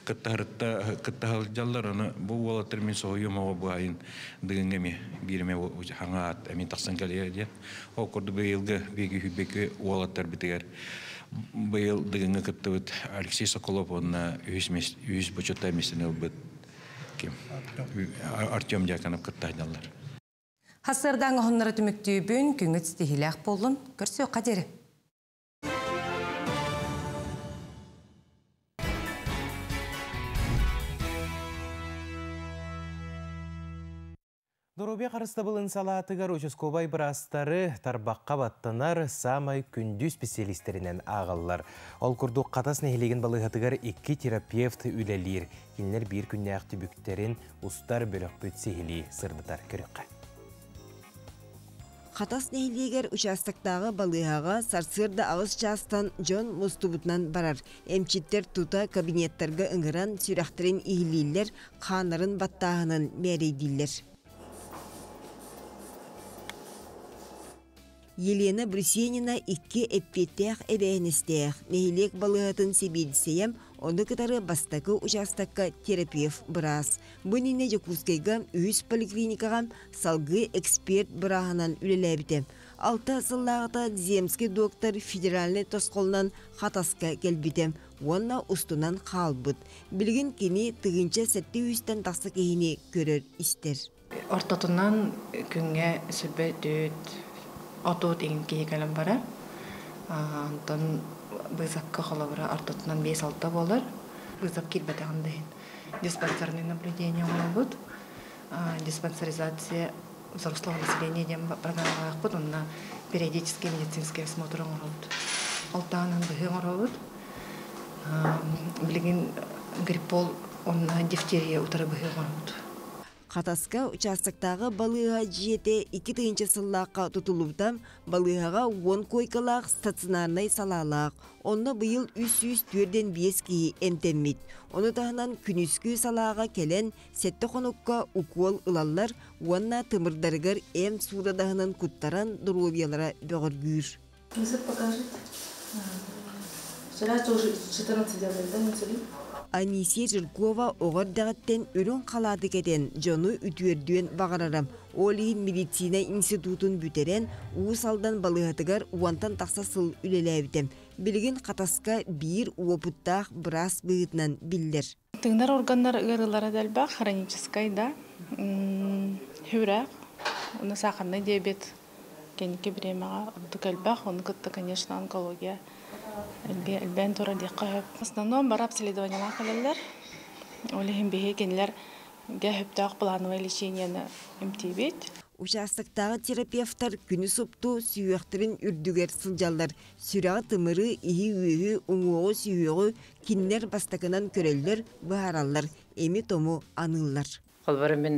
кыттаһырытта кыттаһылдьаллар, аны бу уолаттар мин соһуйум оҕо бу айын дыгыҥҥа эми бииреме хаҥаат эмин тахсан кэлиэ диэн. Ол курдук быйылгы биги үбекки уолаттар битигэр быйыл дыгыҥҥа кыттыбыт Алексей Соколов уонна үһүс үһүс бочуоттай миэстэни ылбыт ким Артем Дьяконов кыттаһдьаллар. Хасырдаң оһоннары түмүктүүбүн, күңүт стихилээх боллун, көрсүөххэ диэри. Доруобуйа харыстабылын салаатыгар участковай быраастары тарбахха баттанар саамай күндү специалистеринэн ааҕаллар. Ол курдук Хатас нэһилиэгин балыыһатыгар икки терапевт үлэлиир. Кинилэр биир күннээх түбүктэрин устар бөлөхпүт сиһилии сырдатар көрүөххэ. Хатас нэһилиэгэр участоктааҕы балыыһаҕа сарсыарда аҕыс чаастан дьон мустубутунан барар. Эмчиттэр тута кабинеттарга ыҥыран сүрэхтэрин иһиллииллэр, хааннарын баттааһынын мээрэйдииллэр. Елена Брусенина икки эппиэттээх эбээһинэстээх, нэһилиэк балыыһатын сэбиэдиссэйэ, ону кытары бастакы учаастакка терапевт быраас. Бу иннинэ Дьокуускайга үһүс поликлиникаҕа салгыы эксперт бырааһынан үлэлээбитэ. Алта сыллааҕыта земский доктор федеральнай тосхолунан Хатаска кэлбитэ уонна устунан хаалбыт. Билигин кини тыһыынча сэттэ сүүстэн тахса киһини көрөр-истэр. Ортотунан күҥҥэ сүрбэ түөрт отут иҥин киһи кэлэн барар. Онтон быысапка холобура ортотунан биэс-алта буолар. Быысап киирбэтэҕин да иһин диспансерное наблюдение оҥоробут. Диспансеризация взрослого населения диэн программалаахпыт. Онно периодический медицинский осмотр оҥоробут. Ол таһынан быһыы оҥоробут. Билигин гриппол уонна дифтерия утары быһыы оҥоробут. Хатаска участоктааҕы балыыһа дьиэтэ 2000 сыллаахха тутуллубута. Балыыһаҕа уон куойкалаах стационарнай салаалаах. Онно быйыл 345 киһи эмтэммит. Ону таһынан күнүскү салааҕа кэлэн сэттэ хонукка укуол ылаллар уонна тымырдарыгар эм суурадаһынын куттаран доруобуйалара бөҕөргүүр. Язык покажите. Вчера тоже 14 делали, да, инсулин? Анисия Жиркова оҕо эрдэҕиттэн үрүҥ халааты кэтэн, дьону үтүөрдүөн баҕарара. Ол иһин медицина институтун бүтэрэн, Уус Алдан балыыһатыгар уонтан тахса сыл үлэлээбитэ. Билигин Хатаска биир уопуттаах быраас быһыытынан биллэр. Тыынар органнар ыарыылара да элбэх, хроническай да, сүрэх, уонна сахарный диабет кэнники бириэмэҕэ ордук элбэх, ону кытта, конечно, онкология элбээн турар диэххэ сөп. В основном бары обследованиелаах кэлэллэр. Ол иһин биһиги кинилэргэ сөптөөх плановое лечениены эмтиибит. Участоктааҕы терапевтар күнү супту сүһүөхтэрин үрдүгэр сылдьаллар. Сүрэҕи-тымыры, иһи-үөһү, уҥуоҕу-сүһүөҕү кинилэр бастакынан көрөллөр, быһаараллар, эми-тому аныыллар. Холобура мин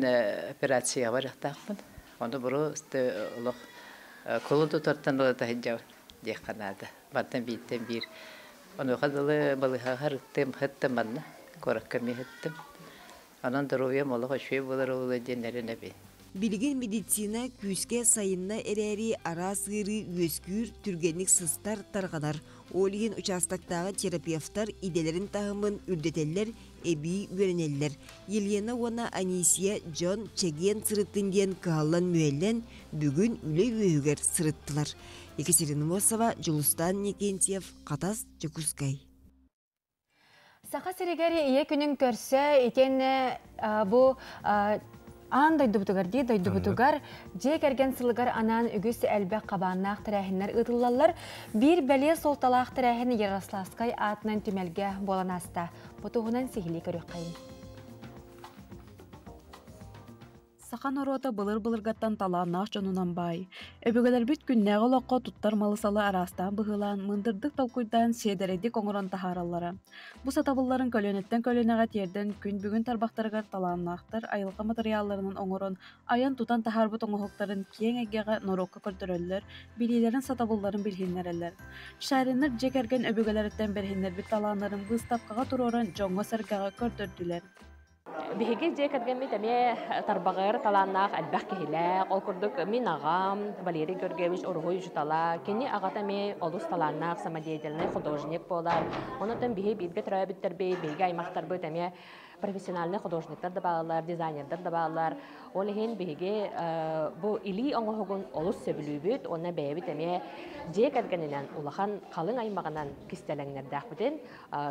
операцияҕа барыахтаахпын. Ону просто олох кулун тутартан ыла таһырдьа диэххэ наада. Мантан бииртэн биир. Онуоха дылы балыыһаҕа ырыттым, ыһыттым манна, куоракка эмиэ ыһыттым. Онон доруобуйам олох үчүгэй буолар буолуо диэн эрэнэбин. Билигин медицина күүскэ сайынна эрээри араас ыарыы үөскүүр, түргэнник сыстар, тарҕанар. Ол иһин участоктааҕы терапевтар идэлэрин таһымын үрдэтэллэр, эбии үөрэнэллэр. Елена уонна Анисия дьон чэгиэн сырыттын диэн кыһаллан-мүһэллэн, бүгүн үлэ үөһүгэр сырыттылар. Екатерина Мосова, Дьулустаан Никентьев, Хатас, Дьокуускай. Саха сиригэр ийэ күнүн көрсө итиэннэ бу аан дойдубутугар дии дойдубутугар дьиэ кэргэн сылыгар анаан үгүс элбэх хабааннаах тэрээһиннэр ыытыллаллар. Биир бэлиэ суолталаах тэрээһин Ярославскай аатынан түмэлгэ буолан ааста. Бу туһунан сиһилии көрүөххэйин. Саха норуота былыр-былыргаттан талааннаах дьонунан баай. Өбүгэлэрбит күннээҕи олоххо туттар малы-салы араастаан быһыылаан, мындырдык толкуйдаан, сиэдэрэйдик оҥорон таһаараллара. Бу сатабылларын көлүөнэттэн көлүөнэҕэ тиэрдэн, күн бүгүн тарбахтарыгар талааннаахтар айылҕа матырыйаалларынан оҥорон, айан-тутан таһаарбыт оҥоһуктарын киэҥ эйгэҕэ норуокка көрдөрөллөр, билиилэрин сатабылларын билиһиннэрэллэр. Шариннар дьиэ кэргэн өбүгэлэриттэн бэриһиннэрбит талааннарын быыстапкаҕа туруоран дьоҥҥо-сэргэҕэ көрдөрдүлэр. Биһиги дьиэ кэргэммит эмиэ тарбаҕар талааннаах элбэх киһилээх. Ол курдук мин аҕам Валерий Георгиевич уруһуй учуутала, кини аҕата эмиэ олус талааннаах самодеятельнай художник буолар. Онон биһи бииргэ төрөөбүттэрбит, биһиги аймахтарбыт эмиэ профессиональнай художниктар да бааллар, дизайнердар да бааллар. Ол иһин биһиги бу илии оҥоһугун олус сөбүлүүбүт уонна бэйэбит эмиэ дьиэ кэргэнинэн улахан халыҥ аймаҕынан кистэлэҥнэрдээхпитин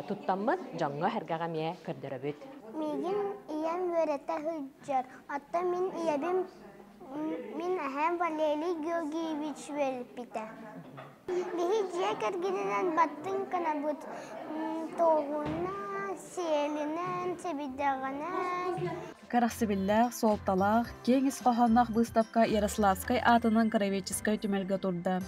туттаммыт дьоҥҥо-сэргэҕэ эмиэ көрдөрөбүт. Миигин ийэм үөрэтэ сылдьар. Оттон мин ийэбин мин эһээм Валерий Георгиевич үөрэппитэ. Биһи дьиэ кэргэнинэн баттыҥ гынабыт туоһунан, сиэлинэн, сэбирдэҕинэн. Кэрэхсэбиллээх, суолталаах, киэҥ ис хоһоонноох быыстапка Ярославскай аатынан краеведческай түмэлгэ турда.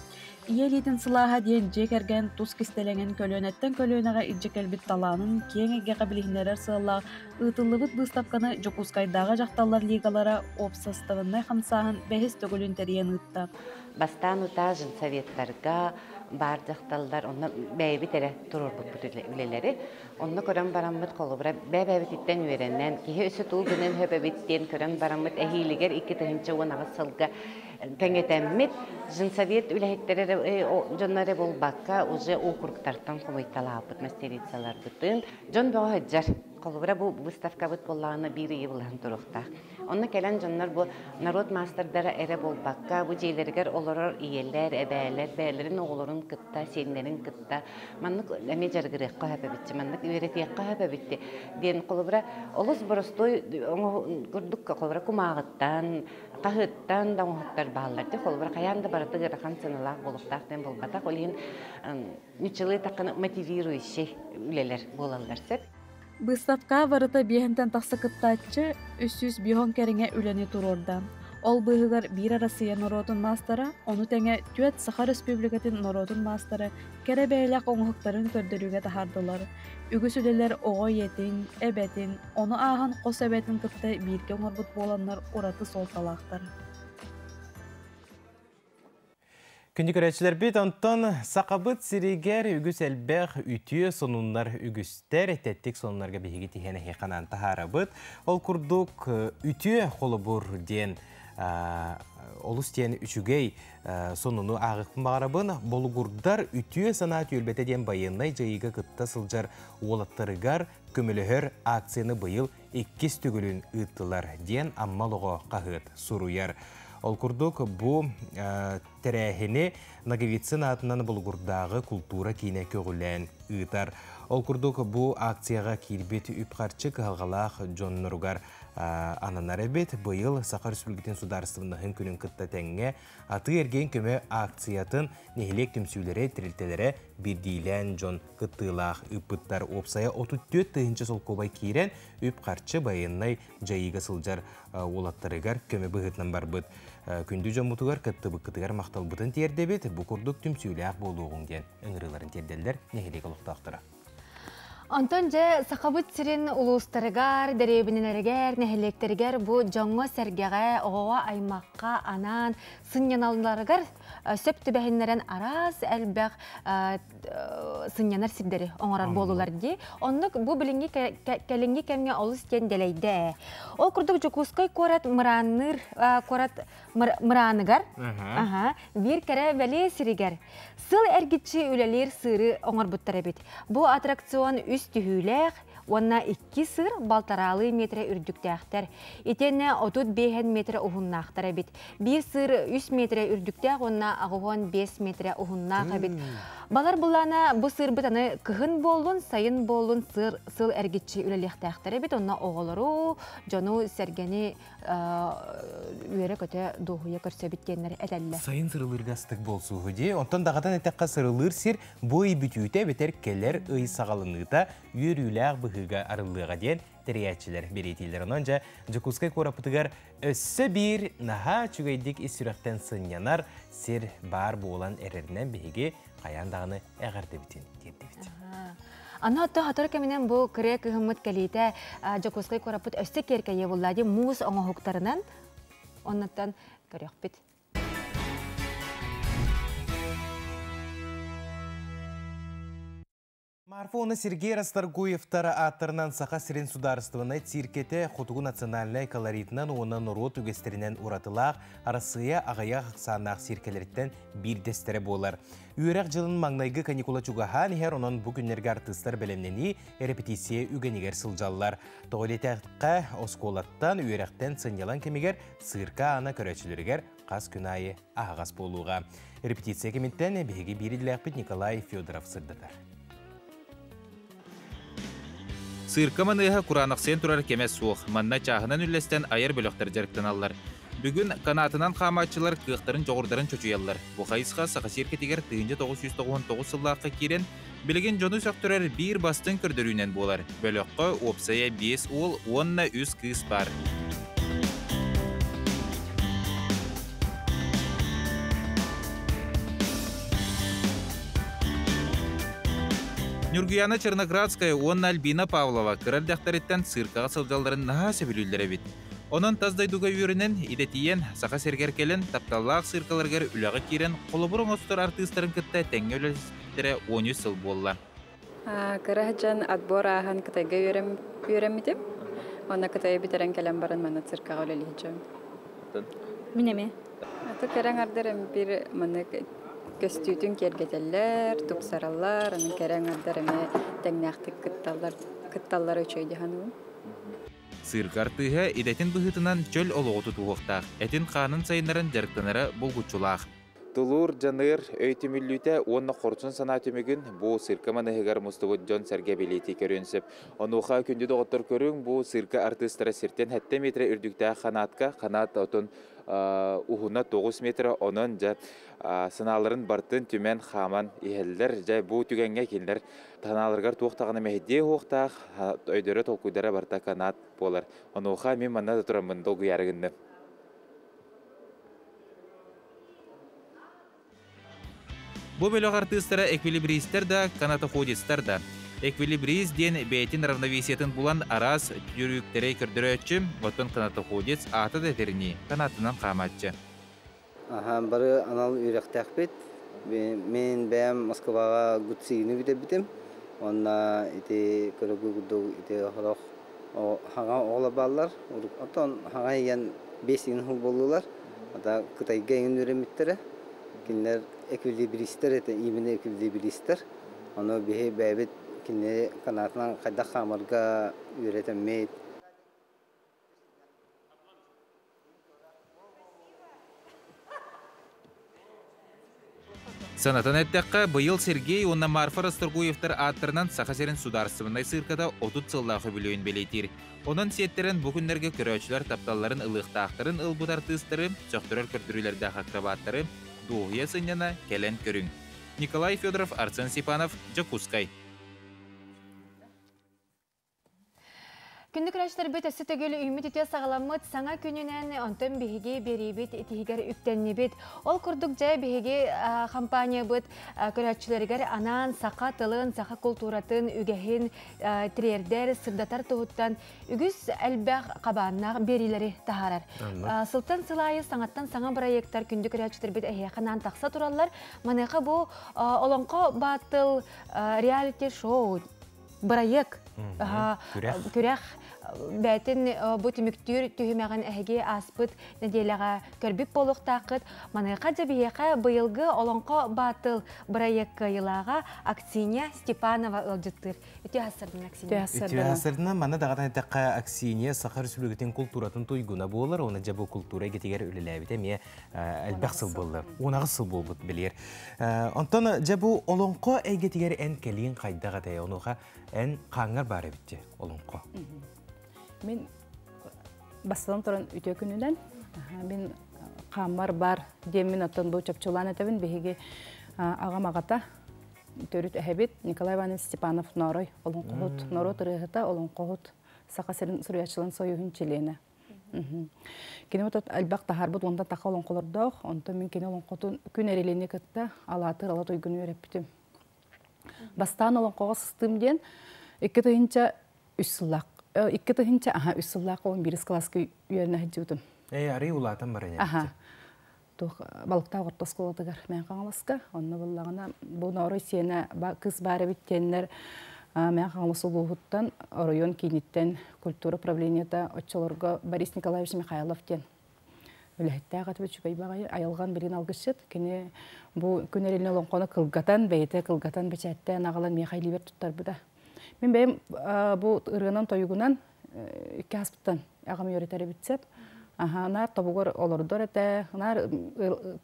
Ийэ илиитин сылааһа диэн дьиэ кэргэн тус кистэлэҥин көлүөнэттэн көлүөнэҕэ илдьэ кэлбит талаанын киэҥ эйгэҕэ билиһиннэрэр сыаллаах ыытыллыбыт быыстапканы Дьокуускайдааҕы дьахталлар лигалара уопсастыбаннай хамсааһын бэһис төгүлүн тэрийэн ыытта. Бастаан утаа женсоветтарга баар дьахталлар онно бэйэбит эрэ туруорбуппут үлэлэри. Онно көрөн бараммыт холобура бэйэбититтэн үөрэнэн, киһи өссө туу гынан хөбөбүт диэн көрөн бараммыт эһиилигэр 2018 сылга кэҥэтэммит женсовет үлэһиттэрэ дьонно эрэ буолбакка уже округтартан хомуйталаабыт мастерицаларбытын дьон бөҕө сылдьар. Холобура бу выставкабыт буоллаҕына биир ыйы былаһан туруохтаах. Онно кэлэн дьоннор бу народ маастардара эрэ буолбакка, бу дьиэлэригэр олорор ийэлэр, эбээлэр бэйэлэрин оҕолорун кытта, сиэннэрин кытта маннык эмиэ дьарыгырыахха сөп эбит, маннык үөрэтиэххэ сөп эбит диэн холобура олус боростуой курдук холобура кумааҕыттан, хаһыаттан да оҥоһуктар бааллар дии. Холобура хайаан да барыта ыарахан сыаналаах буолуохтаах диэн буолбатах. Ол иһин нуччалыы эттэххинэ мотивирующий үлэлэр буолаллар сөп. Быыстапка барыта биэһинтэн тахса кыттааччы 305 кэриҥэ үлэни туруорда. Ол быыһыгар биир Арассыыйа норуотун маастара, ону тэҥэ түөрт Саха Өрөспүүбүлүкэтин норуотун маастара кэрэ бэйэлээх оҥоһуктарын көрдөрүүгэ таһаардылар. Үгүс үлэлэр оҕо ийэтин, эбэтин, ону ааһан хос эбэтин кытта бииргэ оҥорбут буоланнар ураты суолталаахтар. Күндү көрөөччүлэрбит, онтон Сахабыт сиригэр үгүс элбэх үтүө сонуннар үгүстэр, тэттик сонуннарга биһиги тиһэн эһиэхэ таһаарабыт. Ол курдук үтүө холобур диэн олус диэн үчүгэй сонуну ааҕыахпын баҕарабын. Болугурдар үтүө санаа түөлбэтэ диэн байыаннай дьайыыга кытта сылдьар уолаттарыгар көмөлөһөр акцияны быйыл иккис төгүлүн ыыттылар диэн Амма олоҕо хаһыат суруйар. Ол курдук бу тэрээһини Ноговицын аатынан Болугурдааҕы култуура киинэ көҕүлээн ыытар. Ол курдук бу акцияҕа киирбит үп-харчы кыһалҕалаах дьонноругар ананар эбит. Быйыл Саха Өрөспүүбүлүкэтин судаарыстыбаннаһын күнүн кытта тэҥҥэ атыы-эргиэн көмө акциятын нэһилиэк түмсүүлэрэ, тэрилтэлэрэ биирдиилээн дьон кыттыылаах ыыппыттар. Уопсайа 34 тыһыынча солкуобай киирэн, үп-харчы байыаннай дьайыыга сылдьар уолаттарыгар көмө быһыытынан барбыт. Күндү дьоммутугар кыттыбыккытыгар махталбытын тиэрдэбит, бу курдук түмсүүлээх буолуоҕуҥ диэн ыҥырыыларын тиэрдэллэр нэһилиэк олохтоохторо. Онтон дьэ Сахабыт сирин улуустарыгар, дэриэбинэлэригэр, нэһилиэктэригэр бу дьоҥҥо-сэргэҕэ, оҕоҕо аймахха анаан сынньаналларыгар сөп түбэһиннэрэн араас элбэх сынньанар сирдэри оҥорор буолулар дии. Оннук бу билиҥҥи кэлиҥҥи кэмҥэ олус диэн дэлэйдэ ээ. Ол курдук Дьокуускай куорат мыраанныыр куорат мырааныгар биир кэрэ бэлиэ сиригэр сыл эргиччи үлэлиир сыыры оҥорбуттар эбит. Бу аттракцион үс түһүүлээх уонна икки сыыр балтараалыы метрэ үрдүктээхтэр. Итиэннэ 35 метрэ уһуннаахтар эбит. Биир сыыр үс метрэ үрдүктээх уонна 85 метрэ уһуннаах эбит. Балар буллаана бу сыырбыт аны кыһын буоллун, сайын буоллун сыр сыл эргиччи үлэлиэхтээхтэр эбит. Онно оҕолору, дьону, сэргэни үөрэ-көтө дуоһуйа көрсөбүт диэннэр этэллэр. Сайын сырылыырга астык буолсууһу дии. Онтон даҕатан эттэххэ сырылыыр сир бу ый бүтүүтэ эбэтэр кэлэр ый саҕаланыыта үөрүүлээх быһыыга арыллыаҕа диэн тэрийээччилэр бэлиэтииллэр. Онон дьэ Дьокуускай куораппытыгар өссө биир наһаа үчүгэйдик ис сүрэхтэн сынньанар сир баар буолан эрэринэн биһиги хайаан даҕаны эҕэрдэбитин тиэрдэбит. Аны отто сотору кэминэн бу кырыа кыһыммыт кэлиитэ Дьокуускай куораппыт өссө киэркэйиэ булла дии муус оҥоһуктарынан оннуттан көрүөхпүт. Марфа уонна Сергей Расторгуевтар ааттарынан Саха сирин судаарыстыбаннай цииркэтэ хотугу национальнай колоритынан уонна норуот үгэстэринэн уратылаах Арассыыйа аҕыйах ахсааннаах цииркэлэриттэн биирдэстэрэ буолар. Үөрэх дьылын маҥнайгы каникула чугаһаан иһэр, онон бу күннэргэ артыыстар бэлэмнэнии, репетиция үгэнигэр сылдьаллар. Тоҕо диэтэххэ, оскуолаттан, үөрэхтэн сынньалаҥ кэмигэр цирка аана көрөөччүлэригэр хас күн аайы аһаҕас буолууга. Репетиция кэмиттэн биһиги биир идэлээхпит Николай Федоров сырдатар. Цирка маныаһа кураанахсыйан турар кэмэ суох. Манна чааһынан үллэстэн айар бөлөхтөр дьарыктаналлар. Бүгүн канаатынан хаамааччылар кыахтарын-дьоҕурдарын чочуйаллар. Бу хайысха Саха циркэтигэр 1999 сыллаахха киирэн, билигин дьону сөхтөрөр биир бастыҥ көрдөрүүнэн буолар. Бөлөххө уопсайа биэс уол уонна үс кыыс баар. Ньургуяна Черноградская уонна Альбина Павлова кыра эрдэхтэриттэн циркаҕа сылдьалларын наһаа сөбүлүүллэр эбит. Онон тас дойдуга үөрэнэн, идэтийэн, Саха сиригэр кэлэн, тапталлаах циркаларыгар үлэҕэ киирэн, холобур оҥостор артыыстарын кытта тэҥҥэ үлэлэспиттэрэ 13 сыл буолла. Кыра сылдьан отбор ааһан Кытайга үөрэммитим. Уонна Кытайы бүтэрэн кэлэн баран манна циркаҕа үлэлиһиччим. Мин эмиэ. Аты кэрэ аҥардар эмпир маннык көстүүтүн киэргэтэллэр, тупсараллар, аны кэрэ аҥардар эмиэ тэҥнээхтик кытталлар, кытталлара үчүгэй дии саныыбын. Цирк артыыһа идэтин быһыытынан чөл олоҕу тутуһуохтаах, этин-хаанын сайыннаран дьарыктанара булгуччулаах. Тулуур, дьаныыр, өй түмүллүүтэ уонна хорсун санаа түмүгүн бу цирка маныһыгар мустубут дьон-сэргэ билиити көрүөн сөп. Онуоха күндү доҕоттор көрүҥ, бу цирка артыыстара сиртэн 7 метр үрдүктээх ханаатка, ханаат отун уһуна 9 метр, онон дьэ санааларын бартын түмэн хааман иһэллэр. Дьэ бу түгэҥҥэ кинилэр танааларыгар туох даҕаны мэһэйдиэ суохтаах, өйдөрө толкуйдара барыта канаат буолар. Онуоха мин манна да тураммын долгуйаары гынным. Бу бөлөх артыыстара эквилибристэр да, канатоходецтар да. Эквилибрист диэн бэйэтин равновесиетын булан араас түрүүктэри көрдөрөөччү, оттон канатоходец аата да этэринии, канатынан хаамааччы. Аха, бары анал үөрэхтээхпит. Мин бэйэм Москваҕа ГУЦИны бүтэрбитим. Уонна ити көрөгү курдук ити сорох хаҥа оҕолор бааллар. Оттон хаҥа ийэн биэс иҥин хыл буоллулар. Ата Кытайга иҥин үөрэммиттэрэ. Кинилэр эквилибристэр этэ, именно эквилибристэр. Ону биһи бэйэбит кинини канаатынан хайдах хаамарга үөрэтэммит. Санатан эттэххэ, быйыл Сергей уонна Марфа Расторгуевтар ааттарынан Саха сирин судаарыстыбаннай цирката 30 сыллаах үбүлүөйүн бэлиэтиир. Онон сиэттэрэн бу күннэргэ көрөөччүлэр тапталларын ылыахтаахтарын ылбыт артыыстары, сөхтөрөр көрдөрүүлэрдээх акробаттары дуоһуйа сынньана кэлэн көрүҥ. Николай Федоров, Арсен Степанов, Дьокуускай. Күндү көрөөччүлэрбит өссө төгүл үүммүт үтүө саҕаламмыт саҥа күнүнэн онтон биһиги биэриибит итиһигэр үктэннибит. Ол курдук дьэ биһиги компаниябыт көрөөччүлэригэр анаан саха тылын, саха култууратын, үгэһин тириэрдэр, сырдатар туһуттан үгүс элбэх хабааннаах биэриилэри таһаарар. Сылтан сыл аайы саҥаттан саҥа бырайыактар күндү көрөөччүлэрбит эһиэхэ анаан тахса тураллар. Маныаха бу Олоҥхо Баттл реалити-шоу бырайыак күрэх бээтин бу түмүктүүр түһүмэҕин эһиги ааспыт нэдиэлэҕэ көрбүт буолуохтааххыт. Маныаха дьэ биһиэхэ быйылгы Олоҥхо Баатыл бырайыак кыайыылааҕа Аксинья Степанова ыалдьыттыыр. Үтүө сарсыардан, Аксинья. Үтүө сарсыардан. Манна даҕатан эттэххэ, Аксинья Саха Республикатын култууратын туйгуна буолар. Уонна дьэ бу култуура эйгэтигэр үлэлээбитэ эмиэ элбэх сыл буолла. Уон аҕыс сыл буолбут билиэр. Онтон дьэ бу олоҥхо эйгэтигэр эн кэлиин хайдах этэй? Онуоха эн хааҥҥар баар эбит олоҥхо. Мин бастатан туран үтүө күнүнэн мин хааммар бар диэммин оттон бу чопчулаан этэбин биһиги аҕам аҕата төрүт эһэбит Николай Иванович Степанов Ноорой олоҥхоһут норуот ырыаһыта олоҥхоһут Саха сирин суруйааччыларын союһун чилиэнэ. Кини вот элбэх таһаарбыт уонтан таха олоҥхолордоох, онтон мин кини олоҥхотун күн эрилини кытта алаатыр ала туйгуну үөрэппитим. Бастаан олоҥхоҕо сыстыым диэн 2003 сыллаах 2000 аха үс сыллаах он бирис класска үөрэнэ сылдьыбытым. Ээ, арый улаатан баран Аха. Туох Балыктаах орто оскуолатыгар Мэҥэ Хаҥаласка. Онно буллаҕына бу Ноорой сиэнэ кыыс баар эбит диэннэр Мэҥэ Хаҥалас улууһуттан оройуон кииниттэн культура управлениета оччолорго Борис Николаевич Михайлов диэн үлэһиттээх этибит үчүгэй баҕайы айылҕан билин алгысчыт. Кини бу күн эрилин олоҥхону кылгатан, бэйэтэ кылгатан бэчээттээн аҕалан миэхэ илиибэр туттарбыта. Мин бэйэм бу ырыанан тойугунан икки ааспыттан аҕам үөрэтэр эбит сөп. Аха, наар тобугар олордор этэ, наар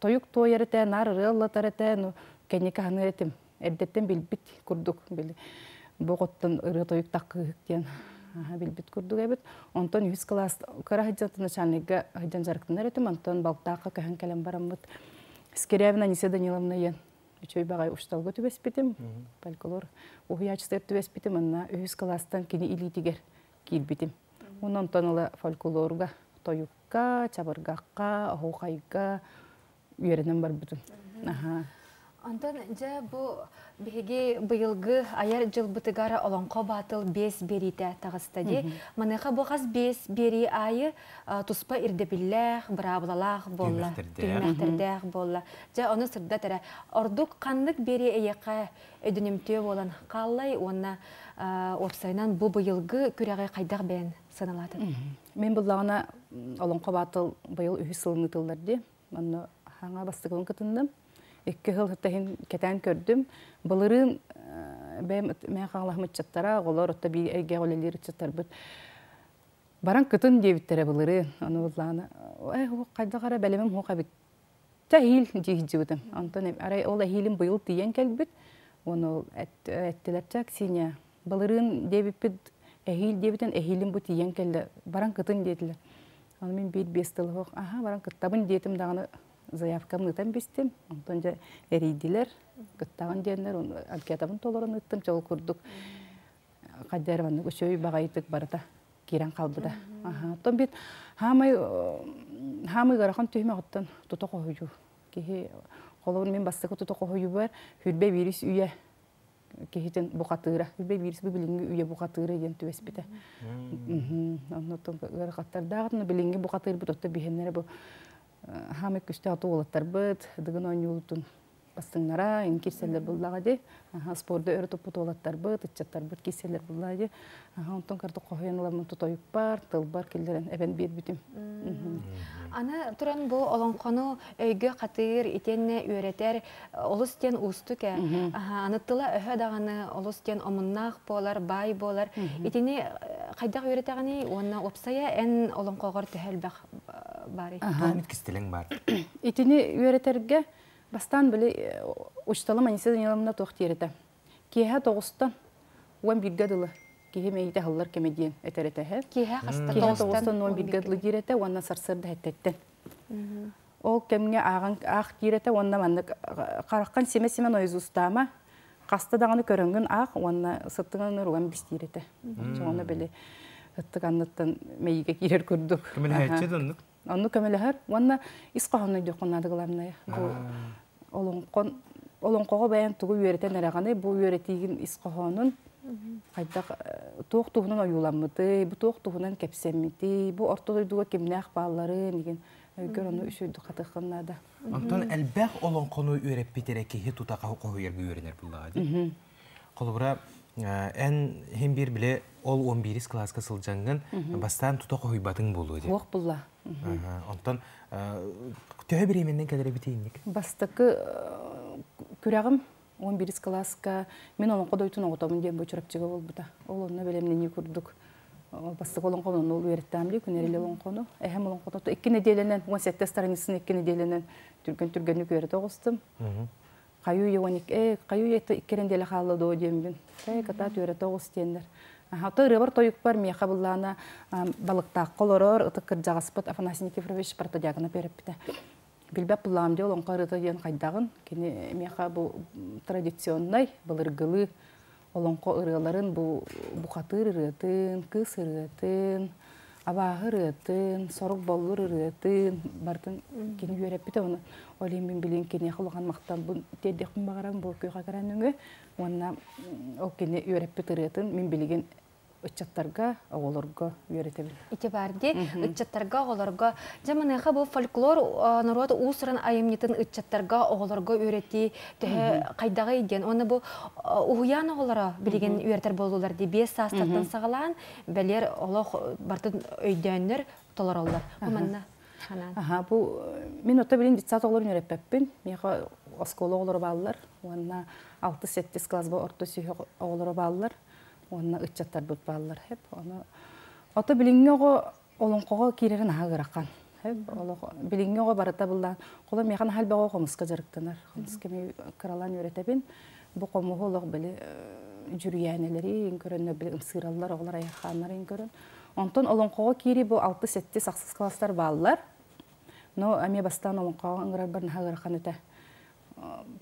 тойук туойар этэ, наар ырыа ыллатар этэ, ну, кэнники ханыыр этим. Эрдэттэн билбит курдук, били, бу оҕоттон ырыа тойук таккыыһык диэн билбит курдук эбит. Онтон үһүс кылаас кыра сылдьан начальникга сылдьан дьарыктанар этим, онтон балтаахха көһөн кэлэн бараммыт Скирявина Анисия Даниловна диэн үчүгэй баҕайы учууталга түбэспитим, фольклор уһуйааччытыгар түбэспитим, онно үһүс кылаастан кини илиитигэр киирбитим. Уонна онтон ыла фольклорга, тойукка, чабыргахха, оһуохайга үөрэнэн барбытым. Аха. Онтон дьэ бу биһиги быйылгы айар дьылбытыгар Олоҥхо баатыл биэс биэриитэ таҕыста дии. Маныаха бу хас биэс биэрии аайы туспа ирдэбиллээх, быраабылалаах буолла, түһүмэхтэрдээх буолла. Дьэ ону сырдат эрэ. Ордук ханнык биэрии эйиэхэ өйдөнүмтүө буолан хааллай уонна уопсайынан бу быйылгы күрэҕи хайдах бэйэн сыаналаатын? Мин буллаҕына Олоҥхо баатыл быйыл үһүс сылын ыытыллар дии. Онно хаҥа бастакыбын кытынным. Икки сыл иһин кэтээн көрдүм. Былырыын бэйэм мээ хаҥалаһым ыччаттара, оҕолор, отто биир эйгэҕэ үлэлиир ыччаттарбыт баран кытын диэбиттэрэ былырыын. Ону буллаҕына, э, хайдах эрэ бэлэмим суох эбит Эһиил дии сылдьыбытым. Онтон арай ол эһиилим быйыл тиийэн кэлбит. Уонна ол эттилэр чэ Аксинья, былырыын диэбиппит эһиил диэбитин эһиилим бу тиийэн кэллэ. Баран кытын диэтилэр. Ону мин биир-биэс тыл суох, аха баран кыттабын диэтим даҕаны заявкам ыытан бистим. Онтон дьэ эрийдилэр, кыттаҕын диэннэр, анкетабын толорон ыыттым. Чэ ол курдук хайда эрэ маннык үчүгэй баҕайытык барыта киирэн хаалбыта. Оттон бит хаамай хаамай ыарахан түһүмэх оттон тута хоһуйуу. Киһи холобур мин бастакы тута хоһуйуубар хүрбэ биирис үйэ киһитин бухатыыра. Хүрбэ биирис бу билиҥҥи үйэ бухатыыра диэн түбэспитэ. Оннуттан ыарахаттардаах билиҥҥи бухатыырбыт отто биһэннэрэ бу хаамай күстээх уолаттарбыт дыгын оонньуутун бастыҥнара ин киирсэллэр буллаҕа дии. Спорду өрө туппут уолаттарбыт, ыччаттарбыт киирсэллэр буллаҕа дии. Онтон кырдык хоһуйан ыламмын тутойукпар, тылбар киллэрэн эбэн биэрбитим. Аны туран бу олоҥхону өйгө хатыыр, итиэннэ үөрэтэр олус диэн уустук ээ. Аны тыла-өһө даҕаны олус диэн омуннаах буолар, баай буолар. Итини хайдах үөрэтэҕиний уонна уопсайа эн олоҥхоҕор төһө элбэх баарый? Туох кистэлэҥ баар? Итини үөрэтэргэ Бастаан били учууталым Анисия Даниловна туох диир этэ? Киэһэ тоҕустан уон бииргэ дылы киһи мэйиитэ аһыллар кэмэ диэн этэр этэ. Киэһэ хаста Киэһэ тоҕустан уон бииргэ дылы диир этэ уонна сарсыарда эһэттэттэн. Ол кэмҥэ ааҕан аах диир этэ уонна маннык хараххан симэ-симэ нойзустаама хаста даҕаны көрөҥҥүн аах уонна сыттыгын уруган бистиир этэ. Оччоҕуна били ыттык анныттан мэйиигэ киирэр курдук. Көмөлөһөөччү да оннук. Онну көмөлөһөр уонна ис хоһоону өйдүөххүн наада главное. Бу олоҥхон олоҥхоҕо бэйэҥ тугу үөрэтэн эрэҕиний, бу үөрэтиигин ис хоһоонун хайдах туох туһунан ойууламмытый, бу туох туһунан кэпсэммитий, бу орто дойдуга кимнээх баалларын игин өйгөр ону үчүгэйдик хатыаххын наада. Онтон элбэх олоҥхону үөрэппит эрэ киһи тута хоһуйарга үөрэнэр буллаҕа дии. Холобура, эн иһин биир бile ол 11 кылааска сылдьаҥҥын бастаан тута хоһуйбатыҥ буолуо дии. Суох булла. Онтон төһө бириэмэннэн кэлэр эбитиинник? Бастакы күрэҕим 11 кылааска мин олоҥхо дойдутун оҕотобун диэн бу Чурапчыга буолбута. Ол онно бэлэмнэнии курдук бастакы олоҥхону онно үөрэттэм дии күнэрили олоҥхону. Эһэм олоҥхото икки нэдиэлэнэн 17 страницаны икки нэдиэлэнэн түргэн-түргэнник үөрэтэ оҕустум. Хайыы уон икки хайыы икки нэдиэлэ хаалла дуо диэммин. Ээ кытаат үөрэтэ оҕус диэннэр. Ото ырыабар тойукпар миэхэ быллаана балыктаахха олорор ытык кырдьаҕаспыт Афанасий Никифорович Протодьяконов үөрэппитэ. Билбэт буллаҕым дии олоҥхо ырыата диэн хайдаҕын. Кини миэхэ бу традиционнай былыргылыы олоҥхо ырыаларын бу бухатыыр ырыатын, кыыс ырыатын, абааһы ырыатын, сорук боллур ырыатын барытын кини үөрэппитэ оны ол иһин мин билигин киниэхэ улахан махталбын тиэрдиэхпин баҕарабын бу күөхэ кэрэн өҥө уонна ол кини үөрэппит ырыатын мин билигин ыччаттарга, оҕолорго үөрэтэбин. Ити бар ди, ыччаттарга, оҕолорго. Дьэ маныаха бу фольклор норуот уус-уран айымньытын ыччаттарга, оҕолорго үөрэтии төһө хайдаҕый диэн. Уонна бу уһуйаан оҕолоро билигин үөрэтэр буоллулар дии. 5 саастартан саҕалаан, бэлиэр олох бартын өйдөөннөр толороллор. Бу манна ханаан. Аха, бу мин ото билин детсад оҕолорун үөрэппэппин. Миэхэ оскуола оҕолоро бааллар. Уонна 6-7 класс бу орто сүһүөх оҕолоро бааллар. Уонна ыччаттарбыт бааллар. Хеп, ону ото билиҥҥи оҕо олоҥхоҕо киирэрин наһаа ыарахан. Хеп, олох билиҥҥи оҕо барыта быллаан. Холо миэхэ наһаа элбэх оҕо хомуска дьарыктанар. Хомуска ми кыралаан үөрэтэбин. Бу хомуһу олох били дьүрүйээнэлэрин көрөннөр били ымсыыраллар оҕолор айархааннарын көрөн. Онтон олоҥхоҕо киирии бу 6-7 ахсыс класстар бааллар. Но эмиэ бастаан олоҥхоҕо ыҥырарбар наһаа ыарахан этэ.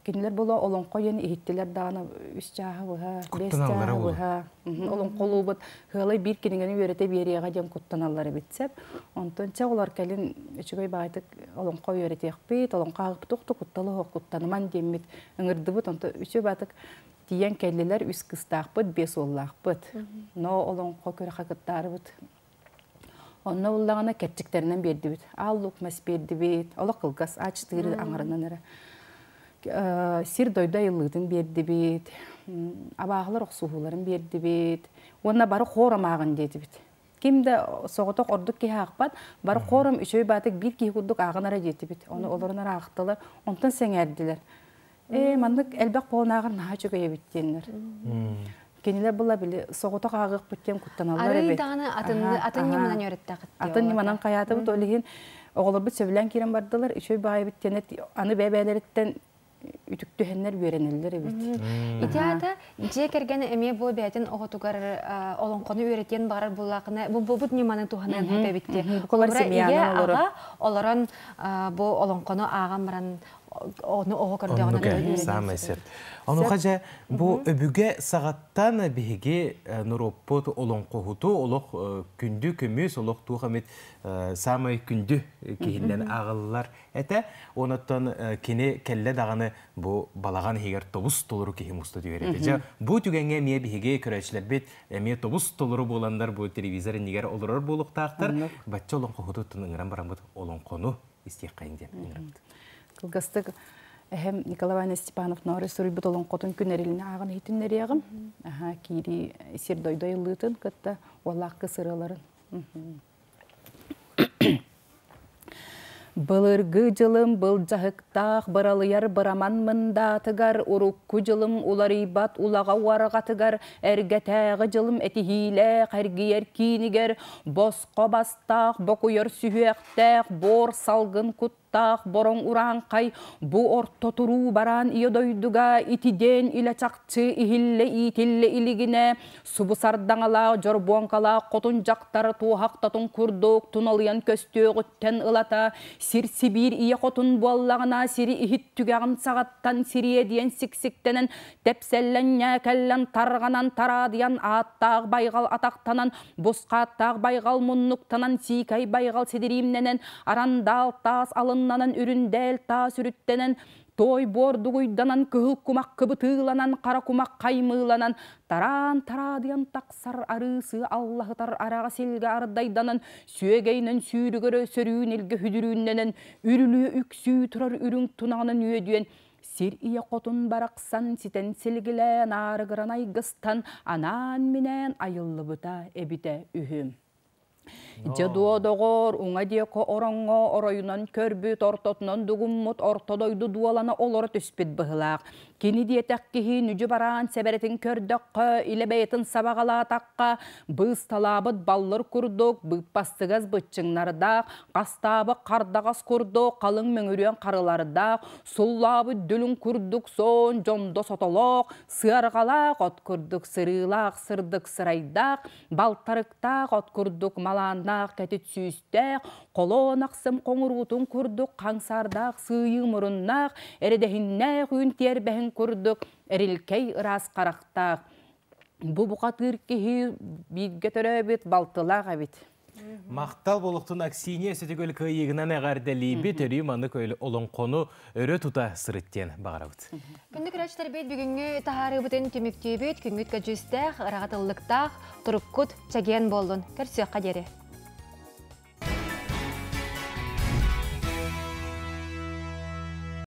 Кинилэр була олоҥхо диэн иһиттилэр даҕаны үс чааһы быһа, бэс чааһы быһа олоҥхолуубут ыалай биир кинигэни үөрэтэ биэриэҕэ диэн куттаналлар эбит сөп. Онтон чэ олор кэлин үчүгэй баҕайытык олоҥхо үөрэтиэхпит, олоҥхо ааҕыппыт охто кутталы оһох куттаныман диэммит ыҥырдыбыт. Онто үчүгэй баҕайытык тиийэн кэллилэр, үс кыстаахпыт, биэс уоллаахпыт. Но олоҥхо күрэхэ кыттаарыбыт. Онно буллаҕына кэрчиктэринэн биэрдибит. Аал лук мас биэрдибит. Олох кылгас А4 аҥарынан эрэ. Сир дойду айыллыытын биэрдибит. Абааһылар охсуһууларын биэрдибит. Уонна бары хором ааҕын диэтибит. Ким да соҕотох ордук киһи аахпат, бары хором үчүгэй баатык биир киһи курдук ааҕын эрэ диэтибит. Ону олорон эрэ аахтылар. Онтон сэҥээрдилэр. Ээ, маннык элбэх буолан ааҕар наһаа үчүгэй эбит диэннэр. Кинилэр була били соҕотох ааҕыахпыт диэн куттаналлар Арыый эбит. даҕаны атын атын ньыманан үөрэттэххит Атын ньыманан хайаатыбыт, ол иһин оҕолорбут сөбүлээн киирэн бардылар, үчүгэй баайбыт диэн аны бэйэ-бэйэлэриттэн үтүктүһэннэр үөрэнэллэр эбит. Ити аата дьиэ кэргэн эмиэ бу бэйэтин оҕотугар олоҥхону үөрэтиэн баҕарар буоллаҕына бу бу ньыманы туһаныан сөп эбит дии. Букалар семьяны аҕа олорон бу олоҥхону ааҕан баран ону оҕо көрдөҕүнэ саамай сөп. Онуоха дьэ бу өбүгэ саҕаттан биһиги норуоппут олоҥхоһуту олох күндү көмүс олох туох эмит саамай күндү киһиннэн ааҕыллар этэ. Онуттан кини кэллэ даҕаны бу балаҕан иһигэр тобус толору киһи муста түһэр этэ. Дьэ бу түгэҥҥэ эмиэ биһиги көрөөччүлэрбит эмиэ тобус толору буоланнар бу телевизор иннигэр олорор буолуохтаахтар. Бачча олоҥхоһутуттан ыҥыран бараммыт олоҥхону истиэххэйин диэн ыҥырабыт. Кылгастык эһэм Николай Иванович Степанов Ноорой суруйбут олоҥхотун күн эрилин ааҕан иһитиннэриэҕим. Аха, киирии сир дойду айыллыытын кытта уоллаах кыс ырыаларын. Былыргы дьылым былдьаһыктаах быралыйар быраман мындаатыгар, урукку дьылым уларыйбат улаҕа уорҕатыгар, эргэтээҕи дьылым этиһиилээх эргийэр киинигэр, босхо бастаах бокуйар сүһүөхтээх буор салгын кут таах бороҥ урааҥхай бу орто туруу бараан ийэ дойдуга итидиэн илэ чахчы иһиллэ иитиллэ илигинэ субу сардаҥалаах дьорбуоҥкалаах хотун дьахтар туоһахтатын курдук туналыйан көстүөҕүттэн ылата сир сибиир ийэ хотун буоллаҕына сири иһит түгэҕин саҕаттан сириэ диэн сиксиктэнэн тэпсэллэн ньээкэллэн тарҕанан тараадыйан ааттаах байҕал атахтанан Бусхааттаах байҕал муннуктанан, сиикэй байҕал сидириимнэнэн, арандаал таас алыннанан, үрүндээл таас үрүттэнэн, той буор дугуйданан, кыһыл кумах кыбытыыланан, хара кумах хаймыыланан, тараан тараадыйан тахсар арыы сыа аллаһытар араҕа силгэ ардайданан, сүөгэйинэн сүүрүгэрэ сөрүүн илгэ хүдүрүүннэнэн, үрүлүө үксүү турар үрүҥ тунаҕынан үөдүйэн, Сир ийэ хотун барахсан ситэн силигилээн аарыгыран айгыстан анаан-минээн айыллыбыта эбитэ үһү. Дьэ дуо доҕоор, уҥа диэки ороҥҥо оройунан көрбүт, ортотунан дугуммут орто дойду дуолана олоро түспүт быһыылаах. Кини диэтэх киһи нүдьү бараан сэбэрэтин көрдөххө, илэ бэйэтин сабаҕалаатахха, быысталаабыт баллыр курдук быыппастыгас быччыҥнардаах, хастаабыт хардаҕас курдук халыҥ мөҥүрүөн харылардаах, суллаабыт дүлүҥ курдук соон дьондо сотолоох, сыарҕалаах от курдук сырыылаах сырдык сырайдаах, балтарыктаах от курдук малааннаах кэтит сүүстээх, холоон ахсым хоҥуруутун курдук хаҥсаардаах сыыйыы муруннаах, эрэдэһиннээх үүн тиэрбэһин курдук эрилкэй ыраас харахтаах. Бу бухатыыр киһи бииргэ төрөөбүт балтылаах эбит. Махтал буолуохтун Аксинья өссө төгүл кыайыыгынан эҕэрдэлиибит, өрүү маннык олоҥхону өрө тута сырыт диэн баҕарабыт. Күндү көрөөччүлэрбит бүгүҥҥү таһаарыыбытын түмүктүүбүт, күҥҥүт көдьүүстээх, ыраҕатыллыктаах, туруккут чэгиэн буоллун. Көрсүөххэ диэри.